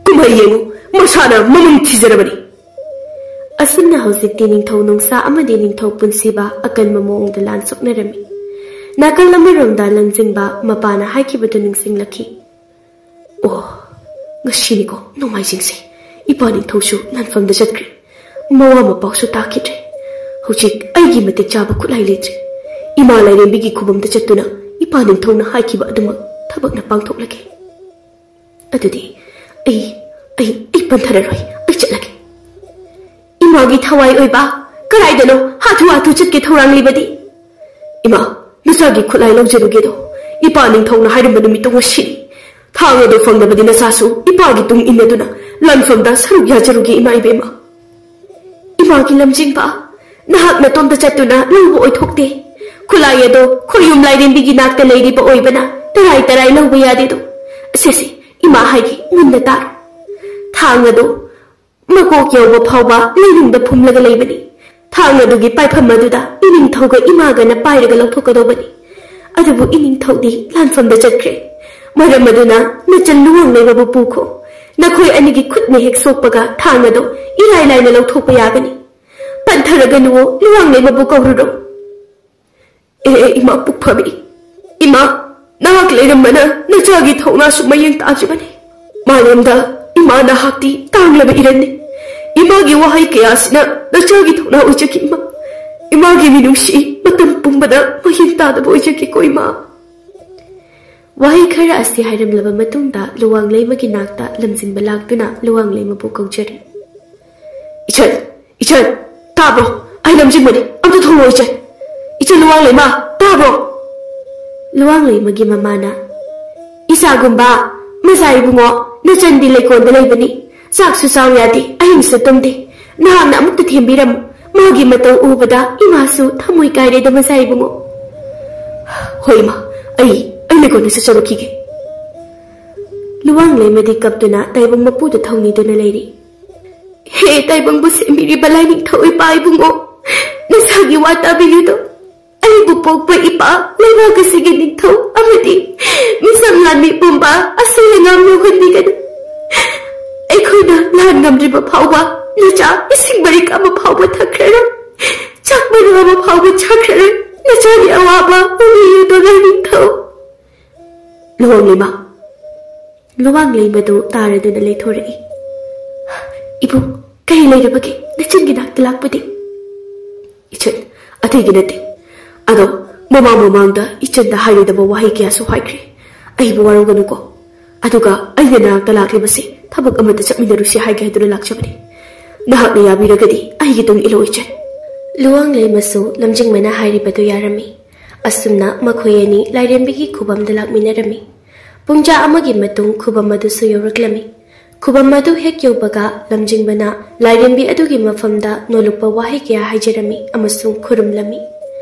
ꯀꯨꯝꯍꯩ ꯌꯦꯡꯉꯨ, ꯃꯁꯥꯅ ꯃꯃꯝ ꯊꯤꯖꯔꯕꯅꯤ꯫" ꯑꯁꯨꯝꯅ ꯍꯧꯖꯤꯛꯇꯤ ꯅꯤꯡꯊꯧ ꯅꯣꯡꯁꯥ ꯑꯃꯗꯤ ꯅꯤꯡꯊꯧ ꯄꯨꯟꯁꯤꯕ ꯑꯀꯟꯕ ꯃꯑꯣꯡꯗ ꯂꯥꯟ ꯁꯣꯛꯅꯔꯝꯃꯤ꯫ ꯅꯥꯀꯜ ꯑꯃꯔꯣꯝꯗ ꯂꯪꯖꯤꯡꯕ ꯃꯄꯥꯅ ꯍꯥꯏꯈꯤꯕꯗꯨ ꯅꯤꯡꯁꯤꯡꯂꯛꯈꯤ꯫ "ꯑꯣ, ꯉꯁꯤꯅꯤꯀꯣ ꯅꯣꯡꯃꯥꯏꯖꯤꯡꯁꯦ꯫ ꯏꯄꯥ ꯅꯤꯡꯊꯧꯁꯨ ꯂꯥꯟꯐꯝꯗ ꯆꯠꯈ꯭ꯔꯦ꯫ ꯃꯋꯥ ꯃꯄꯥꯎꯁꯨ ꯇꯥꯈꯤꯗ꯭ꯔꯦ꯫ ꯍꯧꯖꯤꯛ ꯑꯩꯒꯤ ꯃꯇꯤꯛ ꯆꯥꯕ ꯈꯨꯠꯂꯥꯏ ꯂꯩꯇ꯭ꯔꯦ꯫ ꯏꯃꯥ ꯂꯥꯏꯔꯦꯝꯕꯤꯒꯤ ꯈꯨꯕꯝꯗ ꯆꯠꯇꯨꯅ ꯏꯄꯥ ꯅꯤꯡꯊꯧꯅ ꯍꯥꯏꯈꯤꯕ ꯑꯗꯨꯃꯛ ꯊꯕꯛꯅ ꯄꯥꯡꯊꯣꯛꯂꯒꯦ꯫ ꯑꯗꯨꯗꯤ ꯑꯩ, ꯑꯩ, ꯑꯩ ꯄꯟꯊꯔꯔꯣꯏ꯫ ꯑꯩ ꯆꯠꯂꯒꯦ꯫" "ꯏꯃꯥꯒꯤ ꯊꯋꯥꯏ ꯑꯣꯏꯕ, ꯀꯗꯥꯏꯗꯅꯣ ꯍꯥꯊꯨ ꯍꯥꯊꯨ ꯆꯠꯀꯦ ꯊꯧꯔꯥꯡꯂꯤꯕꯗꯤ?" "ꯏꯃꯥ, ꯅꯆꯥꯒꯤ ꯈꯨꯠꯂꯥꯏ ꯂꯧꯖꯔꯨꯒꯦꯗꯣ꯫ ꯏꯄꯥ ꯅꯤꯡꯊꯧꯅ ꯍꯥꯏꯔꯝꯕ ꯅꯨꯃꯤꯠꯇꯣ ꯉꯁꯤꯅꯤ꯫ ꯊꯥꯡ ꯑꯗꯨ ꯐꯪꯂꯕꯗꯤ ꯅꯆꯥꯁꯨ ꯏꯄꯥꯒꯤ ꯇꯨꯡ ꯏꯟꯅꯗꯨꯅ ꯂꯥꯟꯐꯝꯗ ꯁꯔꯨꯛ ꯌꯥꯖꯔꯨꯒꯦ, ꯏꯃꯥ ꯏꯕꯦꯝꯃ꯫" ꯏꯃꯥꯒꯤ ꯂꯝꯖꯤꯡꯕ, ꯅꯍꯥꯛ ꯅꯇꯣꯝꯇ ꯆꯠꯇꯨꯅ ꯂꯧꯕ ꯑꯣꯏꯊꯣꯛꯇꯦ꯫ ꯈꯨꯠꯂꯥꯏ ꯑꯗꯣ ꯈꯣꯏꯌꯨꯝ ꯂꯥꯏꯔꯦꯝꯕꯤꯒꯤ ꯅꯥꯛꯇ ꯂꯩꯔꯤꯕ ꯑꯣꯏꯕꯅ ꯇꯔꯥꯏ ꯇꯔꯥꯏ ꯂꯧꯕ ꯌꯥꯗꯦꯗꯣ꯫ ꯁꯦ ꯁꯦ, ꯏꯃꯥ ꯍꯥꯏꯒꯦ, ꯃꯨꯟꯅ ꯇꯥꯔꯣ꯫ ꯊꯥꯡ ꯑꯗꯣ ꯃꯀꯣꯛ ꯌꯧꯕ ꯐꯥꯎꯕ ꯂꯩꯅꯨꯡꯗ ꯐꯨꯝꯂꯒ ꯂꯩꯕꯅꯤ꯫ ꯊꯥꯡ ꯑꯗꯨꯒꯤ ꯄꯥꯏꯐꯝ ꯑꯗꯨꯗ ꯏꯅꯤꯡꯊꯧꯒ ꯏꯃꯥꯒꯅ ꯄꯥꯏꯔꯒ ꯂꯧꯊꯣꯛꯀꯗꯧꯕꯅꯤ꯫ ꯑꯗꯨꯕꯨ ꯏꯅꯤꯡꯊꯧꯗꯤ ꯂꯥꯟꯐꯝꯗ ꯆꯠꯈ꯭ꯔꯦ꯫ ꯃꯔꯝ ꯑꯗꯨꯅ ꯅꯆꯟ ꯂꯨꯋꯥꯡꯂꯩꯃꯕꯨ ꯄꯨꯈꯣ꯫ ꯅꯈꯣꯏ ꯑꯅꯤꯒꯤ ꯈꯨꯠꯅ ꯍꯦꯛ ꯁꯣꯛꯄꯒ ꯊꯥꯡ ꯑꯗꯨ ꯏꯔꯥꯏ ꯂꯥꯏꯅ ꯂꯧꯊꯣꯛꯄ ꯌꯥꯒꯅꯤ꯫ ꯄꯟꯊꯔꯒꯅꯨꯋꯣ, ꯂꯨꯋꯥꯡꯂꯩꯃꯕꯨ ꯀꯧꯔꯨꯔꯣ꯫ ꯑꯦ, ꯏꯃꯥ ꯄꯨꯛꯐꯕꯤ, ꯏꯃꯥ, ꯅꯍꯥꯛ ꯂꯩꯔꯝꯕꯅ ꯅꯆꯥꯒꯤ ꯊꯧꯅꯥꯁꯨ ꯃꯌꯦꯡ ꯇꯥꯗ꯭ꯔꯤꯕꯅꯤ꯫ ꯃꯥꯂꯦꯝꯗ ꯏꯃꯥ ꯅꯍꯥꯛꯇꯤ ꯇꯥꯡꯂꯕ ꯏꯔꯟꯅꯤ꯫ ꯏꯃꯥꯒꯤ ꯋꯥꯍꯩ ꯀꯌꯥꯁꯤꯅ ꯅꯆꯥꯒꯤ ꯊꯧꯅꯥ ꯑꯣꯏꯖꯈꯤ, ꯏꯃꯥ꯫ ꯏꯃꯥꯒꯤ ꯃꯤꯅꯨꯡꯁꯤ ꯃꯇꯝ ꯄꯨꯝꯕꯗ ꯃꯍꯤꯡ ꯇꯥꯗꯕ ꯑꯣꯏꯖꯈꯤꯀꯣ, ꯏꯃꯥ꯫ ꯋꯥꯍꯩ ꯈꯔ ꯑꯁꯤ ꯍꯥꯏꯔꯝꯂꯕ ꯃꯇꯨꯡꯗ ꯂꯨꯋꯥꯡꯂꯩꯃꯒꯤ ꯅꯥꯛꯇ ꯂꯝꯖꯤꯡꯕ ꯂꯥꯛꯇꯨꯅ ꯂꯨꯋꯥꯡꯂꯩꯃꯕꯨ ꯀꯧꯖꯔꯤ꯫ ꯏꯆꯟ, ꯏꯆꯟ, ꯇꯥꯕ꯭ꯔꯣ? ꯑꯩ ꯂꯝꯖꯤꯡꯕꯅꯤ, ꯑꯝꯇ ꯊꯣꯛꯂꯛꯑꯣ, ꯏꯆꯟ꯫ ꯏꯆꯟ ꯂꯨꯋꯥꯡꯂꯩꯃ, ꯇꯥꯕ꯭ꯔꯣ? ꯂꯨꯋꯥꯡꯂꯩꯃꯒꯤ ꯃꯃꯥꯅ, ꯏꯆꯥꯒꯨꯝꯕ, ꯃꯆꯥ ꯏꯕꯨꯡꯉꯣ, ꯅꯆꯟꯗꯤ ꯂꯩꯀꯣꯜꯗ ꯂꯩꯕꯅꯤ꯫ ꯆꯥꯛꯁꯨ ꯆꯥꯎ ꯌꯥꯗꯦ, ꯑꯍꯤꯡꯁꯨ ꯇꯨꯝꯗꯦ꯫ ꯅꯍꯥꯛꯅ ꯑꯃꯨꯛꯇ ꯊꯦꯝꯕꯤꯔꯝꯃꯨ꯫ ꯃꯥꯒꯤ ꯃꯇꯧ ꯎꯕꯗ ꯏꯃꯥꯁꯨ ꯊꯃꯣꯏ ꯀꯥꯏꯔꯦꯗ, ꯃꯆꯥ ꯏꯕꯨꯡꯉꯣ꯫ ꯍꯣꯏ, ꯏꯃꯥ, ꯑꯩ, ꯑꯩ ꯂꯩꯀꯣꯜꯗ ꯆꯠꯆꯔꯨꯈꯤꯒꯦ꯫ ꯂꯨꯋꯥꯡꯂꯩꯃꯗꯤ ꯀꯞꯇꯨꯅ ꯇꯥꯏꯕꯪ ꯃꯄꯨꯗ ꯊꯧꯅꯤꯗꯨꯅ ꯂꯩꯔꯤ꯫ ꯍꯦ ꯇꯥꯏꯕꯪꯕꯨ ꯁꯦꯝꯕꯤꯔꯤꯕ ꯂꯥꯏꯅꯤꯡꯊꯧ ꯏꯄꯥ ꯏꯕꯨꯡꯉꯣ, ꯅꯁꯥꯒꯤ ꯋꯥ ꯇꯥꯕꯤꯌꯨꯗꯣ꯫ ꯑꯩꯕꯨ ꯄꯣꯛꯄ ꯏꯄꯥ ꯂꯩꯕꯥꯛ ꯑꯁꯤꯒꯤ ꯅꯤꯡꯊꯧ ꯑꯃꯗꯤ ꯃꯤꯆꯝ ꯂꯥꯟꯃꯤ ꯄꯨꯝꯕ ꯑꯁꯣꯏ ꯑꯉꯥꯝ ꯌꯧꯍꯟꯕꯤꯒꯅꯨ꯫ ꯑꯩꯈꯣꯏꯅ ꯂꯥꯟ ꯉꯝꯗ꯭ꯔꯤꯕ ꯐꯥꯎꯕ ꯅꯆꯥ ꯏꯁꯤꯡ ꯃꯔꯤꯛ ꯑꯃ ꯐꯥꯎꯕ ꯊꯛꯈ꯭ꯔꯔꯣꯏ, ꯆꯥꯛ ꯃꯔꯨ ꯑꯃ ꯐꯥꯎꯕ ꯆꯥꯈ꯭ꯔꯔꯣꯏ꯫ ꯅꯆꯥꯒꯤ ꯑꯋꯥꯕ ꯎꯕꯤꯌꯨꯗꯣ ꯂꯥꯏꯅꯤꯡꯊꯧ꯫ ꯂꯨꯋꯥꯡꯂꯩꯃ, ꯂꯨꯋꯥꯡꯂꯩꯃꯗꯨ ꯇꯥꯔꯗꯨꯅ ꯂꯩꯊꯣꯔꯛꯏ꯫ ꯏꯕꯨꯡ, ꯀꯔꯤ ꯂꯩꯔꯕꯒꯦ? ꯅꯆꯟꯒꯤ ꯅꯥꯛꯇ ꯂꯥꯛꯄꯗꯤ? ꯏꯆꯟ, ꯑꯇꯩꯒꯤ ꯅꯠꯇꯦ꯫ ꯑꯗꯣ ꯃꯃꯥꯡ ꯃꯃꯥꯡꯗ ꯏꯆꯟꯗ ꯍꯥꯏꯔꯣꯏꯗꯕ ꯋꯥꯍꯩ ꯀꯌꯥꯁꯨ ꯍꯥꯏꯈ꯭ꯔꯦ꯫ ꯑꯩꯕꯨ ꯋꯥꯔꯧꯒꯅꯨꯀꯣ꯫ ꯑꯗꯨꯒ ꯑꯩꯅ ꯅꯅꯥꯛꯇ ꯂꯥꯛꯂꯤꯕꯁꯤ ꯊꯕꯛ ꯑꯃꯠꯇ ꯆꯠꯃꯤꯟꯅꯔꯨꯁꯤ ꯍꯥꯏꯒꯦ ꯍꯥꯏꯗꯨꯅ ꯂꯥꯛꯆꯕꯅꯤ꯫ ꯅꯍꯥꯛꯅ ꯌꯥꯕꯤꯔꯒꯗꯤ ꯑꯩꯒꯤ ꯇꯨꯡ ꯏꯜꯂꯣ, ꯏꯆꯟ꯫ ꯂꯨꯋꯥꯡꯂꯩꯃꯁꯨ ꯂꯝꯖꯤꯡꯕꯅ ꯍꯥꯏꯔꯤꯕꯗꯨ ꯌꯥꯔꯝꯃꯤ꯫ ꯑꯁꯨꯝꯅ ꯃꯈꯣꯏ ꯑꯅꯤ ꯂꯥꯏꯔꯦꯝꯕꯤꯒꯤ ꯈꯨꯕꯝꯗ ꯂꯥꯛꯃꯤꯟꯅꯔꯝꯃꯤ꯫ ꯄꯨꯡꯖꯥ ꯑꯃꯒꯤ ꯃꯇꯨꯡ ꯈꯨꯕꯝ ꯑꯗꯨꯁꯨ ꯌꯧꯔꯛꯂꯝꯃꯤ꯫ ꯈꯨꯕꯝ ꯑꯗꯨ ꯍꯦꯛ ꯌꯧꯕꯒ ꯂꯝꯖꯤꯡꯕꯅ ꯂꯥꯏꯔꯦꯝꯕꯤ ꯑꯗꯨꯒꯤ ꯃꯐꯝꯗ ꯅꯣꯜꯂꯨꯛꯄ ꯋꯥꯍꯩ ꯀꯌꯥ ꯍꯥꯏꯖꯔꯝꯃꯤ ꯑꯃꯁꯨꯡ ꯈꯨꯔꯨꯝꯂꯝꯃꯤ꯫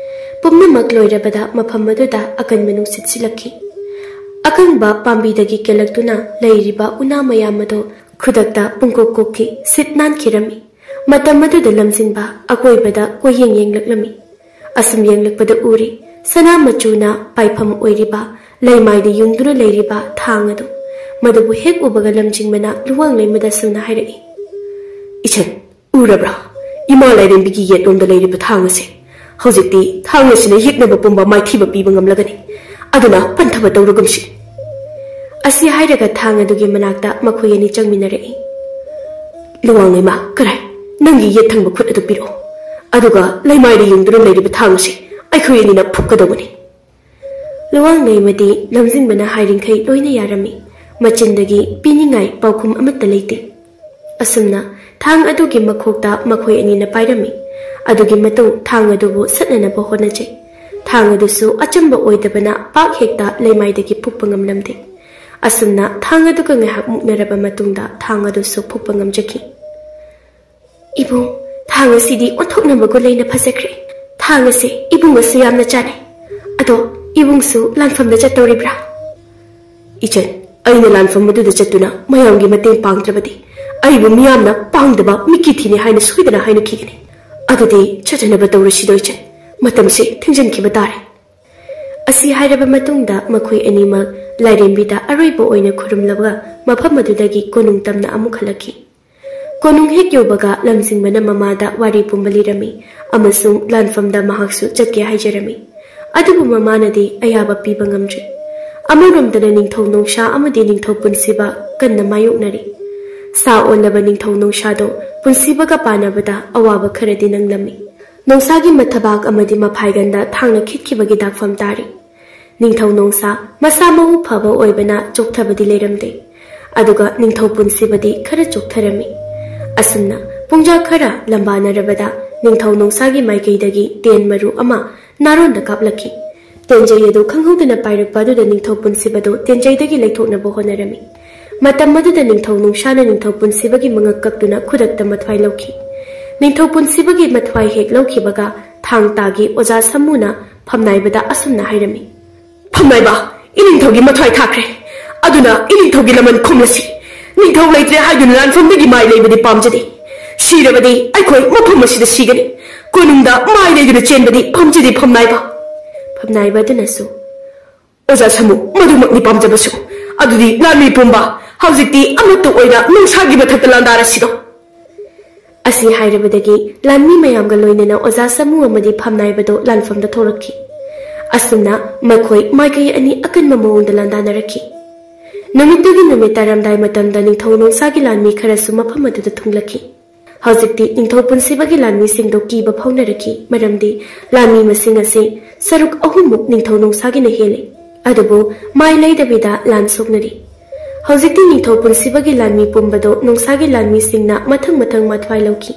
ꯄꯨꯝꯅꯃꯛ ꯂꯣꯏꯔꯕꯗ ꯃꯐꯝ ꯑꯗꯨꯗ ꯑꯀꯟꯕ ꯅꯨꯡꯁꯤꯠ ꯁꯤꯜꯂꯛꯈꯤ꯫ ꯑꯀꯪꯕ ꯄꯥꯝꯕꯤꯗꯒꯤ ꯀꯦꯜꯂꯛꯇꯨꯅ ꯂꯩꯔꯤꯕ ꯎꯅꯥ ꯃꯌꯥꯝ ꯑꯗꯨ ꯈꯨꯗꯛꯇ ꯄꯨꯡꯀꯣꯛ ꯀꯣꯛꯈꯤ, ꯁꯤꯠ ꯅꯥꯟꯈꯤꯔꯝꯃꯤ꯫ ꯃꯇꯝ ꯑꯗꯨꯗ ꯂꯝꯖꯤꯡꯕ ꯑꯀꯣꯏꯕꯗ ꯀꯣꯏꯌꯦꯡ ꯌꯦꯡꯂꯛꯂꯝꯃꯤ꯫ ꯑꯁꯨꯝ ꯌꯦꯡꯂꯛꯄꯗ ꯎꯔꯤ, ꯁꯅꯥ ꯃꯆꯨꯅ ꯄꯥꯏꯐꯝ ꯑꯣꯏꯔꯤꯕ ꯂꯩꯃꯥꯏꯗ ꯌꯨꯡꯗꯨꯅ ꯂꯩꯔꯤꯕ ꯊꯥꯡ ꯑꯗꯨ꯫ ꯃꯗꯨꯕꯨ ꯍꯦꯛ ꯎꯕꯒ ꯂꯝꯖꯤꯡꯕꯅ ꯂꯨꯋꯥꯡꯂꯩꯃꯗ ꯑꯁꯨꯝꯅ ꯍꯥꯏꯔꯛꯏ, "ꯏꯆꯟ, ꯎꯔꯕ꯭ꯔꯥ? ꯏꯃꯥ ꯂꯥꯏꯔꯦꯝꯕꯤꯒꯤ ꯌꯦꯠꯂꯣꯝꯗ ꯂꯩꯔꯤꯕ ꯊꯥꯡ ꯑꯁꯦ꯫ ꯍꯧꯖꯤꯛꯇꯤ ꯊꯥꯡ ꯑꯁꯤꯅ ꯌꯦꯛꯅꯕ ꯄꯨꯝꯕ ꯃꯥꯏꯊꯤꯕ ꯄꯤꯕ ꯉꯝꯂꯒꯅꯤ꯫ ꯑꯗꯨꯅ ꯄꯟꯊꯕ ꯇꯧꯔꯒꯨꯝꯁꯤ꯫" ꯑꯁꯤ ꯍꯥꯏꯔꯒ ꯊꯥꯡ ꯑꯗꯨꯒꯤ ꯃꯅꯥꯛꯇ ꯃꯈꯣꯏ ꯑꯅꯤ ꯆꯪꯃꯤꯟꯅꯔꯛꯏ꯫ "ꯂꯨꯋꯥꯡꯂꯩꯃ, ꯀꯔꯥꯏ? ꯅꯪꯒꯤ ꯌꯦꯠ ꯊꯪꯕ ꯈꯨꯠ ꯑꯗꯨ ꯄꯤꯔꯛꯑꯣ꯫ ꯑꯗꯨꯒ ꯂꯩꯃꯥꯏꯗ ꯌꯨꯡꯗꯨꯅ ꯂꯩꯔꯤꯕ ꯊꯥꯡ ꯑꯁꯤ ꯑꯩꯈꯣꯏ ꯑꯅꯤꯅ ꯐꯨꯛꯀꯗꯧꯕꯅꯤ꯫" ꯂꯨꯋꯥꯡꯂꯩꯃꯗꯤ ꯂꯝꯖꯤꯡꯕꯅ ꯍꯥꯏꯔꯤꯡꯈꯩ ꯂꯣꯏꯅ ꯌꯥꯔꯝꯃꯤ꯫ ꯃꯆꯤꯟꯗꯒꯤ ꯄꯤꯅꯤꯡꯉꯥꯏ ꯄꯥꯎꯈꯨꯝ ꯑꯃꯠꯇ ꯂꯩꯇꯦ꯫ ꯑꯁꯨꯝꯅ ꯊꯥꯡ ꯑꯗꯨꯒꯤ ꯃꯈꯣꯛꯇ ꯃꯈꯣꯏ ꯑꯅꯤꯅ ꯄꯥꯏꯔꯝꯃꯤ꯫ ꯑꯗꯨꯒꯤ ꯃꯇꯨꯡ ꯊꯥꯡ ꯑꯗꯨꯕꯨ ꯁꯠꯅꯅꯕ ꯍꯣꯠꯅꯖꯩ꯫ ꯊꯥꯡ ꯑꯗꯨꯁꯨ ꯑꯆꯝꯕ ꯑꯣꯏꯗꯕꯅ ꯄꯥꯛ ꯍꯦꯛꯇ ꯂꯩꯃꯥꯏꯗꯒꯤ ꯐꯨꯛꯄ ꯉꯝꯂꯝꯗꯦ꯫ ꯑꯁꯨꯝꯅ ꯊꯥꯡ ꯑꯗꯨꯒ ꯉꯥꯏꯍꯥꯛ ꯃꯨꯛꯅꯔꯕ ꯃꯇꯨꯡꯗ ꯊꯥꯡ ꯑꯗꯨꯁꯨ ꯐꯨꯛꯄ ꯉꯝꯖꯈꯤ꯫ "ꯏꯕꯨꯡ, ꯊꯥꯡ ꯑꯁꯤꯗꯤ ꯑꯣꯟꯊꯣꯛꯅꯕ ꯒꯨꯟ ꯂꯩꯅ ꯐꯖꯈ꯭ꯔꯦ꯫ ꯊꯥꯡ ꯑꯁꯤ ꯏꯕꯨꯡ ꯑꯁꯨ ꯌꯥꯝꯅ ꯆꯥꯅꯩ꯫ ꯑꯗꯣ ꯏꯕꯨꯡꯁꯨ ꯂꯥꯟꯐꯝꯗ ꯆꯠꯇꯧꯔꯤꯕ꯭ꯔꯥ?" "ꯏꯆꯟ, ꯑꯩꯅ ꯂꯥꯟꯐꯝ ꯑꯗꯨꯗ ꯆꯠꯇꯨꯅ ꯃꯌꯥꯝꯒꯤ ꯃꯇꯦꯡ ꯄꯥꯡꯗ꯭ꯔꯕꯗꯤ ꯑꯩꯕꯨ ꯃꯤꯌꯥꯝꯅ ꯄꯥꯡꯗꯕ ꯃꯤꯀꯤꯊꯤꯅꯤ ꯍꯥꯏꯅ ꯁꯣꯏꯗꯅ ꯍꯥꯏꯅꯈꯤꯒꯅꯤ꯫ ꯑꯗꯨꯗꯤ ꯆꯠꯅꯅꯕ ꯇꯧꯔꯁꯤꯗꯣ ꯏꯆꯟ, ꯃꯇꯝꯁꯦ ꯊꯤꯡꯖꯤꯟꯈꯤꯕ ꯇꯥꯔꯦ꯫" ꯑꯁꯤ ꯍꯥꯏꯔꯕ ꯃꯇꯨꯡꯗ ꯃꯈꯣꯏ ꯑꯅꯤꯃꯛ ꯂꯥꯏꯔꯦꯝꯕꯤꯗ ꯑꯔꯣꯏꯕ ꯑꯣꯏꯅ ꯈꯨꯔꯨꯝꯂꯕꯒ ꯃꯐꯝ ꯑꯗꯨꯗꯒꯤ ꯀꯣꯅꯨꯡ ꯇꯝꯅ ꯑꯃꯨꯛ ꯍꯜꯂꯛꯈꯤ꯫ ꯀꯣꯅꯨꯡ ꯍꯦꯛ ꯌꯧꯕꯒ ꯂꯝꯖꯤꯡꯕꯅ ꯃꯃꯥꯗ ꯋꯥꯔꯤ ꯄꯨꯝꯕ ꯂꯤꯔꯝꯃꯤ ꯑꯃꯁꯨꯡ ꯂꯥꯟꯐꯝꯗ ꯃꯍꯥꯛꯁꯨ ꯆꯠꯀꯦ ꯍꯥꯏꯖꯔꯝꯃꯤ꯫ ꯑꯗꯨꯕꯨ ꯃꯃꯥꯅꯗꯤ ꯑꯌꯥꯕ ꯄꯤꯕ ꯉꯝꯗ꯭ꯔꯤ꯫ ꯑꯃꯔꯣꯝꯗꯅ ꯅꯤꯡꯊꯧ ꯅꯣꯡꯁꯥ ꯑꯃꯗꯤ ꯅꯤꯡꯊꯧ ꯄꯨꯟꯁꯤꯕ ꯀꯟꯅ ꯃꯥꯌꯣꯛꯅꯔꯤ꯫ ꯁꯥ ꯑꯣꯜꯂꯕ ꯅꯤꯡꯊꯧ ꯅꯣꯡꯁꯥꯗꯣ ꯄꯨꯟꯁꯤꯕꯒ ꯄꯥꯟꯅꯕꯗ ꯑꯋꯥꯕ ꯈꯔꯗꯤ ꯅꯪꯂꯝꯃꯤ꯫ ꯅꯣꯡꯁꯥꯒꯤ ꯃꯊꯕꯥꯛ ꯑꯃꯗꯤ ꯃꯐꯥꯏꯒꯟꯗ ꯊꯥꯡꯅ ꯈꯤꯠꯈꯤꯕꯒꯤ ꯗꯥꯛꯐꯝ ꯇꯥꯔꯤ꯫ ꯅꯤꯡꯊꯧ ꯅꯣꯡꯁꯥ ꯃꯁꯥ ꯃꯎ ꯐꯕ ꯑꯣꯏꯕꯅ ꯆꯣꯛꯊꯕꯗꯤ ꯂꯩꯔꯝꯗꯦ꯫ ꯑꯗꯨꯒ ꯅꯤꯡꯊꯧ ꯄꯨꯟꯁꯤꯕꯗꯤ ꯈꯔ ꯆꯣꯛꯊꯔꯝꯃꯤ꯫ ꯑꯁꯨꯝꯅ ꯄꯨꯡꯖꯥ ꯈꯔ ꯂꯝꯕꯥꯅꯔꯕꯗ ꯅꯤꯡꯊꯧ ꯅꯣꯡꯁꯥꯒꯤ ꯃꯥꯏꯀꯩꯗꯒꯤ ꯇꯦꯟ ꯃꯔꯨ ꯑꯃ ꯅꯥꯔꯣꯟꯗ ꯀꯥꯞꯂꯛꯈꯤ꯫ ꯇꯦꯟꯖꯩ ꯑꯗꯨ ꯈꯪꯍꯧꯗꯅ ꯄꯥꯏꯔꯛꯄ ꯑꯗꯨꯗ ꯅꯤꯡꯊꯧ ꯄꯨꯟꯁꯤꯕꯗꯨ ꯇꯦꯟꯖꯩꯗꯒꯤ ꯂꯩꯊꯣꯛꯅꯕ ꯍꯣꯠꯅꯔꯝꯃꯤ꯫ ꯃꯇꯝ ꯑꯗꯨꯗ ꯅꯤꯡꯊꯧ ꯅꯣꯡꯁꯥꯅ ꯅꯤꯡꯊꯧ ꯄꯨꯟꯁꯤꯕꯒꯤ ꯃꯉꯛ ꯀꯛꯇꯨꯅ ꯈꯨꯗꯛꯇ ꯃꯊ꯭ꯋꯥꯏ ꯂꯧꯈꯤ꯫ ꯅꯤꯡꯊꯧ ꯄꯨꯟꯁꯤꯕꯒꯤ ꯃꯊ꯭ꯋꯥꯏ ꯍꯦꯛ ꯂꯧꯈꯤꯕꯒ, ꯊꯥꯡ ꯇꯥꯒꯤ ꯑꯣꯖꯥ ꯁꯥꯃꯨꯅ ꯐꯝꯅꯥꯏꯕꯗ ꯑꯁꯨꯝꯅ ꯍꯥꯏꯔꯝꯃꯤ: "ꯐꯝꯅꯥꯏꯕ, ꯏꯅꯤꯡꯊꯧꯒꯤ ꯃꯊ꯭ꯋꯥꯏ ꯊꯥꯈ꯭ꯔꯦ꯫ ꯑꯗꯨꯅ ꯏꯅꯤꯡꯊꯧꯒꯤ ꯂꯃꯟ ꯈꯨꯝꯂꯁꯤ꯫ ꯅꯤꯡꯊꯧ ꯂꯩꯇ꯭ꯔꯦ ꯍꯥꯏꯗꯨꯅ ꯂꯥꯟꯐꯝꯗꯒꯤ ꯃꯥꯏ ꯂꯩꯕꯗꯤ ꯄꯥꯝꯖꯗꯦ꯫ ꯁꯤꯔꯕꯗꯤ ꯑꯩꯈꯣꯏ ꯃꯐꯝ ꯑꯁꯤꯗ ꯁꯤꯒꯅꯤ꯫ ꯀꯣꯅꯨꯡꯗ ꯃꯥꯏ ꯂꯩꯗꯨꯅ ꯆꯦꯟꯕꯗꯤ ꯄꯥꯝꯖꯗꯦ, ꯐꯝꯅꯥꯏꯕ"꯫ ꯐꯝꯅꯥꯏꯕ ꯑꯗꯨꯅꯁꯨ: "ꯑꯣꯖꯥ ꯁꯥꯃꯨ, ꯃꯗꯨꯃꯛꯅꯤ ꯄꯥꯝꯖꯕꯁꯨ꯫ ꯑꯗꯨꯗꯤ ꯂꯥꯟꯃꯤ ꯄꯨꯝꯕ, ꯍꯧꯖꯤꯛꯇꯤ ꯑꯃꯠꯇ ꯑꯣꯏꯅ ꯅꯣꯡꯁꯥꯒꯤ ꯃꯊꯛꯇ ꯂꯥꯟꯗꯥꯔꯁꯤꯗꯣ"꯫ ꯑꯁꯤ ꯍꯥꯏꯔꯕꯗꯒꯤ ꯂꯥꯟꯃꯤ ꯃꯌꯥꯝꯒ ꯂꯣꯏꯅꯅ ꯑꯣꯖꯥ ꯁꯥꯃꯨ ꯑꯃꯗꯤ ꯐꯝꯅꯥꯏꯕꯗꯣ ꯂꯥꯟꯐꯝꯗ ꯊꯣꯛꯂꯛꯈꯤ꯫ ꯑꯁꯨꯝꯅ ꯃꯈꯣꯏ ꯃꯥꯏꯀꯩ ꯑꯅꯤ ꯑꯀꯟꯕ ꯃꯑꯣꯡꯗ ꯂꯥꯟꯗꯥꯅꯔꯛꯈꯤ꯫ ꯅꯨꯃꯤꯠꯇꯨꯒꯤ ꯅꯨꯃꯤꯠ ꯇꯥꯔꯝꯗꯥꯏ ꯃꯇꯝꯗ ꯅꯤꯡꯊꯧ ꯅꯣꯡꯁꯥꯒꯤ ꯂꯥꯟꯃꯤ ꯈꯔꯁꯨ ꯃꯐꯝ ꯑꯗꯨꯗ ꯊꯨꯡꯂꯛꯈꯤ꯫ ꯍꯧꯖꯤꯛꯇꯤ ꯅꯤꯡꯊꯧ ꯄꯨꯟꯁꯤꯕꯒꯤ ꯂꯥꯟꯃꯤꯁꯤꯡꯗꯣ ꯀꯤꯕ ꯐꯥꯎꯅꯔꯛꯈꯤ, ꯃꯔꯝꯗꯤ ꯂꯥꯟꯃꯤ ꯃꯁꯤꯡ ꯑꯁꯤ ꯁꯔꯨꯛ ꯑꯍꯨꯝꯃꯨꯛ ꯅꯤꯡꯊꯧ ꯅꯣꯡꯁꯥꯒꯤꯅ ꯍꯦꯜꯂꯤ꯫ ꯑꯗꯨꯕꯨ ꯃꯥꯏ ꯂꯩꯗꯕꯤꯗ ꯂꯥꯟ ꯁꯣꯛꯅꯔꯤ꯫ ꯍꯧꯖꯤꯛꯇꯤ ꯅꯤꯡꯊꯧ ꯄꯨꯟꯁꯤꯕꯒꯤ ꯂꯥꯟꯃꯤ ꯄꯨꯝꯕꯗꯣ ꯅꯣꯡꯁꯥꯒꯤ ꯂꯥꯟꯃꯤꯁꯤꯡꯅ ꯃꯊꯪ ꯃꯊꯪ ꯃꯊ꯭ꯋꯥꯏ ꯂꯧꯈꯤ꯫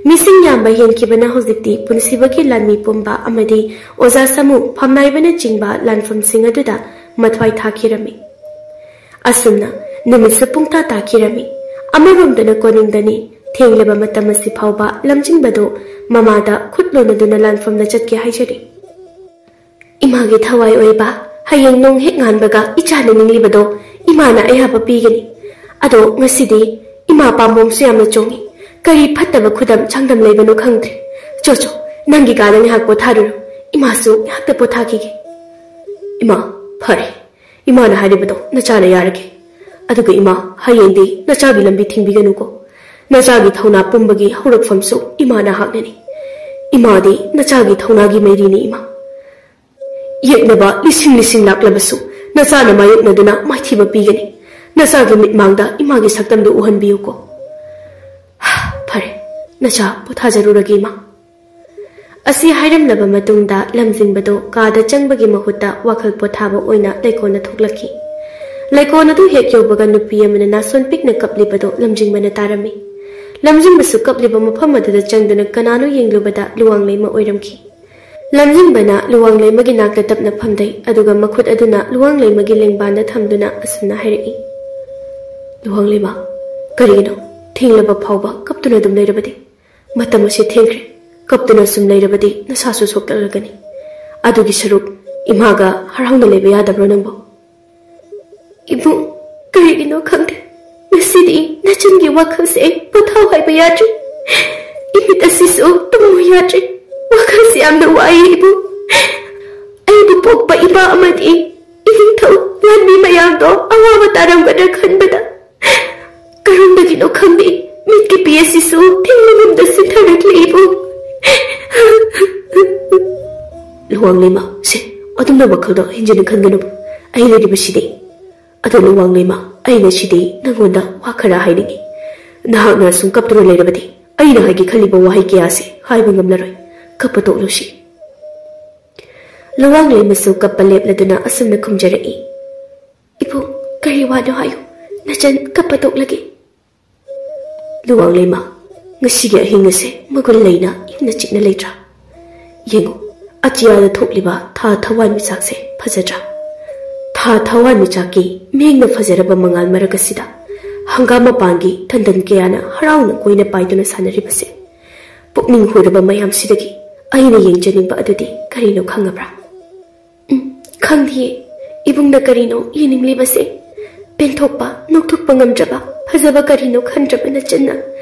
ꯃꯤꯁꯤꯡ ꯌꯥꯝꯕ ꯍꯦꯟꯈꯤꯕꯅ ꯍꯧꯖꯤꯛꯇꯤ ꯄꯨꯟꯁꯤꯕꯒꯤ ꯂꯥꯟꯃꯤ ꯄꯨꯝꯕ ꯑꯃꯗꯤ ꯑꯣꯖꯥ ꯁꯥꯃꯨ ꯐꯝꯅꯥꯏꯕꯅꯆꯤꯡꯕ ꯂꯥꯟꯐꯝꯁꯤꯡ ꯑꯗꯨꯗ ꯃꯊ꯭ꯋꯥꯏ ꯊꯥꯈꯤꯔꯝꯃꯤ꯫ ꯑꯁꯨꯝꯅ ꯅꯨꯃꯤꯠꯁꯨ ꯄꯨꯡꯇꯥ ꯇꯥꯈꯤꯔꯝꯃꯤ꯫ ꯑꯃꯔꯣꯝꯗꯅ ꯀꯣꯅꯨꯡꯗꯅꯤ ꯊꯦꯡꯂꯕ ꯃꯇꯝ ꯑꯁꯤ ꯐꯥꯎꯕ ꯂꯝꯖꯤꯡꯕꯗꯨ ꯃꯃꯥꯗ ꯈꯨꯠ ꯂꯣꯟꯅꯗꯨꯅ ꯂꯥꯟꯐꯝꯗ ꯆꯠꯀꯦ ꯍꯥꯏꯖꯔꯤ꯫ "ꯏꯃꯥꯒꯤ ꯊꯋꯥꯏ ꯑꯣꯏꯕ, ꯍꯌꯦꯡ ꯅꯣꯡ ꯍꯦꯛ ꯉꯥꯟꯕꯒ ꯏꯆꯥꯅ ꯅꯤꯡꯂꯤꯕꯗꯣ ꯏꯃꯥꯅ ꯑꯌꯥꯕ ꯄꯤꯒꯅꯤ꯫ ꯑꯗꯣ ꯉꯁꯤꯗꯤ ꯏꯃꯥ ꯄꯥꯝꯕꯣꯝꯁꯨ ꯌꯥꯝꯅ ꯆꯣꯡꯉꯤ꯫ ꯀꯔꯤ ꯐꯠꯇꯕ ꯈꯨꯗꯝ ꯆꯥꯡꯗꯝ ꯂꯩꯕꯅꯣ ꯈꯪꯗ꯭ꯔꯦ꯫ ꯆꯣ ꯆꯣ, ꯅꯪꯒꯤ ꯀꯥꯗ ꯉꯥꯏꯍꯥꯛ ꯄꯣꯊꯥꯔꯨꯔꯣ꯫ ꯏꯃꯥꯁꯨ ꯉꯥꯏꯍꯥꯛꯇ ꯄꯣꯊꯥꯈꯤꯒꯦ"꯫ "ꯏꯃꯥ, ꯐꯔꯦ꯫ ꯏꯃꯥꯅ ꯍꯥꯏꯔꯤꯕꯗꯣ ꯅꯆꯥꯅ ꯌꯥꯔꯒꯦ꯫ ꯑꯗꯨꯒ ꯏꯃꯥ, ꯍꯌꯦꯡꯗꯤ ꯅꯆꯥꯒꯤ ꯂꯝꯕꯤ ꯊꯤꯡꯕꯤꯒꯅꯨꯀꯣ꯫ ꯅꯆꯥꯒꯤ ꯊꯧꯅꯥ ꯄꯨꯝꯕꯒꯤ ꯍꯧꯔꯛꯐꯝꯁꯨ ꯏꯃꯥꯅ ꯍꯥꯛꯅꯅꯤ꯫ ꯏꯃꯥꯗꯤ ꯅꯆꯥꯒꯤ ꯊꯧꯅꯥꯒꯤ ꯃꯩꯔꯤꯅꯤ ꯏꯃꯥ꯫ ꯌꯦꯛꯅꯕ ꯂꯤꯁꯤꯡ ꯂꯤꯁꯤꯡ ꯂꯥꯛꯂꯕꯁꯨ ꯅꯆꯥꯅ ꯃꯥꯌꯣꯛꯅꯗꯨꯅ ꯃꯥꯏꯊꯤꯕ ꯄꯤꯒꯅꯤ꯫ ꯅꯆꯥꯒꯤ ꯃꯤꯠꯃꯥꯡꯗ ꯏꯃꯥꯒꯤ ꯁꯛꯇꯝꯗꯨ ꯎꯍꯟꯕꯤꯌꯨꯀꯣ"꯫ "ꯐꯔꯦ, ꯅꯆꯥ ꯄꯣꯊꯥꯖꯔꯨꯔꯒꯦ ꯏꯃꯥ"꯫ ꯑꯁꯤ ꯍꯥꯏꯔꯝꯂꯕ ꯃꯇꯨꯡꯗ ꯂꯝꯖꯤꯡꯕꯗꯨ ꯀꯥꯗ ꯆꯪꯕꯒꯤ ꯃꯍꯨꯠꯇ ꯋꯥꯈꯜ ꯄꯣꯊꯥꯕ ꯑꯣꯏꯅ ꯂꯩꯀꯣꯜꯗ ꯊꯣꯛꯂꯛꯈꯤ꯫ ꯂꯩꯀꯣꯜ ꯑꯗꯨ ꯍꯦꯛ ꯌꯧꯕꯒ ꯅꯨꯄꯤ ꯑꯃꯅ ꯅꯥꯁꯣꯟ ꯄꯤꯛꯅ ꯀꯞꯂꯤꯕꯗꯨ ꯂꯝꯖꯤꯡꯕꯅ ꯇꯥꯔꯝꯃꯤ꯫ ꯂꯝꯖꯤꯡꯕꯁꯨ ꯀꯞꯂꯤꯕ ꯃꯐꯝ ꯑꯗꯨꯗ ꯆꯪꯗꯨꯅ ꯀꯅꯥꯅꯣ ꯌꯦꯡꯂꯨꯕꯗ ꯂꯨꯋꯥꯡꯂꯩꯃ ꯑꯣꯏꯔꯝꯈꯤ꯫ ꯂꯝꯖꯤꯡꯕꯅ ꯂꯨꯋꯥꯡꯂꯩꯃꯒꯤ ꯅꯥꯛꯇ ꯇꯞꯅ ꯐꯝꯗꯩ, ꯑꯗꯨꯒ ꯃꯈꯨꯠ ꯑꯗꯨꯅ ꯂꯨꯋꯥꯡꯂꯩꯃꯒꯤ ꯂꯦꯡꯕꯥꯟꯗ ꯊꯝꯗꯨꯅ ꯑꯁꯨꯝꯅ ꯍꯥꯏꯔꯛꯏ: ꯂꯨꯋꯥꯡꯂꯩꯃ, ꯀꯔꯤꯒꯤꯅꯣ ꯊꯦꯡꯂꯕ ꯐꯥꯎꯕ ꯀꯞꯇꯨꯅ ꯑꯗꯨꯝ ꯂꯩꯔꯕꯗꯤ? ꯃꯇꯝ ꯑꯁꯤ ꯊꯦꯡꯈ꯭ꯔꯦ꯫ ꯀꯞꯇꯨꯅ ꯁꯨꯝ ꯂꯩꯔꯕꯗꯤ ꯅꯁꯥꯁꯨ ꯁꯣꯛꯇꯠꯂꯒꯅꯤ꯫ ꯑꯗꯨꯒꯤ ꯁꯔꯨꯛ ꯏꯃꯥꯒ ꯍꯔꯥꯎꯅ ꯂꯩꯕ ꯌꯥꯗꯕ꯭ꯔꯣ ꯅꯪꯕꯣ? ꯏꯕꯨꯡ, ꯀꯔꯤꯒꯤꯅꯣ ꯈꯪꯗꯦ, ꯉꯁꯤꯗꯤ ꯅꯆꯟꯒꯤ ꯋꯥꯈꯜꯁꯦ ꯑꯩ ꯄꯣꯊꯥꯎ ꯍꯥꯏꯕ ꯌꯥꯗ꯭ꯔꯦ꯫ ꯏꯃꯤꯠ ꯑꯁꯤꯁꯨ ꯇꯨꯝꯃꯨ ꯌꯥꯗ꯭ꯔꯦ꯫ ꯋꯥꯈꯜꯁꯦ ꯌꯥꯝꯅ ꯋꯥꯏꯌꯦ ꯏꯕꯨꯡ꯫ ꯑꯩꯕꯨ ꯄꯣꯛꯄ ꯏꯃꯥ ꯑꯃꯗꯤ ꯏꯅꯤꯡꯊꯧ ꯂꯥꯟꯃꯤ ꯃꯌꯥꯝꯗꯣ ꯑꯋꯥꯕ ꯇꯥꯔꯝꯒꯗ꯭ꯔꯥ ꯈꯟꯕꯗ ꯀꯔꯝꯕꯒꯤꯅꯣ ꯈꯪꯗꯦ, ꯃꯤꯠꯀꯤ ꯄꯤ ꯑꯁꯤꯁꯨ ꯊꯦꯡꯂꯒꯨꯝꯗ ꯁꯤꯊꯔꯛꯂꯦ ꯏꯕꯨꯡ꯫ ꯂꯨꯋꯥꯡꯂꯩꯃ, ꯁꯦ, ꯑꯗꯨꯝꯅ ꯋꯥꯈꯜꯗꯣ ꯍꯦꯟꯖꯤꯟꯅ ꯈꯟꯒꯅꯨ꯫ ꯑꯩ ꯂꯩꯔꯤꯕꯁꯤꯗꯤ꯫ ꯑꯗꯣ ꯂꯨꯋꯥꯡꯂꯩꯃ, ꯑꯩ ꯉꯁꯤꯗꯤ ꯅꯪꯉꯣꯟꯗ ꯋꯥ ꯈꯔ ꯍꯥꯏꯅꯤꯡꯉꯤ꯫ ꯅꯍꯥꯛꯅ ꯁꯨꯝ ꯀꯞꯇꯨꯅ ꯂꯩꯔꯕꯗꯤ ꯑꯩꯅ ꯍꯥꯏꯒꯦ ꯈꯜꯂꯤꯕ ꯋꯥꯍꯩ ꯀꯌꯥꯁꯦ ꯍꯥꯏꯕ ꯉꯝꯂꯔꯣꯏ꯫ ꯀꯞꯄ ꯇꯣꯛꯂꯨꯁꯤ꯫ ꯂꯨꯋꯥꯡꯂꯩꯃꯁꯨ ꯀꯞꯄ ꯂꯦꯞꯂꯗꯨꯅ ꯑꯁꯨꯝꯅ ꯈꯨꯝꯖꯔꯛꯏ, ꯏꯕꯨꯡ, ꯀꯔꯤ ꯋꯥꯅꯣ ꯍꯥꯏꯌꯨ, ꯅꯆꯟ ꯀꯞꯄ ꯇꯣꯛꯂꯒꯦ꯫ ꯂꯨꯋꯥꯡꯂꯩꯃ, ꯉꯁꯤꯒꯤ ꯑꯍꯤꯡ ꯑꯁꯦ ꯃꯒꯨꯟ ꯂꯩꯅ ꯏꯪꯅ ꯆꯤꯛꯅ ꯂꯩꯇ꯭ꯔꯥ? ꯌꯦꯡꯉꯨ, ꯑꯇꯤꯌꯥꯗ ꯊꯣꯛꯂꯤꯕ ꯊꯥ ꯊꯋꯥꯟꯃꯤꯆꯥꯛꯁꯦ ꯐꯖꯗ꯭ꯔꯥ? ꯊꯥ ꯊꯋꯥꯟꯃꯤꯆꯥꯛꯀꯤ ꯃꯤꯡꯅ ꯐꯖꯔꯕ ꯃꯉꯥꯜ ꯃꯔꯛ ꯑꯁꯤꯗ ꯍꯪꯒꯥꯝ ꯃꯄꯥꯟꯒꯤ ꯇꯟꯗꯟ ꯀꯌꯥꯅ ꯍꯔꯥꯎꯅ ꯀꯣꯏꯅ ꯄꯥꯏꯗꯨꯅ ꯁꯥꯟꯅꯔꯤꯕꯁꯦ ꯄꯨꯛꯅꯤꯡ ꯍꯨꯔꯕ ꯃꯌꯥꯝꯁꯤꯗꯒꯤ ꯑꯩꯅ ꯌꯦꯡꯖꯅꯤꯡꯕ ꯑꯗꯨꯗꯤ ꯀꯔꯤꯅꯣ ꯈꯪꯉꯕ꯭ꯔꯥ? ꯎꯝ, ꯈꯪꯗꯤꯌꯦ꯫ ꯏꯕꯨꯡꯅ ꯀꯔꯤꯅꯣ ꯌꯦꯡꯅꯤꯡꯂꯤꯕꯁꯦ? ꯄꯦꯟꯊꯣꯛꯄ, ꯅꯣꯛꯊꯣꯛꯄ ꯉꯝꯗ꯭ꯔꯕ, ꯐꯖꯕ ꯀꯔꯤꯅꯣ ꯈꯟꯗ꯭ꯔꯕ ꯅꯆꯟꯅ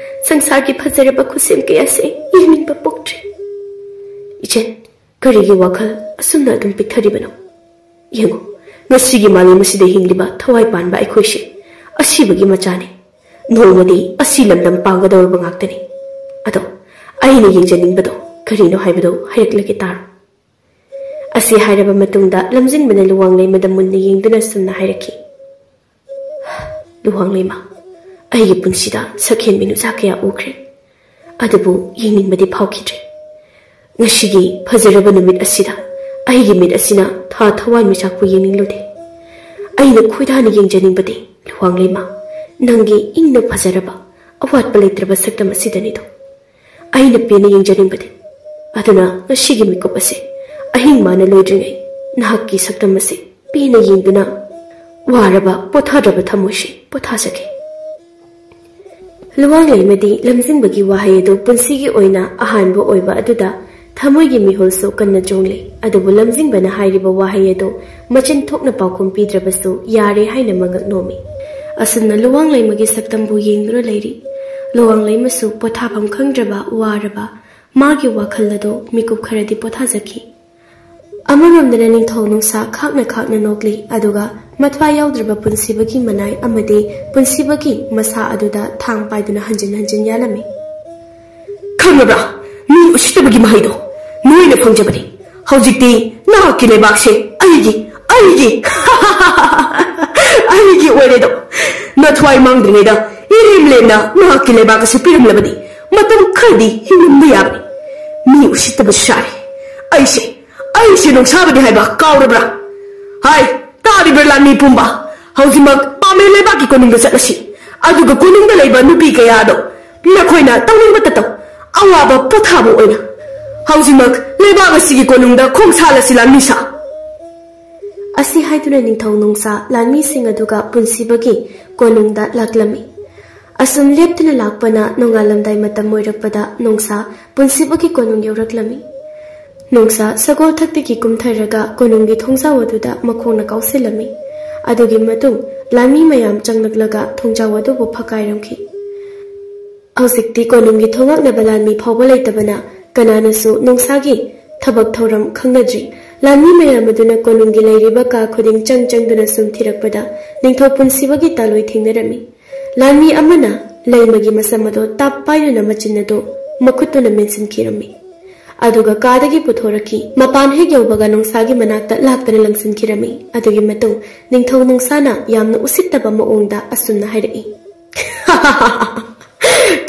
ꯁꯪꯁꯥꯔꯒꯤ ꯐꯖꯔꯕ ꯈꯨꯠꯁꯦꯝ ꯀꯌꯥꯁꯦ ꯌꯦꯡꯅꯤꯡꯕ ꯄꯣꯛꯇ꯭ꯔꯦ꯫ ꯏꯆꯟ, ꯀꯔꯤꯒꯤ ꯋꯥꯈꯜ ꯑꯁꯨꯝꯅ ꯑꯗꯨꯝ ꯄꯤꯛꯊꯔꯤꯕꯅꯣ? ꯌꯦꯡꯉꯨ, ꯉꯁꯤꯒꯤ ꯃꯥꯂꯦꯝ ꯑꯁꯤꯗ ꯍꯤꯡꯂꯤꯕ ꯊꯋꯥꯏ ꯄꯥꯟꯕ ꯑꯩꯈꯣꯏꯁꯦ ꯑꯁꯤꯕꯒꯤ ꯃꯆꯥꯅꯤ꯫ ꯅꯣꯡꯃꯗꯤ ꯑꯁꯤ ꯂꯝꯗꯝ ꯄꯥꯡꯒꯗꯧꯔꯕ ꯉꯥꯛꯇꯅꯤ꯫ ꯑꯗꯣ ꯑꯩꯅ ꯌꯦꯡꯖꯅꯤꯡꯕꯗꯣ ꯀꯔꯤꯅꯣ ꯍꯥꯏꯕꯗꯨ ꯍꯥꯏꯔꯛꯂꯒꯦ ꯇꯥꯔꯣ꯫ ꯑꯁꯤ ꯍꯥꯏꯔꯕ ꯃꯇꯨꯡꯗ ꯂꯝꯖꯤꯡꯕꯅ ꯂꯨꯋꯥꯡꯂꯩꯃꯗ ꯃꯨꯟꯅ ꯌꯦꯡꯗꯨꯅ ꯁꯨꯝꯅ ꯍꯥꯏꯔꯛꯈꯤ, ꯂꯨꯋꯥꯡꯂꯩꯃ, ꯑꯩꯒꯤ ꯄꯨꯟꯁꯤꯗ ꯁꯛꯍꯦꯟꯕꯤ ꯅꯨꯆꯥ ꯀꯌꯥ ꯎꯈ꯭ꯔꯦ, ꯑꯗꯨꯕꯨ ꯌꯦꯡꯅꯤꯡꯕꯗꯤ ꯐꯥꯎꯈꯤꯗ꯭ꯔꯦ꯫ ꯉꯁꯤꯒꯤ ꯐꯖꯔꯕ ꯅꯨꯃꯤꯠ ꯑꯁꯤꯗ ꯑꯩꯒꯤ ꯃꯤꯠ ꯑꯁꯤꯅ ꯊꯥ ꯊꯋꯥꯟꯃꯤꯆꯥꯛꯄꯨ ꯌꯦꯡꯅꯤꯡꯂꯨꯗꯦ꯫ ꯑꯩꯅ ꯈꯣꯏꯗꯥꯅ ꯌꯦꯡꯖꯅꯤꯡꯕꯗꯤ, ꯂꯨꯋꯥꯡꯂꯩꯃ, ꯅꯪꯒꯤ ꯏꯪꯅ ꯐꯖꯔꯕ, ꯑꯋꯥꯠꯄ ꯂꯩꯇ꯭ꯔꯕ ꯁꯛꯇꯝ ꯑꯁꯤꯗꯅꯤꯗꯣ꯫ ꯑꯩꯅ ꯄꯦꯟꯅ ꯌꯦꯡꯖꯅꯤꯡꯕꯗꯤ꯫ ꯑꯗꯨꯅ ꯉꯁꯤꯒꯤ ꯃꯤꯀꯨꯞ ꯑꯁꯦ ꯑꯍꯤꯡ ꯃꯥꯅ ꯂꯣꯏꯗ꯭ꯔꯤꯉꯩ ꯅꯍꯥꯛꯀꯤ ꯁꯛꯇꯝ ꯑꯁꯦ ꯄꯦꯟꯅ ꯌꯦꯡꯗꯨꯅ ꯋꯥꯔꯕ ꯄꯣꯊꯥꯗ꯭ꯔꯕ ꯊꯃꯣꯏꯁꯤ ꯄꯣꯊꯥꯖꯒꯦ꯫ ꯂꯨꯋꯥꯡꯂꯩꯃꯗꯤ ꯂꯝꯖꯤꯡꯕꯒꯤ ꯋꯥꯍꯩ ꯑꯗꯨ ꯄꯨꯟꯁꯤꯒꯤ ꯑꯣꯏꯅ ꯑꯍꯥꯟꯕ ꯑꯣꯏꯕ ꯑꯗꯨꯗ ꯊꯃꯣꯏꯒꯤ ꯃꯤꯍꯨꯜꯁꯨ ꯀꯟꯅ ꯆꯣꯡꯂꯤ꯫ ꯑꯗꯨꯕꯨ ꯂꯝꯖꯤꯡꯕꯅ ꯍꯥꯏꯔꯤꯕ ꯋꯥꯍꯩ ꯑꯗꯨ ꯃꯆꯤꯟ ꯊꯣꯛꯅ ꯄꯥꯎꯈꯨꯝ ꯄꯤꯗ꯭ꯔꯕꯁꯨ ꯌꯥꯔꯦ ꯍꯥꯏꯅ ꯃꯉꯛ ꯅꯣꯝꯃꯤ꯫ ꯑꯁꯨꯝꯅ ꯂꯨꯋꯥꯡꯂꯩꯃꯒꯤ ꯁꯛꯇꯝꯕꯨ ꯌꯦꯡꯗꯨꯅ ꯂꯩꯔꯤ꯫ ꯂꯨꯋꯥꯡꯂꯩꯃꯁꯨ ꯄꯣꯊꯥꯐꯝ ꯈꯪꯗ꯭ꯔꯕ, ꯋꯥꯔꯕ ꯃꯥꯒꯤ ꯋꯥꯈꯜ ꯑꯗꯨ ꯃꯤꯀꯨꯞ ꯈꯔꯗꯤ ꯄꯣꯊꯥꯖꯈꯤ꯫ ꯑꯃꯔꯣꯝꯗꯅ ꯅꯤꯡꯊꯧ ꯅꯨꯡꯁꯥ ꯈꯥꯛꯅ ꯈꯥꯛꯅ ꯅꯣꯛꯂꯤ, ꯑꯗꯨꯒ ꯃꯊ꯭ꯋꯥꯏ ꯌꯥꯎꯗ꯭ꯔꯕ ꯄꯨꯟꯁꯤꯕꯒꯤ ꯃꯅꯥꯏ ꯑꯃꯗꯤ ꯄꯨꯟꯁꯤꯕꯒꯤ ꯃꯁꯥ ꯑꯗꯨꯗ ꯊꯥꯡ ꯄꯥꯏꯗꯨꯅ ꯍꯟꯖꯤꯟ ꯍꯟꯖꯤꯟ ꯌꯥꯜꯂꯝꯃꯤ꯫ "ꯈꯪꯉꯕ꯭ꯔꯥ? ꯃꯤ ꯎꯁꯤꯠꯇꯕꯒꯤ ꯃꯍꯩꯗꯣ ꯅꯣꯏꯅ ꯐꯪꯖꯕꯅꯤ꯫ ꯍꯧꯖꯤꯛꯇꯤ ꯅꯍꯥꯛꯀꯤ ꯂꯩꯕꯥꯛꯁꯦ ꯑꯩꯒꯤ, ꯑꯩꯒꯤ, ꯑꯩꯒꯤ ꯑꯣꯏꯔꯦꯗꯣ꯫ ꯅꯊ꯭ꯋꯥꯏ ꯃꯥꯡꯗ꯭ꯔꯤꯉꯩꯗ ꯏꯔꯦꯝ ꯂꯦꯝꯅ ꯅꯍꯥꯛꯀꯤ ꯂꯩꯕꯥꯛ ꯑꯁꯤ ꯄꯤꯔꯝꯂꯕꯗꯤ ꯃꯇꯝ ꯈꯔꯗꯤ ꯍꯤꯡꯂꯝꯕ ꯌꯥꯕꯅꯤ꯫ ꯃꯤ ꯎꯁꯤꯠꯇꯕ ꯁꯥꯔꯦ꯫ ꯑꯩꯁꯦ, ꯑꯩꯁꯦ ꯅꯣꯡꯁꯥꯕꯅꯤ ꯍꯥꯏꯕ ꯀꯥꯎꯔꯕ꯭ꯔꯥ? ꯍꯥꯏ, ꯇꯥꯔꯤꯕ꯭ꯔꯥ ꯂꯥꯟꯃꯤ ꯄꯨꯝꯕ? ꯍꯧꯖꯤꯛꯃꯛ ꯄꯥꯃꯦ ꯂꯩꯕꯥꯛꯀꯤ ꯀꯣꯅꯨꯡꯗ ꯆꯠꯂꯁꯤ꯫ ꯑꯗꯨꯒ ꯀꯣꯅꯨꯡꯗ ꯂꯩꯕ ꯅꯨꯄꯤ ꯀꯌꯥꯗꯣ ꯅꯈꯣꯏꯅ ꯇꯧꯅꯤꯡꯕꯇ ꯇꯧ꯫ ꯑꯋꯥꯕ ꯄꯣꯊꯥꯕ ꯑꯣꯏꯅ ꯍꯧꯖꯤꯛꯃꯛ ꯂꯩꯕꯥꯛ ꯑꯁꯤꯒꯤ ꯀꯣꯅꯨꯡꯗ ꯈꯣꯡ ꯁꯥꯜꯂꯁꯤ, ꯂꯥꯟꯃꯤꯁꯥ꯫" ꯑꯁꯤ ꯍꯥꯏꯗꯨꯅ ꯅꯤꯡꯊꯧ ꯅꯣꯡꯁꯥ ꯂꯥꯟꯃꯤꯁꯤꯡ ꯑꯗꯨꯒ ꯄꯨꯟꯁꯤꯕꯒꯤ ꯀꯣꯅꯨꯡꯗ ꯂꯥꯛꯂꯝꯃꯤ꯫ ꯑꯁꯨꯝ ꯂꯦꯞꯇꯅ ꯂꯥꯛꯄꯅ ꯅꯣꯡꯉꯥꯜꯂꯝꯗꯥꯏ ꯃꯇꯝ ꯑꯣꯏꯔꯛꯄꯗ ꯅꯣꯡꯁꯥ ꯄꯨꯟꯁꯤꯕꯒꯤ ꯀꯣꯅꯨꯡ ꯌꯧꯔꯛꯂꯝꯃꯤ꯫ ꯅꯣꯡꯁꯥ ꯁꯒꯣꯜ ꯊꯛꯇꯒꯤ ꯀꯨꯝꯊꯔꯒ ꯀꯣꯅꯨꯡꯒꯤ ꯊꯣꯡꯖꯥꯎ ꯑꯗꯨꯗ ꯃꯈꯣꯡꯅ ꯀꯥꯎꯁꯤꯜꯂꯝꯃꯤ꯫ ꯑꯗꯨꯒꯤ ꯃꯇꯨꯡ ꯂꯥꯟꯃꯤ ꯃꯌꯥꯝ ꯆꯪꯂꯛꯂꯒ ꯊꯣꯡꯖꯥꯎ ꯑꯗꯨꯕꯨ ꯐꯛꯀꯥꯏꯔꯝꯈꯤ꯫ ꯍꯧꯖꯤꯛꯇꯤ ꯀꯣꯅꯨꯡꯒꯤ ꯊꯣꯡꯉꯥꯛꯅꯕ ꯂꯥꯟꯃꯤ ꯐꯥꯎꯕ ꯂꯩꯇꯕꯅ ꯀꯅꯥꯅꯁꯨ ꯅꯣꯡꯁꯥꯒꯤ ꯊꯕꯛ ꯊꯧꯔꯝ ꯈꯪꯅꯗ꯭ꯔꯤ꯫ ꯂꯥꯟꯃꯤ ꯃꯌꯥꯝ ꯑꯗꯨꯅ ꯀꯣꯅꯨꯡꯒꯤ ꯂꯩꯔꯤꯕ ꯀꯥ ꯈꯨꯗꯤꯡ ꯆꯪ ꯆꯪꯗꯨꯅ ꯁꯨꯝ ꯊꯤꯔꯛꯄꯗ ꯅꯤꯡꯊꯧ ꯄꯨꯟꯁꯤꯕꯒꯤ ꯇꯥꯂꯣꯏ ꯊꯦꯡꯅꯔꯝꯃꯤ꯫ ꯂꯥꯟꯃꯤ ꯑꯃꯅ ꯂꯩꯃꯒꯤ ꯃꯁꯝ ꯑꯗꯨ ꯇꯥꯞ ꯄꯥꯏꯗꯨꯅ ꯃꯆꯤꯟ ꯑꯗꯨ ꯃꯈꯨꯠꯇꯨꯅ ꯃꯦꯟꯁꯤꯟꯈꯤꯔꯝꯃꯤ꯫ ꯑꯗꯨꯒ ꯀꯥꯗꯒꯤ ꯄꯨꯊꯣꯔꯛꯈꯤ꯫ ꯃꯄꯥꯟ ꯍꯦꯛ ꯌꯧꯕꯒ ꯅꯣꯡꯁꯥꯒꯤ ꯃꯅꯥꯛꯇ ꯂꯥꯛꯇꯅ ꯂꯪꯁꯤꯟꯈꯤꯔꯝꯃꯤ꯫ ꯑꯗꯨꯒꯤ ꯃꯇꯨꯡ ꯅꯤꯡꯊꯧ ꯅꯣꯡꯁꯥꯅ ꯌꯥꯝꯅ ꯎꯁꯤꯠꯇꯕ ꯃꯑꯣꯡꯗ ꯑꯁꯨꯝꯅ ꯍꯥꯏꯔꯛꯏ꯫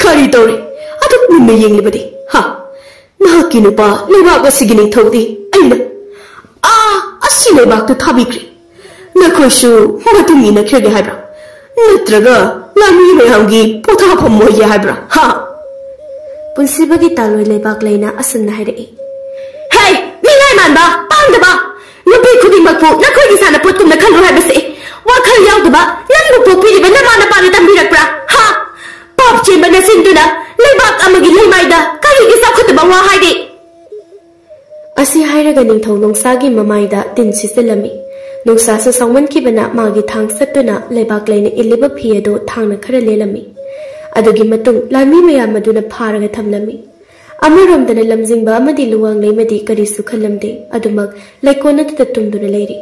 "ꯀꯔꯤ ꯇꯧꯔꯦ? ꯑꯗꯨꯛ ꯃꯨꯟꯅ ꯌꯦꯡꯂꯤꯕꯗꯤ? ꯍꯥ? ꯅꯍꯥꯛꯀꯤ ꯅꯨꯄꯥ ꯂꯩꯕꯥꯛ ꯑꯁꯤꯒꯤ ꯅꯤꯡꯊꯧꯗꯤ ꯑꯩꯅ, ꯑꯥ, ꯑꯁꯤ ꯂꯩꯕꯥꯛꯇ ꯊꯥꯕꯤꯈ꯭ꯔꯦ꯫ ꯅꯈꯣꯏꯁꯨ ꯃꯇꯨꯡ ꯏꯟꯅꯈ꯭ꯔꯒꯦ ꯍꯥꯏꯕ꯭ꯔꯥ? ꯅꯠꯇ꯭ꯔꯒ ꯂꯥꯟꯃꯤ ꯃꯌꯥꯝꯒꯤ ꯄꯣꯊꯥꯐꯝ ꯑꯣꯏꯒꯦ ꯍꯥꯏꯕ꯭ꯔꯥ? ꯍꯥ?" ꯄꯨꯟꯁꯤꯕꯒꯤ ꯇꯥꯂꯣꯏ ꯂꯩꯕꯥꯛ ꯂꯩꯅ ꯑꯁꯨꯝꯅ ꯍꯥꯏꯔꯛꯏ꯫ "ꯍꯦ, ꯃꯤꯉꯥꯏ ꯃꯥꯟꯕ, ꯄꯥꯡꯗꯕ! ꯅꯨꯄꯤ ꯈꯨꯗꯤꯡꯃꯛꯄꯨ ꯅꯈꯣꯏꯒꯤ ꯁꯥꯟꯅꯄꯣꯠꯀꯨꯝꯅ ꯈꯜꯂꯨ ꯍꯥꯏꯕꯁꯦ ꯋꯥ ꯅꯪꯕꯨ ꯄꯣꯛꯄꯤꯔꯤꯕ ꯅꯃꯥ ꯅꯄꯥꯅ ꯇꯝꯕꯤꯔꯛꯄ꯭ꯔꯥ? ꯍꯥ? ꯄꯥꯞ ꯆꯦꯟꯕ ꯅꯆꯤꯟꯗꯨꯅ ꯂꯩꯕꯥꯛ ꯑꯃꯒꯤ ꯂꯩꯃꯥꯏꯗ ꯀꯔꯤꯒꯤ ꯆꯥꯎꯈꯠꯇꯕ ꯋꯥ ꯍꯥꯏꯔꯤ? ꯑꯁꯤ ꯍꯥꯏꯔꯒ ꯅꯤꯡꯊꯧ ꯅꯣꯡꯁꯥꯒꯤ ꯃꯃꯥꯏꯗ ꯇꯤꯟ ꯁꯤꯠꯆꯤꯜꯂꯝꯃꯤ꯫ ꯅꯣꯡꯁꯥꯁꯨ ꯁꯥꯎꯃꯟꯈꯤꯕꯅ ꯃꯥꯒꯤ ꯊꯥꯡ ꯁꯠꯇꯨꯅ ꯂꯩꯕꯥꯛ ꯂꯩꯅ ꯏꯜꯂꯤꯕ ꯐꯤ ꯑꯗꯨ ꯊꯥꯡꯅ ꯈꯔ ꯂꯦꯜꯂꯝꯃꯤ꯫ ꯑꯗꯨꯒꯤ ꯃꯇꯨꯡ ꯂꯥꯟꯃꯤ ꯃꯌꯥꯝ ꯑꯗꯨꯅ ꯐꯥꯔꯒ ꯊꯝꯂꯝꯃꯤ꯫ ꯑꯃꯔꯣꯝꯗꯅ ꯂꯝꯖꯤꯡꯕ ꯑꯃꯗꯤ ꯂꯨꯋꯥꯡꯂꯩꯃꯗꯤ ꯀꯔꯤꯁꯨ ꯈꯜꯂꯝꯗꯦ꯫ ꯑꯗꯨꯃꯛ ꯂꯩꯀꯣꯜ ꯑꯗꯨꯗ ꯇꯨꯝꯗꯨꯅ ꯂꯩꯔꯤ꯫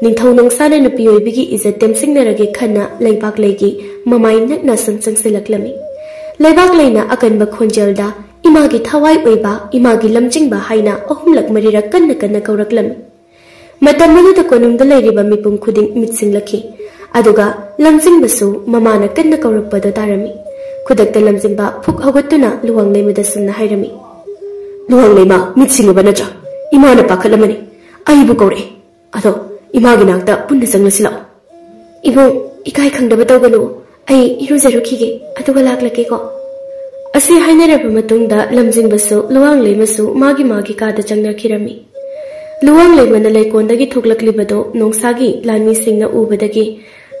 ꯅꯤꯡꯊꯧ ꯅꯣꯡꯁꯥꯅ ꯅꯨꯄꯤ ꯑꯣꯏꯕꯤꯒꯤ ꯏꯖꯠ ꯇꯦꯝꯁꯤꯡꯅꯔꯒꯦ ꯈꯟꯅ ꯂꯩꯕꯥꯛ ꯂꯩꯒꯤ ꯃꯃꯥꯏ ꯅꯛꯅ ꯁꯨꯝ ꯆꯪꯁꯤꯜꯂꯛꯂꯝꯃꯤ꯫ ꯂꯩꯕꯥꯛ ꯂꯩꯅ ꯑꯀꯟꯕ ꯈꯣꯟꯖꯦꯜꯗ "ꯏꯃꯥꯒꯤ ꯊꯋꯥꯏ ꯑꯣꯏꯕ, ꯏꯃꯥꯒꯤ ꯂꯝꯖꯤꯡꯕ" ꯍꯥꯏꯅ ꯑꯍꯨꯝꯂꯛ ꯃꯔꯤꯔꯛ ꯀꯟꯅ ꯀꯟꯅ ꯀꯧꯔꯛꯂꯝꯃꯤ꯫ ꯃꯇꯝ ꯑꯗꯨꯗ ꯀꯣꯅꯨꯡꯗ ꯂꯩꯔꯤꯕ ꯃꯤꯄꯨꯝ ꯈꯨꯗꯤꯡ ꯃꯤꯠ ꯁꯤꯡꯂꯛꯈꯤ꯫ ꯑꯗꯨꯒ ꯂꯝꯖꯤꯡꯕꯁꯨ ꯃꯃꯥꯅ ꯀꯟꯅ ꯀꯧꯔꯛꯄꯗꯨ ꯇꯥꯔꯝꯃꯤ꯫ ꯈꯨꯗꯛꯇ ꯂꯝꯖꯤꯡꯕ ꯐꯨꯛ ꯍꯧꯒꯠꯇꯨꯅ ꯂꯨꯋꯥꯡꯂꯩꯃꯗ ꯁꯨꯝꯅ ꯍꯥꯏꯔꯝꯃꯤ, "ꯂꯨꯋꯥꯡꯂꯩꯃ, ꯃꯤꯠ ꯁꯤꯡꯂꯕ ꯅꯠꯇ꯭ꯔꯥ? ꯏꯃꯥꯅ ꯄꯥꯈꯠꯂꯝꯃꯅꯤ꯫ ꯑꯩꯕꯨ ꯀꯧꯔꯛꯑꯦ꯫ ꯑꯗꯣ ꯏꯃꯥꯒꯤ ꯅꯥꯛꯇ ꯄꯨꯟꯅ ꯆꯪꯂꯁꯤ ꯂꯥꯛꯑꯣ꯫" "ꯏꯕꯨꯡ, ꯏꯀꯥꯏ ꯈꯪꯗꯕ ꯇꯧꯒꯅꯨ꯫ ꯑꯩ ꯏꯔꯨꯖꯔꯨꯈꯤꯒꯦ, ꯑꯗꯨꯒ ꯂꯥꯛꯂꯒꯦꯀꯣ꯫" ꯑꯁꯤ ꯍꯥꯏꯅꯔꯕ ꯃꯇꯨꯡꯗ ꯂꯝꯖꯤꯡꯕꯁꯨ ꯂꯨꯋꯥꯡꯂꯩꯃꯁꯨ ꯃꯥꯒꯤ ꯃꯥꯒꯤ ꯀꯥꯗ ꯆꯪꯅꯈꯤꯔꯝꯃꯤ꯫ ꯂꯨꯋꯥꯡꯂꯩꯃꯅ ꯂꯩꯀꯣꯜꯗꯒꯤ ꯊꯣꯛꯂꯛꯂꯤꯕꯗꯨ ꯅꯣꯡꯁꯥꯒꯤ ꯂꯥꯟꯃꯤꯁꯤꯡꯅ ꯎꯕꯗꯒꯤ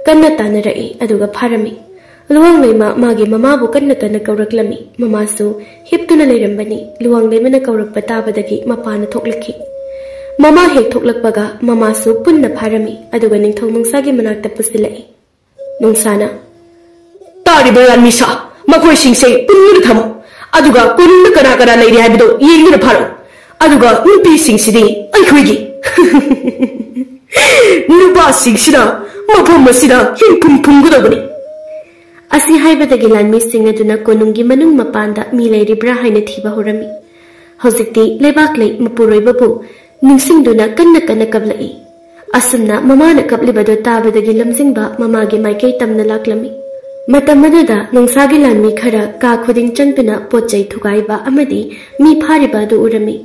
ꯀꯟꯅ ꯇꯥꯟꯅꯔꯛꯏ, ꯑꯗꯨꯒ ꯐꯥꯔꯝꯃꯤ꯫ ꯂꯨꯋꯥꯡꯂꯩꯃ ꯃꯥꯒꯤ ꯃꯃꯥꯕꯨ ꯀꯟꯅ ꯀꯟꯅ ꯀꯧꯔꯛꯂꯝꯃꯤ꯫ ꯃꯃꯥꯁꯨ ꯍꯤꯞꯇꯨꯅ ꯂꯩꯔꯝꯕꯅꯤ꯫ ꯂꯨꯋꯥꯡꯂꯩꯃꯅ ꯀꯧꯔꯛꯄ ꯇꯥꯕꯗꯒꯤ ꯃꯄꯥꯅ ꯊꯣꯛꯂꯛꯈꯤ꯫ ꯃꯃꯥ ꯍꯦꯛ ꯊꯣꯛꯂꯛꯄꯒ ꯃꯃꯥꯁꯨ ꯄꯨꯟꯅ ꯐꯥꯔꯝꯃꯤ, ꯑꯗꯨꯒ ꯅꯤꯡꯊꯧ ꯅꯣꯡꯁꯥꯒꯤ ꯃꯅꯥꯛꯇ ꯄꯨꯁꯤꯜꯂꯛꯏ꯫ ꯅꯣꯡꯁꯥꯅ, "ꯇꯥꯔꯤꯕ ꯂꯥꯟꯃꯤꯁꯥ, ꯃꯈꯣꯏꯁꯤꯡꯁꯦ ꯄꯨꯟꯗꯨꯅ ꯊꯝꯃꯨ, ꯑꯗꯨꯒ ꯀꯣꯅꯨꯡꯗ ꯀꯅꯥ ꯀꯅꯥ ꯂꯩꯔꯤ ꯍꯥꯏꯕꯗꯨ ꯌꯦꯡꯗꯨꯅ ꯐꯥꯔꯛꯎ꯫ ꯑꯗꯨꯒ ꯅꯨꯄꯤꯁꯤꯡꯁꯤꯗꯤ ꯑꯩꯈꯣꯏꯒꯤ꯫ ꯅꯨꯄꯥꯁꯤꯡꯁꯤꯅ ꯃꯐꯝ ꯑꯁꯤꯗ ꯍꯤꯡꯐꯝ ꯐꯨꯝꯒꯗꯧꯕꯅꯤ꯫" ꯑꯁꯤ ꯍꯥꯏꯕꯗꯒꯤ ꯂꯥꯟꯃꯤꯁꯤꯡ ꯑꯗꯨꯅ ꯀꯣꯅꯨꯡꯒꯤ ꯃꯅꯨꯡ ꯃꯄꯥꯟꯗ ꯃꯤ ꯂꯩꯔꯤꯕ꯭ꯔꯥ ꯍꯥꯏꯅ ꯊꯤꯕ ꯍꯧꯔꯝꯃꯤ꯫ ꯍꯧꯖꯤꯛꯇꯤ ꯂꯩꯕꯥꯛꯂꯩ ꯃꯄꯨꯔꯣꯏꯕꯕꯨ ꯅꯤꯡꯁꯤꯡꯗꯨꯅ ꯀꯟꯅ ꯀꯟꯅ ꯀꯞꯂꯛꯏ꯫ ꯑꯁꯨꯝꯅ ꯃꯃꯥꯅ ꯀꯞꯂꯤꯕꯗꯨ ꯇꯥꯕꯗꯒꯤ ꯂꯝꯖꯤꯡꯕ ꯃꯃꯥꯒꯤ ꯃꯥꯏꯀꯩ ꯇꯝꯅ ꯂꯥꯛꯂꯝꯃꯤ꯫ ꯃꯇꯝ ꯑꯗꯨꯗ ꯅꯣꯡꯁꯥꯒꯤ ꯂꯥꯟꯃꯤ ꯈꯔ ꯀꯥ ꯈꯨꯗꯤꯡ ꯆꯪꯗꯨꯅ ꯄꯣꯠ ꯆꯩ ꯊꯨꯒꯥꯏꯕ ꯑꯃꯗꯤ ꯃꯤ ꯐꯥꯔꯤꯕ ꯑꯗꯨ ꯎꯔꯝꯃꯤ꯫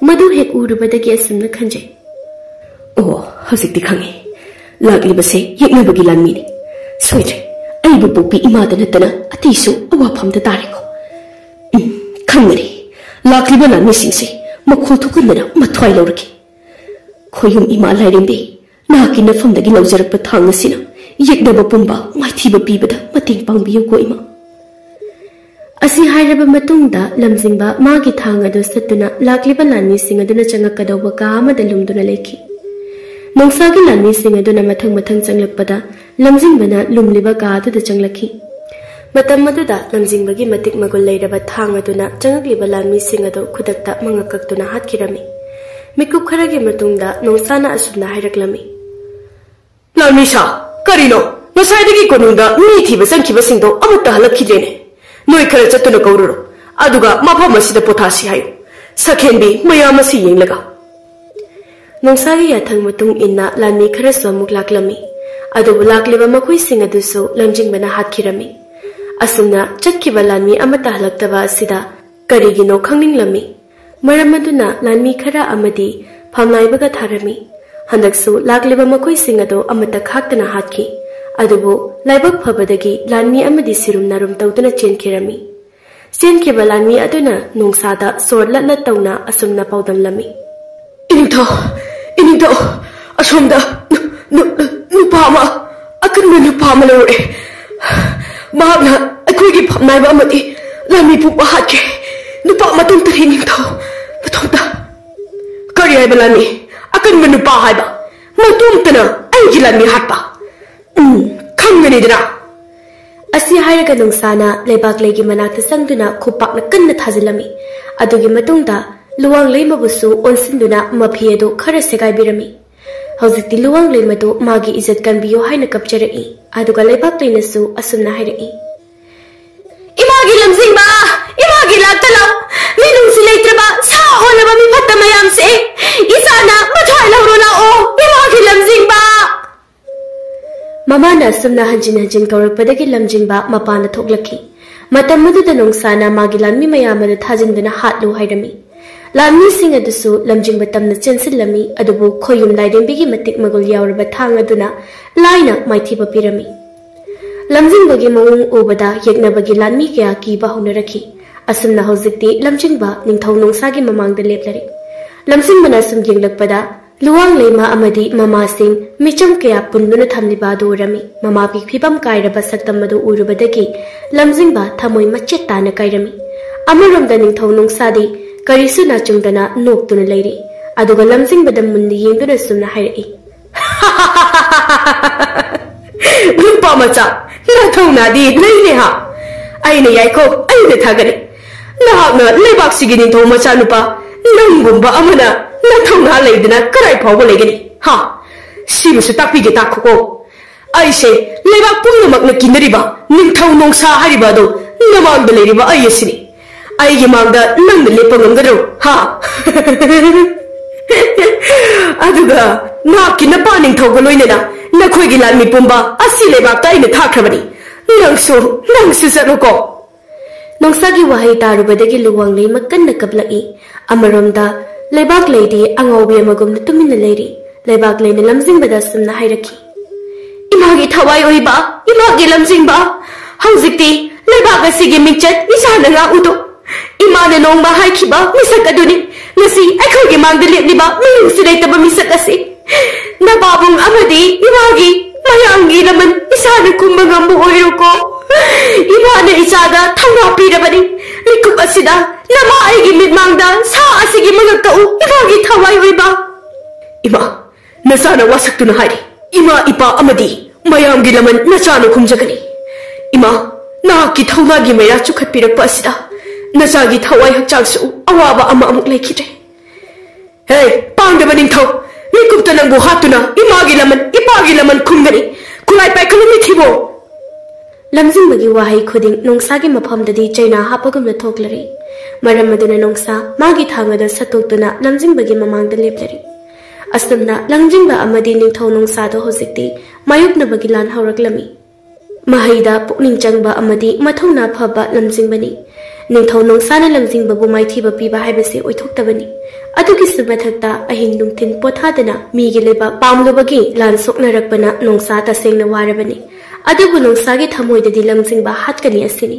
ꯃꯗꯨ ꯍꯦꯛ ꯎꯔꯨꯕꯗꯒꯤ ꯑꯁꯨꯝꯅ ꯈꯟꯖꯩ, "ꯑꯣ, ꯍꯧꯖꯤꯛꯇꯤ ꯈꯪꯉꯦ꯫ ꯂꯥꯛꯂꯤꯕꯁꯦ ꯌꯦꯛꯅꯕꯒꯤ ꯂꯥꯟꯃꯤꯅꯤ꯫ ꯁꯣꯏꯗ꯭ꯔꯦ, ꯑꯩꯕꯨ ꯄꯣꯛꯄꯤ ꯏꯃꯥꯗ ꯅꯠꯇꯅ ꯑꯇꯩꯁꯨ ꯑꯋꯥꯐꯝꯗ ꯇꯥꯔꯦꯀꯣ꯫ ꯎꯝ, ꯈꯪꯉꯔꯦ꯫ ꯂꯥꯛꯂꯤꯕ ꯂꯥꯟꯃꯤꯁꯤꯡꯁꯦ ꯃꯈꯣꯜ ꯊꯣꯛꯍꯟꯗꯅ ꯃꯊ꯭ꯋꯥꯏ ꯂꯧꯔꯒꯦ꯫ ꯈꯣꯌꯨꯝ ꯏꯃꯥ ꯂꯥꯏꯔꯦꯝꯕꯤ, ꯅꯍꯥꯛꯀꯤ ꯅꯐꯝꯗꯒꯤ ꯂꯧꯖꯔꯛꯄ ꯊꯥꯡ ꯑꯁꯤꯅ ꯌꯦꯛꯅꯕ ꯄꯨꯝꯕ ꯃꯥꯏꯊꯤꯕ ꯄꯤꯕꯗ ꯃꯇꯦꯡ ꯄꯥꯡꯕꯤꯌꯨꯀꯣ ꯏꯃꯥ꯫ ꯑꯁꯤ ꯍꯥꯏꯔꯕ ꯃꯇꯨꯡꯗ ꯂꯝꯖꯤꯡꯕ ꯃꯥꯒꯤ ꯊꯥꯡ ꯑꯗꯨ ꯁꯠꯇꯨꯅ ꯂꯥꯛꯂꯤꯕ ꯂꯥꯟꯃꯤꯁꯤꯡ ꯑꯗꯨꯅ ꯆꯪꯉꯛꯀꯗꯧꯕ ꯀꯥ ꯑꯃꯗ ꯂꯨꯝꯗꯨꯅ ꯂꯩꯈꯤ꯫ ꯅꯣꯡꯁꯥꯒꯤ ꯂꯥꯟꯃꯤꯁꯤꯡ ꯑꯗꯨꯅ ꯃꯊꯪ ꯃꯊꯪ ꯆꯪꯂꯛꯄꯗ ꯂꯝꯖꯤꯡꯕꯅ ꯂꯨꯝꯂꯤꯕ ꯀꯥ ꯑꯗꯨꯗ ꯆꯪꯂꯛꯈꯤ꯫ ꯃꯇꯝ ꯑꯗꯨꯗ ꯂꯝꯖꯤꯡꯕꯒꯤ ꯃꯇꯤꯛ ꯃꯒꯨꯟ ꯂꯩꯔꯕ ꯊꯥꯡ ꯑꯗꯨꯅ ꯆꯪꯂꯛꯂꯤꯕ ꯂꯥꯟꯃꯤꯁꯤꯡ ꯑꯗꯨ ꯈꯨꯗꯛꯇ ꯃꯉꯛ ꯀꯛꯇꯨꯅ ꯍꯥꯠꯈꯤꯔꯝꯃꯤ꯫ ꯃꯤꯀꯨꯞ ꯈꯔꯒꯤ ꯃꯇꯨꯡꯗ ꯅꯣꯡꯁꯥꯅ ꯑꯁꯨꯝꯅ ꯍꯥꯏꯔꯛꯂꯝꯃꯤ꯫ ꯂꯥꯟꯃꯤꯁꯥ, ꯀꯔꯤꯅꯣ? ꯉꯁꯥꯏꯗꯒꯤ ꯀꯣꯅꯨꯡꯗ ꯃꯤ ꯊꯤꯕ ꯆꯪꯈꯤꯕꯁꯤꯡꯗꯣ ꯑꯃꯠꯇ ꯍꯜꯂꯛꯈꯤꯗ꯭ꯔꯦꯅꯦ꯫ ꯅꯣꯏ ꯈꯔ ꯆꯠꯇꯨꯅ ꯀꯧꯔꯨꯔꯣ꯫ ꯑꯗꯨꯒ ꯃꯐꯝ ꯑꯁꯤꯗ ꯄꯣꯊꯥꯁꯤ ꯍꯥꯏꯌꯨ꯫ ꯁꯛꯍꯦꯟꯕꯤ ꯃꯌꯥꯝ ꯑꯁꯤ ꯌꯦꯡꯂꯒ꯫ ꯅꯣꯡꯁꯥꯒꯤ ꯌꯥꯊꯪ ꯃꯇꯨꯡ ꯏꯟꯅ ꯂꯥꯟꯃꯤ ꯈꯔꯁꯨ ꯑꯃꯨꯛ ꯂꯥꯛꯂꯝꯃꯤ꯫ ꯑꯗꯨꯕꯨ ꯂꯥꯛꯂꯤꯕ ꯃꯈꯣꯏꯁꯤꯡ ꯑꯗꯨꯁꯨ ꯂꯝꯖꯤꯡꯕꯅ ꯍꯥꯠꯈꯤꯔꯝꯃꯤ꯫ ꯑꯁꯨꯝꯅ ꯆꯠꯈꯤꯕ ꯂꯥꯟꯃꯤ ꯑꯃꯠꯇ ꯍꯜꯂꯛꯇꯕ ꯑꯁꯤꯗ ꯀꯔꯤꯒꯤꯅꯣ ꯈꯪꯅꯤꯡꯂꯝꯃꯤ꯫ ꯃꯔꯝ ꯑꯗꯨꯅ ꯂꯥꯟꯃꯤ ꯈꯔ ꯑꯃꯗꯤ ꯐꯝꯅꯥꯏꯕꯒ ꯊꯥꯔꯝꯃꯤ꯫ ꯍꯟꯗꯛꯁꯨ ꯂꯥꯛꯂꯤꯕ ꯃꯈꯣꯏꯁꯤꯡ ꯑꯗꯨ ꯑꯃꯠꯇ ꯈꯥꯛꯇꯅ ꯍꯥꯠꯈꯤ꯫ ꯑꯗꯨꯕꯨ ꯂꯥꯏꯕꯛ ꯐꯕꯗꯒꯤ ꯂꯥꯟꯃꯤ ꯑꯃꯗꯤ ꯁꯤꯔꯨꯝ ꯅꯥꯔꯨꯝ ꯇꯧꯗꯨꯅ ꯆꯦꯟꯈꯤꯔꯝꯃꯤ꯫ ꯆꯦꯟꯈꯤꯕ ꯂꯥꯟꯃꯤ ꯑꯗꯨꯅ ꯅꯣꯡꯁꯥꯗ ꯁꯣꯔ ꯂꯠ ꯂꯠ ꯇꯧꯅ ꯑꯁꯨꯝꯅ ꯄꯥꯎꯗꯝꯂꯝꯃꯤ꯫ ꯏꯅꯤꯡꯊꯧ, ꯏꯅꯤꯡꯊꯧ, ꯑꯁꯣꯝꯗ ꯅꯨ-, ꯅꯨ-, ꯅꯨꯄꯥ ꯑꯃ, ꯑꯀꯟꯕ ꯅꯨꯄꯥ ꯑꯃ ꯂꯩꯔꯦ꯫ ꯃꯍꯥꯛꯅ ꯑꯩꯈꯣꯏꯒꯤ ꯐꯝꯅꯥꯏꯕ ꯑꯃꯗꯤ ꯂꯥꯟꯃꯤ ꯄꯨꯝꯕ ꯍꯥꯠꯈ꯭ꯔꯦ꯫ ꯅꯨꯄꯥ ꯃꯇꯣꯝꯇꯅꯤ ꯏꯅꯤꯡꯊꯧ, ꯃꯇꯣꯝꯇ꯫ ꯀꯔꯤ ꯍꯥꯏꯕ ꯂꯥꯟꯃꯤ? ꯑꯀꯟꯕ ꯅꯨꯄꯥ ꯍꯥꯏꯕ? ꯃꯇꯣꯝꯇꯅ ꯑꯩꯒꯤ ꯂꯥꯟꯃꯤ ꯍꯥꯠꯄ? ꯎꯝ, ꯈꯪꯒꯅꯤꯗꯅ꯫ ꯑꯁꯤ ꯍꯥꯏꯔꯒ ꯅꯣꯡꯁꯥꯅ ꯂꯩꯕꯥꯛ ꯂꯩꯒꯤ ꯃꯅꯥꯛꯇ ꯆꯪꯗꯨꯅ ꯈꯨꯄꯥꯛꯅ ꯀꯟꯅ ꯊꯥꯖꯤꯜꯂꯝꯃꯤ꯫ ꯑꯗꯨꯒꯤ ꯃꯇꯨꯡꯗ ꯂꯨꯋꯥꯡ ꯂꯩꯃꯕꯨꯁꯨ ꯑꯣꯟꯁꯤꯟꯗꯨꯅ ꯃꯐꯤ ꯑꯗꯨ ꯈꯔ ꯁꯦꯒꯥꯏꯕꯤꯔꯝꯃꯤ꯫ ꯍꯧꯖꯤꯛꯇꯤ ꯂꯨꯋꯥꯡ ꯂꯩꯃꯗꯨ ꯃꯥꯒꯤ ꯏꯖꯠ ꯀꯟꯕꯤꯌꯨ ꯍꯥꯏꯅ ꯀꯞꯆꯔꯛꯏ꯫ ꯑꯗꯨꯒ ꯂꯩꯕꯥꯛ ꯂꯩꯅꯁꯨ ꯑꯁꯨꯝꯅ ꯍꯥꯏꯔꯛꯏ꯫ ꯏꯃꯥꯒꯤ ꯂꯝꯖꯤꯡꯕ! ꯏꯃꯥꯒꯤ ꯂꯥꯛꯇ ꯂꯥꯎ! ꯃꯤꯅꯨꯡꯁꯤ ꯂꯩꯇ꯭ꯔꯕ ꯁꯥ ꯑꯣꯜꯂꯕ ꯃꯤ ꯐꯠꯇ ꯃꯌꯥꯝꯁꯦ! ꯏꯆꯥꯅ ꯃꯊ꯭ꯋꯥꯏ ꯂꯧꯔꯨ ꯂꯥꯛꯑꯣ, ꯏꯃꯥꯒꯤ ꯂꯝꯖꯤꯡꯕ! ꯃꯃꯥꯅ ꯑꯁꯨꯝꯅ ꯍꯟꯖꯤꯟ ꯍꯟꯖꯤꯟ ꯀꯧꯔꯛꯄꯗꯒꯤ ꯂꯝꯖꯤꯡꯕ ꯃꯄꯥꯟꯗ ꯊꯣꯛꯂꯛꯈꯤ꯫ ꯃꯇꯝ ꯑꯗꯨꯗ ꯅꯣꯡꯁꯥꯅ ꯃꯥꯒꯤ ꯂꯥꯟꯃꯤ ꯃꯌꯥꯝ ꯑꯗꯨ ꯊꯥꯖꯤꯟꯗꯨꯅ ꯍꯥꯠꯂꯨ ꯍꯥꯏꯔꯝꯃꯤ꯫ ꯂꯥꯟꯃꯤꯁꯤꯡ ꯑꯗꯨꯁꯨ ꯂꯝꯖꯤꯡꯕ ꯇꯝꯅ ꯆꯦꯟꯁꯤꯜꯂꯝꯃꯤ, ꯑꯗꯨꯕꯨ ꯈꯣꯌꯨꯝ ꯂꯥꯏꯔꯦꯝꯕꯤꯒꯤ ꯃꯇꯤꯛ ꯃꯒꯨꯜ ꯌꯥꯎꯔꯕ ꯊꯥꯡ ꯑꯗꯨꯅ ꯂꯥꯏꯅ ꯃꯥꯏꯊꯤꯕ ꯄꯤꯔꯝꯃꯤ꯫ ꯂꯝꯖꯤꯡꯕꯒꯤ ꯃꯑꯣꯡ ꯎꯕꯗ ꯌꯦꯛꯅꯕꯒꯤ ꯂꯥꯟꯃꯤ ꯀꯌꯥ ꯀꯤꯕ ꯍꯧꯅꯔꯛꯈꯤ꯫ ꯑꯁꯨꯝꯅ ꯍꯧꯖꯤꯛꯇꯤ ꯂꯝꯖꯤꯡꯕ ꯅꯤꯡꯊꯧ ꯅꯣꯡꯁꯥꯒꯤ ꯃꯃꯥꯡꯗ ꯂꯦꯞꯂꯔꯦ꯫ ꯂꯝꯖꯤꯡꯕꯅ ꯑꯁꯨꯝ ꯌꯦꯡꯂꯛꯄꯗ ꯂꯨꯋꯥꯡ ꯂꯩꯃ ꯑꯃꯗꯤ ꯃꯃꯥꯁꯤꯡ ꯃꯤꯆꯝ ꯀꯌꯥ ꯄꯨꯟꯗꯨꯅ ꯊꯝꯂꯤꯕ ꯑꯗꯨ ꯎꯔꯝꯃꯤ꯫ ꯃꯃꯥꯒꯤ ꯐꯤꯕꯝ ꯀꯥꯏꯔꯕ ꯁꯛꯇꯝ ꯑꯗꯨ ꯎꯔꯨꯕꯗꯒꯤ ꯂꯝꯖꯤꯡꯕ ꯊꯃꯣꯏ ꯃꯆꯦꯠ ꯇꯥꯅ ꯀꯥꯏꯔꯝꯃꯤ꯫ ꯑꯃꯔꯣꯝꯗ ꯅꯤꯡꯊꯧ ꯅꯣꯡꯁꯥꯗꯤ ꯀꯔꯤꯁꯨ ꯅꯥꯆꯨꯡꯗꯅ ꯅꯣꯛꯇꯨꯅ ꯂꯩꯔꯤ꯫ ꯑꯗꯨꯒ ꯂꯝꯖꯤꯡꯕꯗ ꯃꯨꯟꯅ ꯌꯦꯡꯗꯨꯅ ꯁꯨꯝꯅ ꯍꯥꯏꯔꯛꯏ, "ꯅꯨꯄꯥ ꯃꯆꯥ, ꯅꯊꯧꯅꯥꯗꯤ ꯂꯩꯅꯦ ꯍꯥ? ꯑꯩꯅ ꯌꯥꯏꯀꯣ, ꯑꯩꯅ ꯊꯥꯒꯠꯂꯤ꯫ ꯅꯍꯥꯛꯅ ꯂꯩꯕꯥꯛꯁꯤꯒꯤ ꯅꯤꯡꯊꯧ ꯃꯆꯥꯅꯨꯄꯥ, ꯅꯪꯒꯨꯝꯕ ꯑꯃꯅ ꯅꯊꯧꯅꯥ ꯂꯩꯗꯅ ꯀꯗꯥꯏ ꯐꯥꯎꯕ ꯂꯩꯒꯅꯤ ꯍꯥ? ꯁꯤꯃꯁꯨ ꯇꯥꯛꯄꯤꯒꯦ, ꯇꯥꯛꯈꯣꯀꯣ꯫ ꯑꯩꯁꯦ ꯂꯩꯕꯥꯛ ꯄꯨꯝꯅꯃꯛꯅ ꯀꯤꯅꯔꯤꯕ ꯅꯤꯡꯊꯧ ꯅꯣꯡꯁꯥ ꯍꯥꯏꯔꯤꯕ ꯑꯗꯣ ꯅꯃꯥꯡꯗ ꯂꯩꯔꯤꯕ ꯑꯩ ꯑꯁꯤꯅꯤ꯫ ꯑꯩꯒꯤ ꯃꯥꯡꯗ ꯅꯪꯅ ꯂꯦꯞꯄ ꯉꯝꯒꯗ꯭ꯔꯣ ꯍꯥ?" ꯑꯗꯨꯒ ꯅꯍꯥꯛꯀꯤ ꯅꯄꯥ ꯅꯤꯡꯊꯧꯒ ꯂꯣꯏꯅꯅ ꯅꯈꯣꯏꯒꯤ ꯂꯥꯟꯃꯤ ꯄꯨꯝꯕ ꯑꯁꯤ ꯂꯩꯕꯥꯛꯇ ꯑꯩꯅ ꯊꯥꯈ꯭ꯔꯕꯅꯤ꯫ ꯅꯪꯁꯨ, ꯅꯪꯁꯨ ꯆꯠꯂꯨꯀꯣ꯫ ꯅꯣꯡꯁꯥꯒꯤ ꯋꯥꯍꯩ ꯇꯥꯔꯨꯕꯗꯒꯤ ꯂꯨꯋꯥꯡ ꯂꯩꯃ ꯀꯟꯅ ꯀꯞꯂꯛꯏ꯫ ꯑꯃꯔꯣꯝꯗ ꯂꯩꯕꯥꯛ ꯂꯩꯗꯤ ꯑꯉꯥꯎꯕꯤ ꯑꯃꯒꯨꯝꯅ ꯇꯨꯃꯤꯟꯅ ꯂꯩꯔꯤ꯫ ꯂꯩꯕꯥꯛ ꯂꯩꯅ ꯂꯝꯖꯤꯡꯕꯗ ꯑꯁꯨꯝꯅ ꯍꯥꯏꯔꯛꯈꯤ, "ꯏꯃꯥꯒꯤ ꯊꯋꯥꯏ ꯑꯣꯏꯕ, ꯏꯃꯥꯒꯤ ꯂꯝꯖꯤꯡꯕ, ꯍꯧꯖꯤꯛꯇꯤ ꯂꯩꯕꯥꯛ ꯑꯁꯤꯒꯤ ꯃꯤꯡꯆꯠ ꯏꯁꯥꯅ ꯉꯥꯛꯎꯗꯣ꯫ ꯏꯃꯥꯅ ꯅꯣꯡꯃ ꯍꯥꯏꯈꯤꯕ ꯃꯤꯁꯛ ꯑꯗꯨꯅꯤ ꯉꯁꯤ ꯑꯩꯈꯣꯏꯒꯤ ꯃꯥꯡꯗ ꯂꯦꯞꯂꯤꯕ ꯃꯤꯅꯨꯡꯁꯤ ꯂꯩꯇꯕ ꯃꯤꯁꯛ ꯑꯁꯤ꯫ ꯅꯄꯥꯕꯨꯡ ꯑꯃꯗꯤ ꯏꯃꯥꯒꯤ ꯃꯌꯥꯝꯒꯤ ꯂꯃꯟ ꯏꯁꯥꯅ ꯈꯨꯝꯕ ꯉꯝꯕ ꯑꯣꯏꯔꯣꯀꯣ꯫ ꯏꯃꯥꯅ ꯏꯆꯥꯗ ꯊꯧꯅꯥ ꯄꯤꯔꯕꯅꯤ꯫ ꯃꯤꯀꯨꯞ ꯑꯁꯤꯗ ꯅꯃꯥ ꯑꯩꯒꯤ ꯃꯤꯠꯃꯥꯡꯗ ꯁꯥ ꯑꯁꯤꯒꯤ ꯃꯉꯛ ꯀꯛꯎ, ꯏꯃꯥꯒꯤ ꯊꯋꯥꯏ ꯑꯣꯏꯕ꯫ ꯏꯃꯥ, ꯅꯆꯥꯅ ꯋꯥꯁꯛꯇꯨꯅ ꯍꯥꯏꯔꯤ꯫ ꯏꯃꯥ, ꯏꯄꯥ ꯑꯃꯗꯤ ꯃꯌꯥꯝꯒꯤ ꯂꯃꯟ ꯅꯆꯥꯅ ꯈꯨꯝꯖꯒꯅꯤ꯫ ꯏꯃꯥ, ꯅꯍꯥꯛꯀꯤ ꯊꯧꯅꯥꯒꯤ ꯃꯩꯔꯥ ꯆꯨꯈꯠꯄꯤꯔꯛꯄ ꯑꯁꯤꯗ ꯅꯆꯥꯒꯤ ꯊꯋꯥꯏ ꯍꯛꯆꯥꯡꯁꯨ ꯑꯋꯥꯕ ꯑꯃ ꯑꯃꯨꯛ ꯂꯩꯈꯤꯗ꯭ꯔꯦ꯫ ꯍꯦ, ꯄꯥꯡꯗꯕ ꯅꯤꯡꯊꯧ! ꯃꯤꯀꯨꯞꯇ ꯅꯪꯕꯨ ꯍꯥꯠꯇꯨꯅ ꯏꯃꯥꯒꯤ ꯂꯃꯟ, ꯏꯄꯥꯒꯤ ꯂꯃꯟ ꯈꯨꯝꯒꯅꯤ꯫ ꯈꯨꯠꯂꯥꯏ ꯄꯥꯏꯈꯠꯂꯨ, ꯃꯤꯊꯤꯕꯣ!" ꯂꯝꯖꯤꯡꯕꯒꯤ ꯋꯥꯍꯩ ꯈꯨꯗꯤꯡ ꯅꯣꯡꯁꯥꯒꯤ ꯃꯐꯝꯗꯗꯤ ꯆꯩꯅꯥ ꯍꯥꯞꯄꯒꯨꯝꯅ ꯊꯣꯛꯂꯔꯤ꯫ ꯃꯔꯝ ꯑꯗꯨꯅ ꯅꯣꯡꯁꯥ ꯃꯥꯒꯤ ꯊꯥꯡ ꯑꯗꯨ ꯁꯠꯇꯣꯛꯇꯨꯅ ꯂꯝꯖꯤꯡꯕꯒꯤ ꯃꯃꯥꯡꯗ ꯂꯦꯞꯂꯔꯤ꯫ ꯑꯁꯨꯝꯅ ꯂꯝꯖꯤꯡꯕ ꯑꯃꯗꯤ ꯅꯤꯡꯊꯧ ꯅꯣꯡꯁꯥꯗꯣ ꯍꯧꯖꯤꯛꯇꯤ ꯃꯥꯌꯣꯛꯅꯕꯒꯤ ꯂꯥꯟ ꯍꯧꯔꯛꯂꯝꯃꯤ꯫ ꯃꯍꯩꯗ ꯄꯨꯛꯅꯤꯡ ꯆꯪꯕ ꯑꯃꯗꯤ ꯃꯊꯧꯅꯥ ꯐꯕ ꯂꯝꯖꯤꯡꯕꯅꯤ꯫ ꯅꯤꯡꯊꯧ ꯅꯣꯡꯁꯥꯅ ꯂꯝꯖꯤꯡꯕꯕꯨ ꯃꯥꯏꯊꯤꯕ ꯄꯤꯕ ꯍꯥꯏꯕꯁꯤ ꯑꯣꯏꯊꯣꯛꯇꯕꯅꯤ꯫ ꯑꯗꯨꯒꯤꯁꯨ ꯃꯊꯛꯇ ꯑꯍꯤꯡ ꯅꯨꯡꯊꯤꯜ ꯄꯣꯊꯥꯗꯅ ꯃꯤꯒꯤ ꯂꯩꯕꯥꯛ ꯄꯥꯝꯂꯨꯕꯒꯤ ꯂꯥꯟ ꯁꯣꯛꯅꯔꯛꯄꯅ ꯅꯣꯡꯁꯥ ꯇꯁꯦꯡꯅ ꯋꯥꯔꯕꯅꯤ꯫ ꯑꯗꯨꯕꯨ ꯅꯣꯡꯁꯥꯒꯤ ꯊꯃꯣꯏꯗꯗꯤ ꯂꯝꯖꯤꯡꯕ ꯍꯥꯠꯀꯅꯤ ꯑꯁꯤꯅꯤ꯫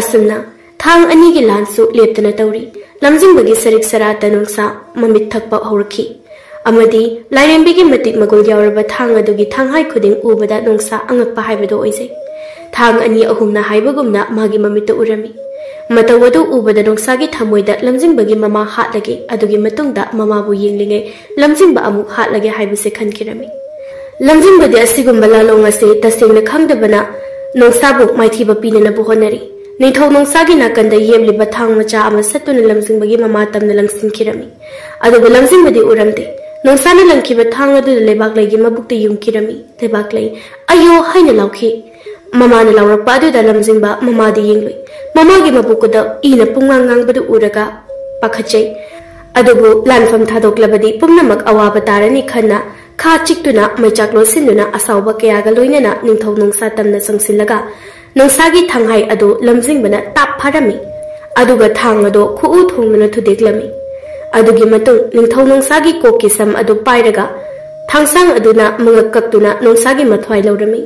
ꯑꯁꯨꯝꯅ ꯊꯥꯡ ꯑꯅꯤꯒꯤ ꯂꯥꯟꯁꯨ ꯂꯦꯞꯇꯅ ꯇꯧꯔꯤ꯫ ꯂꯝꯖꯤꯡꯕꯒꯤ ꯁꯔꯤꯛ ꯁꯔꯥꯠꯇ ꯅꯣꯡꯁꯥ ꯃꯃꯤꯠ ꯊꯛꯄ ꯍꯧꯔꯛꯈꯤ꯫ ꯑꯃꯗꯤ ꯂꯥꯏꯔꯦꯝꯕꯤꯒꯤ ꯃꯇꯤꯛ ꯃꯒꯨꯟ ꯌꯥꯎꯔꯕ ꯊꯥꯡ ꯑꯗꯨꯒꯤ ꯊꯥꯡꯍꯥꯏ ꯈꯨꯗꯤꯡ ꯎꯕꯗ ꯅꯣꯡꯁꯥ ꯑꯉꯛꯄ ꯍꯥꯏꯕꯗꯨ ꯑꯣꯏꯖꯩ꯫ ꯊꯥꯡ ꯑꯅꯤ ꯑꯍꯨꯝꯅ ꯍꯥꯏꯕꯒꯨꯝꯅ ꯃꯥꯒꯤ ꯃꯃꯤꯠꯇ ꯎꯔꯝꯃꯤ꯫ ꯃꯇꯧ ꯑꯗꯨ ꯎꯕꯗ ꯅꯣꯡꯁꯥꯒꯤ ꯊꯃꯣꯏꯗ ꯂꯝꯖꯤꯡꯕꯒꯤ ꯃꯃꯥ ꯍꯥꯠꯂꯒꯦ, ꯑꯗꯨꯒꯤ ꯃꯇꯨꯡꯗ ꯃꯃꯥꯕꯨ ꯌꯦꯡꯂꯤꯉꯩ ꯂꯝꯖꯤꯡꯕ ꯑꯃꯨꯛ ꯍꯥꯠꯂꯒꯦ ꯍꯥꯏꯕꯁꯦ ꯈꯟꯈꯤꯔꯝꯃꯤ꯫ ꯂꯝꯖꯤꯡꯕꯗꯤ ꯑꯁꯤꯒꯨꯝꯕ ꯂꯥꯂꯣꯡ ꯑꯁꯤ ꯇꯁꯦꯡꯅ ꯈꯪꯗꯕꯅ ꯅꯣꯡꯁꯥꯕꯨ ꯃꯥꯏꯊꯤꯕ ꯄꯤꯅꯅꯕ ꯍꯣꯠꯅꯔꯤ꯫ ꯅꯤꯡꯊꯧ ꯅꯣꯡꯁꯥꯒꯤ ꯅꯥꯀꯟꯗ ꯌꯦꯝꯂꯤꯕ ꯊꯥꯡ ꯃꯆꯥ ꯑꯃ ꯁꯠꯇꯨꯅ ꯂꯝꯖꯤꯡꯕꯒꯤ ꯃꯃꯥ ꯇꯝꯅ ꯂꯪꯁꯤꯟꯈꯤꯔꯝꯃꯤ꯫ ꯑꯗꯨꯕꯨ ꯂꯝꯖꯤꯡꯕꯗꯤ ꯎꯔꯝꯗꯦ꯫ ꯅꯣꯡꯁꯥꯅ ꯂꯪꯈꯤꯕ ꯊꯥꯡ ꯑꯗꯨꯗ ꯂꯩꯕꯥꯛꯂꯩꯒꯤ ꯃꯕꯨꯛꯇ ꯌꯨꯝꯈꯤꯔꯝꯃꯤ꯫ ꯂꯩꯕꯥꯛꯂꯩ, "ꯑꯌꯣ!" ꯍꯥꯏꯅ ꯂꯥꯎꯈꯤ꯫ ꯃꯃꯥꯅ ꯂꯥꯎꯔꯛꯄ ꯑꯗꯨꯗ ꯂꯝꯖꯤꯡꯕ ꯃꯃꯥꯗꯤ ꯌꯦꯡꯂꯨꯏ꯫ ꯃꯃꯥꯒꯤ ꯃꯕꯨꯛ ꯑꯗꯨ ꯏꯅ ꯄꯨꯡꯉꯥꯡ ꯉꯥꯡꯕꯗꯨ ꯎꯔꯒ ꯄꯥꯈꯠꯆꯩ꯫ ꯑꯗꯨꯕꯨ ꯂꯥꯟꯐꯝ ꯊꯥꯗꯣꯛꯂꯕꯗꯤ ꯄꯨꯝꯅꯃꯛ ꯑꯋꯥꯕ ꯇꯥꯔꯅꯤ ꯈꯟꯅ ꯈꯥ ꯆꯤꯛꯇꯨꯅ ꯃꯩꯆꯥꯛ ꯂꯣꯠꯁꯤꯟꯗꯨꯅ ꯑꯁꯥꯎꯕ ꯀꯌꯥꯒ ꯂꯣꯏꯅꯅ ꯅꯤꯡꯊꯧ ꯅꯣꯡꯁꯥ ꯇꯝꯅ ꯆꯪꯁꯤꯜꯂꯒ ꯅꯣꯡꯁꯥꯒꯤ ꯊꯥꯡꯍꯥꯏ ꯑꯗꯨ ꯂꯝꯖꯤꯡꯕꯅ ꯇꯥꯞ ꯐꯥꯔꯝꯃꯤ꯫ ꯑꯗꯨꯒ ꯊꯥꯡ ꯑꯗꯨ ꯈꯨꯎ ꯊꯣꯡꯗꯨꯅ ꯊꯨꯗꯦꯛꯂꯝꯃꯤ꯫ ꯑꯗꯨꯒꯤ ꯃꯇꯨꯡ ꯅꯤꯡꯊꯧ ꯅꯣꯡꯁꯥꯒꯤ ꯀꯣꯛꯀꯤ ꯁꯝ ꯑꯗꯨ ꯄꯥꯏꯔꯒ ꯊꯥꯡꯁꯥꯡ ꯑꯗꯨꯅ ꯃꯉꯛ ꯀꯛꯇꯨꯅ ꯅꯣꯡꯁꯥꯒꯤ ꯃꯊ꯭ꯋꯥꯏ ꯂꯧꯔꯝꯃꯤ꯫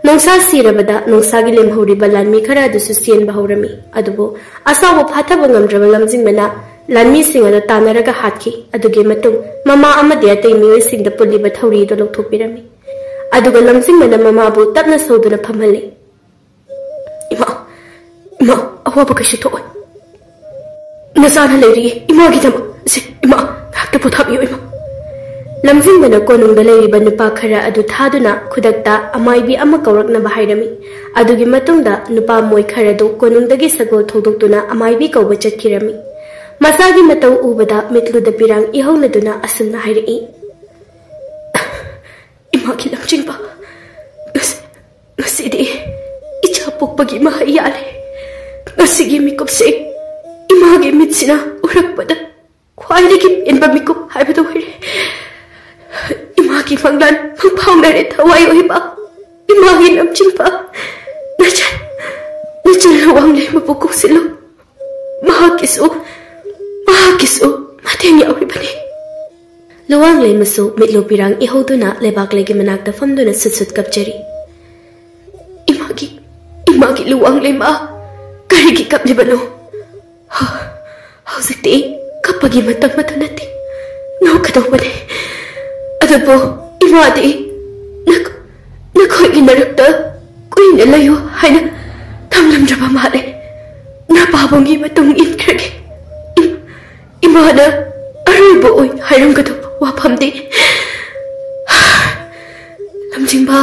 ꯅꯣꯡꯁꯥ ꯁꯤꯔꯕꯗ ꯅꯣꯡꯁꯥꯒꯤ ꯂꯦꯝꯍꯧꯔꯤꯕ ꯂꯥꯟꯃꯤ ꯈꯔ ꯑꯗꯨꯁꯨ ꯆꯦꯟꯕ ꯍꯧꯔꯝꯃꯤ꯫ ꯑꯗꯨꯕꯨ ꯑꯁꯥꯎꯕ ꯐꯥꯊꯕ ꯉꯝꯗ꯭ꯔꯕ ꯂꯝꯖꯤꯡꯕꯅ ꯂꯥꯟꯃꯤꯁꯤꯡ ꯑꯗꯨ ꯇꯥꯟꯅꯔꯒ ꯍꯥꯠꯈꯤ꯫ ꯑꯗꯨꯒꯤ ꯃꯇꯨꯡ ꯃꯃꯥ ꯑꯃꯗꯤ ꯑꯇꯩ ꯃꯤꯑꯣꯏꯁꯤꯡꯗ ꯄꯨꯜꯂꯤꯕ ꯊꯧꯔꯤ ꯑꯗꯨ ꯂꯧꯊꯣꯛꯄꯤꯔꯝꯃꯤ꯫ ꯑꯗꯨꯒ ꯂꯝꯖꯤꯡꯕꯅ ꯃꯃꯥꯕꯨ ꯇꯞꯅ ꯁꯧꯗꯨꯅ ꯐꯝꯍꯜꯂꯤ꯫ "ꯏꯃꯥ, ꯏꯃꯥ, ꯑꯋꯥꯕ ꯀꯩꯁꯨ ꯊꯣꯛꯑꯣꯏ꯫ ꯅꯆꯥꯅ ꯂꯩꯔꯤꯌꯦ ꯏꯃꯥꯒꯤꯗꯃꯛ꯫ ꯁꯦ, ꯏꯃꯥ, ꯉꯥꯏꯍꯥꯛꯇ ꯄꯣꯊꯥꯕꯤꯌꯨ, ꯏꯃꯥ꯫" ꯂꯝꯖꯤꯡꯕꯅ ꯀꯣꯅꯨꯡꯗ ꯂꯩꯔꯤꯕ ꯅꯨꯄꯥ ꯈꯔ ꯑꯗꯨ ꯊꯥꯗꯨꯅ ꯈꯨꯗꯛꯇ ꯑꯃꯥꯏꯕꯤ ꯑꯃ ꯀꯧꯔꯛꯅꯕ ꯍꯥꯏꯔꯝꯃꯤ꯫ ꯑꯗꯨꯒꯤ ꯃꯇꯨꯡꯗ ꯅꯨꯄꯥ ꯃꯣꯏ ꯈꯔꯗꯨ ꯀꯣꯅꯨꯡꯗꯒꯤ ꯁꯒꯣꯜ ꯊꯧꯗꯣꯛꯇꯨꯅ ꯑꯃꯥꯏꯕꯤ ꯀꯧꯕ ꯆꯠꯈꯤꯔꯝꯃꯤ꯫ ꯃꯆꯥꯒꯤ ꯃꯇꯧ ꯎꯕꯗ ꯃꯤꯠꯂꯨꯗ ꯄꯤꯔꯥꯡ ꯏꯍꯧꯅꯗꯨꯅ ꯑꯁꯨꯝꯅ ꯍꯥꯏꯔꯛꯏ, "ꯏꯃꯥꯒꯤ ꯂꯝꯖꯤꯡꯕ, ꯉꯁꯤ, ꯉꯁꯤꯗꯤ ꯏꯆꯥ ꯄꯣꯛꯄꯒꯤ ꯃꯍꯩ ꯌꯥꯜꯂꯦ꯫ ꯉꯁꯤꯒꯤ ꯃꯤꯀꯨꯞꯁꯦ ꯏꯃꯥꯒꯤ ꯃꯤꯠꯁꯤꯅ ꯎꯔꯛꯄꯗ ꯈ꯭ꯋꯥꯏꯗꯒꯤ ꯄꯦꯟꯕ ꯃꯤꯀꯨꯞ ꯍꯥꯏꯕꯗꯨ ꯑꯣꯏꯔꯦ꯫ ꯏꯃꯥꯒꯤ ꯃꯪꯂꯥꯟ ꯃꯪꯐꯥꯎꯅꯔꯦ, ꯊꯋꯥꯏ ꯑꯣꯏꯕ꯫ ꯏꯃꯥꯒꯤ ꯂꯝꯖꯤꯡꯕ, ꯅꯆꯟ, ꯅꯆꯟ ꯂꯨꯋꯥꯡꯂꯦꯝꯕꯕꯨ ꯀꯣꯛꯁꯤꯜꯂꯨ꯫ ꯃꯍꯥꯛꯀꯤꯁꯨ, ꯃꯍꯥꯛꯀꯤꯁꯨ ꯃꯇꯦꯡ ꯌꯥꯎꯔꯤꯕꯅꯤ꯫" ꯂꯨꯋꯥꯡꯂꯦꯝꯕꯁꯨ ꯃꯤꯠꯂꯨ ꯄꯤꯔꯥꯡ ꯏꯍꯧꯗꯨꯅ ꯂꯩꯕꯥꯛꯂꯩꯒꯤ ꯃꯅꯥꯛꯇ ꯐꯝꯗꯨꯅ ꯁꯨꯠ ꯁꯨꯠ ꯀꯞꯆꯔꯤ꯫ "ꯏꯃꯥꯒꯤ, ꯏꯃꯥꯒꯤ ꯂꯨꯋꯥꯡꯂꯦꯝꯕ, ꯀꯔꯤꯒꯤ ꯀꯞꯂꯤꯕꯅꯣ?" "ꯍ, ꯍꯧꯖꯤꯛꯇꯤ ꯀꯞꯄꯒꯤ ꯃꯇꯝ ꯑꯗꯨ ꯅꯠꯇꯦ꯫ ꯅꯣꯛꯀꯗꯧꯕꯅꯦ꯫ ꯑꯗꯨꯕꯨ ꯏꯃꯥꯗꯤ ꯅꯈꯣꯏꯒꯤ ꯅꯔꯛꯇ ꯀꯨꯏꯅ ꯂꯩꯌꯨ ꯍꯥꯏꯅ ꯊꯝꯂꯝꯗ꯭ꯔꯕ ꯃꯥꯜꯂꯦ꯫ ꯅꯄꯥꯕꯨꯡꯒꯤ ꯃꯇꯨꯡ ꯏꯟꯈ꯭ꯔꯒꯦ꯫ ꯏꯃꯥꯅ ꯑꯔꯣꯏꯕ ꯑꯣꯏ ꯍꯥꯏꯔꯝꯒꯗꯧꯕ ꯋꯥꯐꯝꯗꯤ꯫ ꯂꯝꯖꯤꯡꯕ,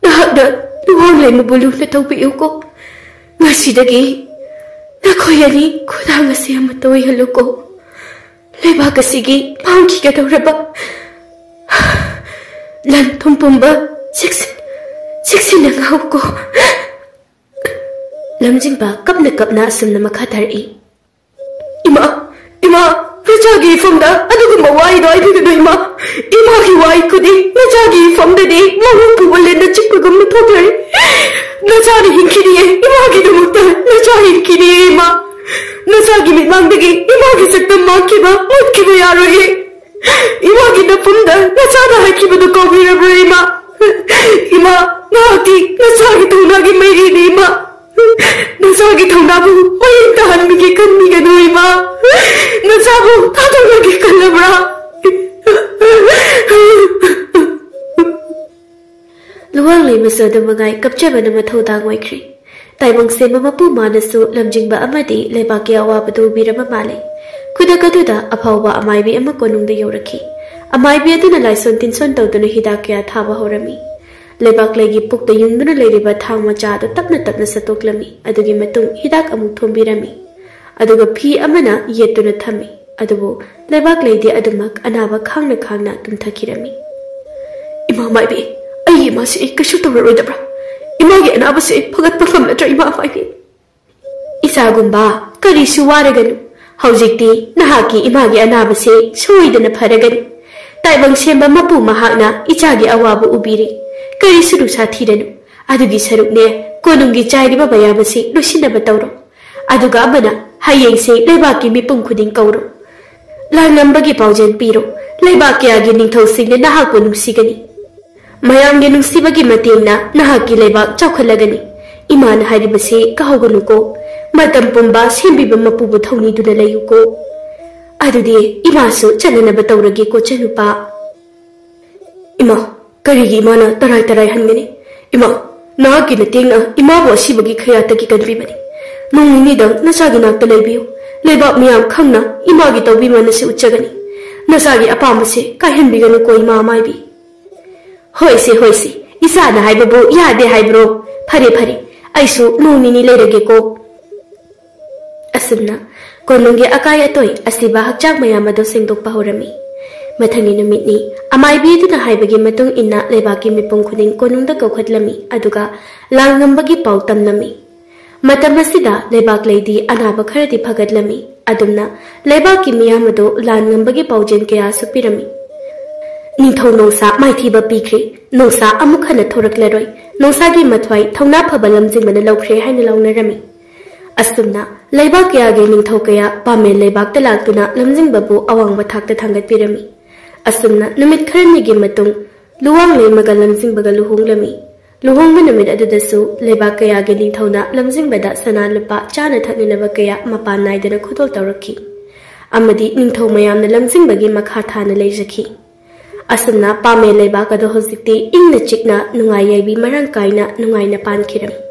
ꯅꯍꯥꯛꯅ ꯂꯨꯋꯥꯡꯂꯩꯃꯕꯨ ꯂꯨꯅ ꯇꯧꯕꯤꯌꯨꯀꯣ꯫ ꯉꯁꯤꯗꯒꯤ ꯅꯈꯣꯏ ꯑꯅꯤ ꯈꯨꯗꯥꯡ ꯑꯁꯤ ꯑꯃꯠꯇ ꯑꯣꯏꯍꯜꯂꯨꯀꯣ꯫ ꯂꯩꯕꯥꯛ ꯑꯁꯤꯒꯤ ꯃꯥꯡꯈꯤꯒꯗꯧꯔꯕ ꯂꯟ ꯊꯨꯝ ꯄꯨꯝꯕ ꯆꯦꯛꯁꯤꯟ-, ꯆꯦꯛꯁꯤꯟꯅ ꯉꯥꯛꯎꯀꯣ꯫ ꯂꯝꯖꯤꯡꯕ ꯀꯞꯅ ꯀꯞꯅ ꯑꯁꯨꯝꯅ ꯃꯈꯥ ꯇꯥꯔꯛꯏ꯫ ꯏꯃꯥ, ꯏꯃꯥ, ꯅꯆꯥꯒꯤ ꯏꯐꯝꯗ ꯑꯗꯨꯒꯨꯝꯕ ꯋꯥꯍꯩꯗꯣ ꯍꯥꯏꯕꯤꯒꯅꯨ, ꯏꯃꯥ꯫ ꯏꯃꯥꯒꯤ ꯋꯥꯍꯩ ꯈꯨꯗꯤꯡ ꯅꯆꯥꯒꯤ ꯏꯐꯝꯗꯗꯤ ꯃꯍꯨꯝ ꯄꯨꯕ ꯂꯤꯟꯅ ꯆꯤꯛꯄꯒꯨꯝꯅ ꯊꯣꯛꯂꯔꯦ꯫ ꯅꯆꯥꯅ ꯍꯤꯡꯈꯤꯅꯤꯌꯦ, ꯏꯃꯥꯒꯤꯗꯃꯛꯇ ꯅꯆꯥ ꯍꯤꯡꯈꯤꯅꯤꯌꯦ, ꯏꯃꯥ꯫ ꯅꯆꯥꯒꯤ ꯃꯤꯠꯃꯥꯡꯗꯒꯤ ꯏꯃꯥꯒꯤ ꯁꯛꯇꯝ ꯃꯥꯡꯈꯤꯕ ꯃꯨꯠꯈꯤꯕ ꯌꯥꯔꯣꯏꯌꯦ꯫ ꯏꯃꯥꯒꯤ ꯅꯐꯝꯗ ꯅꯆꯥꯅ ꯍꯥꯏꯈꯤꯕꯗꯨ ꯀꯥꯎꯕꯤꯔꯕ꯭ꯔꯥ, ꯏꯃꯥ? ꯏꯃꯥ, ꯅꯍꯥꯛꯇꯤ ꯅꯆꯥꯒꯤ ꯊꯧꯅꯥꯒꯤ ꯃꯩꯔꯤꯅꯤ, ꯏꯃꯥ꯫ ꯅꯆꯥꯒꯤ ꯊꯧꯅꯥꯕꯨ ꯃꯌꯦꯡ ꯇꯥꯍꯟꯕꯤꯒꯦ ꯈꯟꯕꯤꯒꯅꯨ, ꯏꯃꯥ꯫ ꯅꯆꯥꯕꯨ ꯊꯥꯗꯣꯛꯂꯒꯦ ꯈꯜꯂꯕ꯭ꯔꯥ? ꯂꯨꯋꯥꯡꯂꯩꯃꯁꯨ ꯑꯗꯨ ꯃꯉꯥꯏ ꯀꯞꯆꯕꯅ ꯃꯊꯧꯗꯥꯡ ꯑꯣꯏꯈ꯭ꯔꯦ꯫ ꯇꯥꯏꯕꯪ ꯁꯦꯝꯕ ꯃꯄꯨ ꯃꯥꯅꯁꯨ ꯂꯝꯖꯤꯡꯕ ꯑꯃꯗꯤ ꯂꯩꯕꯥꯛꯀꯤ ꯑꯋꯥꯕꯗꯨ ꯎꯕꯤꯔꯕ ꯃꯥꯜꯂꯦ꯫ ꯈꯨꯗꯛ ꯑꯗꯨꯗ ꯑꯐꯥꯎꯕ ꯑꯃꯥꯏꯕꯤ ꯑꯃ ꯀꯣꯅꯨꯡꯗ ꯌꯧꯔꯛꯈꯤ꯫ ꯑꯃꯥꯏꯕꯤ ꯑꯗꯨꯅ ꯂꯥꯏꯁꯣꯟ ꯇꯤꯟꯁꯣꯟ ꯇꯧꯗꯨꯅ ꯍꯤꯗꯥꯛ ꯀꯌꯥ ꯊꯥꯕ ꯍꯧꯔꯝꯃꯤ꯫ ꯂꯩꯕꯥꯛꯂꯩꯒꯤ ꯄꯨꯛꯇ ꯌꯨꯡꯗꯨꯅ ꯂꯩꯔꯤꯕ ꯊꯥꯡ ꯃꯆꯥ ꯑꯗꯨ ꯇꯞꯅ ꯇꯞꯅ ꯁꯠꯇꯣꯛꯂꯝꯃꯤ꯫ ꯑꯗꯨꯒꯤ ꯃꯇꯨꯡ ꯍꯤꯗꯥꯛ ꯑꯃꯨꯛ ꯊꯣꯝꯕꯤꯔꯝꯃꯤ꯫ ꯑꯗꯨꯒ ꯐꯤ ꯑꯃꯅ ꯌꯦꯠꯇꯨꯅ ꯊꯝꯃꯤ꯫ ꯑꯗꯨꯕꯨ ꯂꯩꯕꯥꯛꯂꯩꯗꯤ ꯑꯗꯨꯃꯛ ꯑꯅꯥꯕ ꯈꯥꯡꯅ ꯈꯥꯡꯅ ꯇꯨꯝꯊꯈꯤꯔꯝꯃꯤ꯫ "ꯏꯃꯥ ꯃꯥꯏꯕꯤ, ꯑꯩꯒꯤ ꯏꯃꯥꯁꯤ ꯑꯩ ꯀꯩꯁꯨ ꯇꯧꯔꯔꯣꯏꯗꯕ꯭ꯔꯥ? ꯏꯃꯥꯒꯤ ꯑꯅꯥꯕꯁꯤ ꯑꯩ ꯐꯒꯠꯄ ꯉꯝꯂꯗ꯭ꯔꯥ, ꯏꯃꯥ ꯃꯥꯏꯕꯤ?" "ꯏꯆꯥꯒꯨꯝꯕ, ꯀꯔꯤꯁꯨ ꯋꯥꯔꯒꯅꯨ꯫ ꯍꯧꯖꯤꯛꯇꯤ ꯅꯍꯥꯛꯀꯤ ꯏꯃꯥꯒꯤ ꯑꯅꯥꯕꯁꯦ ꯁꯣꯏꯗꯅ ꯐꯔꯒꯅꯤ꯫ ꯇꯥꯏꯕꯪ ꯁꯦꯝꯕ ꯃꯄꯨ ꯃꯍꯥꯛꯅ ꯏꯆꯥꯒꯤ ꯑꯋꯥꯕ ꯎꯕꯤꯔꯦ꯫ ꯀꯔꯤꯁꯨ ꯅꯨꯡꯁꯥ ꯊꯤꯔꯅꯨ꯫ ꯑꯗꯨꯒꯤ ꯁꯔꯨꯛꯅꯦ, ꯀꯣꯅꯨꯡꯒꯤ ꯆꯥꯏꯔꯤꯕ ꯃꯌꯥꯝ ꯑꯁꯤ ꯂꯣꯏꯁꯤꯟꯅꯕ ꯇꯧꯔꯣ꯫ ꯑꯗꯨꯒ ꯑꯃꯅ, ꯍꯌꯦꯡꯁꯦ ꯂꯩꯕꯥꯛꯀꯤ ꯃꯤꯄꯨꯝ ꯈꯨꯗꯤꯡ ꯀꯧꯔꯣ꯫ ꯂꯥꯡꯂꯝꯕꯒꯤ ꯄꯥꯎꯖꯦꯜ ꯄꯤꯔꯣ꯫ ꯂꯩꯕꯥꯛ ꯀꯌꯥꯒꯤ ꯅꯤꯡꯊꯧꯁꯤꯡꯅ ꯅꯍꯥꯛꯄꯨ ꯅꯨꯡꯁꯤꯒꯅꯤ꯫ ꯃꯌꯥꯝꯒꯤ ꯅꯨꯡꯁꯤꯕꯒꯤ ꯃꯇꯦꯡꯅ ꯅꯍꯥꯛꯀꯤ ꯂꯩꯕꯥꯛ ꯆꯥꯎꯈꯠꯂꯒꯅꯤ꯫ ꯏꯃꯥꯅ ꯍꯥꯏꯔꯤꯕꯁꯤ ꯀꯥꯎꯒꯅꯨꯀꯣ꯫ ꯃꯇꯝ ꯄꯨꯝꯕ ꯁꯦꯝꯕꯤꯕ ꯃꯄꯨꯕꯨ ꯊꯧꯅꯤꯗꯨꯅ ꯂꯩꯌꯨꯀꯣ꯫" ꯑꯗꯨꯗꯤ ꯏꯃꯥꯁꯨ ꯆꯠꯅꯅꯕ ꯇꯧꯔꯒꯦꯀꯣ, ꯆꯅꯨꯄꯥ꯫ ꯏꯃꯥ, ꯀꯔꯤꯒꯤ ꯏꯃꯥꯅ ꯇꯔꯥꯏ ꯇꯔꯥꯏ ꯍꯟꯒꯅꯤ? ꯏꯃꯥ, ꯅꯍꯥꯛꯀꯤ ꯅꯇꯦꯡꯅ ꯏꯃꯥꯕꯨ ꯑꯁꯤꯕꯒꯤ ꯈꯌꯥꯠꯇꯒꯤ ꯀꯟꯕꯤꯕꯅꯤ꯫ ꯅꯣꯡ ꯅꯤꯅꯤꯗꯪ ꯅꯆꯥꯒꯤ ꯅꯥꯛꯇ ꯂꯩꯕꯤꯌꯨ꯫ ꯂꯩꯕꯥꯛ ꯃꯤꯌꯥꯝ ꯈꯪꯅ ꯏꯃꯥꯒꯤ ꯇꯧꯕꯤꯃꯜ ꯑꯁꯤ ꯎꯠꯆꯒꯅꯤ꯫ ꯅꯆꯥꯒꯤ ꯑꯄꯥꯝꯕꯁꯦ ꯀꯥꯏꯍꯟꯕꯤꯒꯅꯨꯀꯣ, ꯏꯃꯥ ꯑꯃꯥꯏꯕꯤ꯫ ꯍꯣꯏꯁꯦ, ꯍꯣꯏꯁꯦ, ꯏꯆꯥꯅ ꯍꯥꯏꯕꯕꯨ ꯌꯥꯗꯦ ꯍꯥꯏꯕ꯭ꯔꯣ? ꯐꯔꯦ, ꯐꯔꯦ, ꯑꯩꯁꯨ ꯅꯣꯡ ꯅꯤꯅꯤ ꯂꯩꯔꯒꯦꯀꯣ꯫ ꯑꯁꯨꯝꯅ ꯀꯣꯅꯨꯡꯒꯤ ꯑꯀꯥꯏ ꯑꯇꯣꯏ ꯑꯁꯤꯕ ꯍꯛꯆꯥꯡ ꯃꯌꯥꯝ ꯑꯗꯨ ꯁꯦꯡꯗꯣꯛꯄ ꯍꯧꯔꯝꯃꯤ꯫ ꯃꯊꯪꯒꯤ ꯅꯨꯃꯤꯠꯅꯤ꯫ ꯑꯃꯥꯏꯕꯤ ꯑꯗꯨꯅ ꯍꯥꯏꯕꯒꯤ ꯃꯇꯨꯡ ꯏꯟꯅ ꯂꯩꯕꯥꯛꯀꯤ ꯃꯤꯄꯨꯝ ꯈꯨꯗꯤꯡ ꯀꯣꯅꯨꯡꯗ ꯀꯧꯈꯠꯂꯝꯃꯤ, ꯑꯗꯨꯒ ꯂꯥꯟ ꯉꯝꯕꯒꯤ ꯄꯥꯎ ꯇꯝꯂꯝꯃꯤ꯫ ꯃꯇꯝ ꯑꯁꯤꯗ ꯂꯩꯕꯥꯛ ꯂꯩꯗꯤ ꯑꯅꯥꯕ ꯈꯔꯗꯤ ꯐꯒꯠꯂꯝꯃꯤ꯫ ꯑꯗꯨꯝꯅ ꯂꯩꯕꯥꯛꯀꯤ ꯃꯤꯌꯥꯝ ꯑꯗꯨ ꯂꯥꯟ ꯉꯝꯕꯒꯤ ꯄꯥꯎꯖꯦꯜ ꯀꯌꯥꯁꯨ ꯄꯤꯔꯝꯃꯤ꯫ ꯅꯤꯡꯊꯧ ꯅꯣꯡꯁꯥ ꯃꯥꯏꯊꯤꯕ ꯄꯤꯈ꯭ꯔꯦ꯫ ꯅꯣꯡꯁꯥ ꯑꯃꯨꯛ ꯍꯟꯅ ꯊꯣꯔꯛꯂꯔꯣꯏ꯫ ꯅꯣꯡꯁꯥꯒꯤ ꯃꯊ꯭ꯋꯥꯏ ꯊꯧꯅꯥ ꯐꯕ ꯂꯝꯖꯤꯡꯕꯅ ꯂꯧꯈ꯭ꯔꯦ ꯍꯥꯏꯅ ꯂꯥꯎꯅꯔꯝꯃꯤ꯫ ꯑꯁꯨꯝꯅ ꯂꯩꯕꯥꯛ ꯀꯌꯥꯒꯤ ꯅꯤꯡꯊꯧ ꯀꯌꯥ ꯄꯥꯃꯦꯜ ꯂꯩꯕꯥꯛꯇ ꯂꯥꯛꯇꯨꯅ ꯂꯝꯖꯤꯡꯕꯕꯨ ꯑꯋꯥꯡꯕ ꯊꯥꯛꯇ ꯊꯥꯡꯒꯠꯄꯤꯔꯝꯃꯤ꯫ ꯑꯁꯨꯝꯅ ꯅꯨꯃꯤꯠ ꯈꯔꯅꯤꯒꯤ ꯃꯇꯨꯡ ꯂꯨꯋꯥꯡ ꯂꯩꯃꯒ ꯂꯝꯖꯤꯡꯕꯒ ꯂꯨꯍꯣꯡꯂꯝꯃꯤ꯫ ꯂꯨꯍꯣꯡꯕ ꯅꯨꯃꯤꯠ ꯑꯗꯨꯗꯁꯨ ꯂꯩꯕꯥꯛ ꯀꯌꯥꯒꯤ ꯅꯤꯡꯊꯧꯅ ꯂꯝꯖꯤꯡꯕꯗ ꯁꯅꯥ ꯂꯨꯄꯥ ꯆꯥꯅ ꯊꯛꯅꯅꯕ ꯀꯌꯥ ꯃꯄꯥꯟ ꯅꯥꯏꯗꯅ ꯈꯨꯗꯣꯜ ꯇꯧꯔꯛꯈꯤ꯫ ꯑꯃꯗꯤ ꯅꯤꯡꯊꯧ ꯃꯌꯥꯝꯅ ꯂꯝꯖꯤꯡꯕꯒꯤ ꯃꯈꯥ ꯊꯥꯅ ꯂꯩꯖꯈꯤ꯫ ꯑꯁꯨꯝꯅ ꯄꯥꯃꯦꯜ ꯂꯩꯕꯥꯛ ꯑꯗꯨ ꯍꯧꯖꯤꯛꯇꯤ ꯏꯪꯅ ꯆꯤꯛꯅ ꯅꯨꯡꯉꯥꯏ ꯌꯥꯏꯕꯤ ꯃꯔꯥꯡ ꯀꯥꯏꯅ ꯅꯨꯡꯉꯥꯏꯅ ꯄꯥꯟꯈꯤꯔꯝꯃꯤ꯫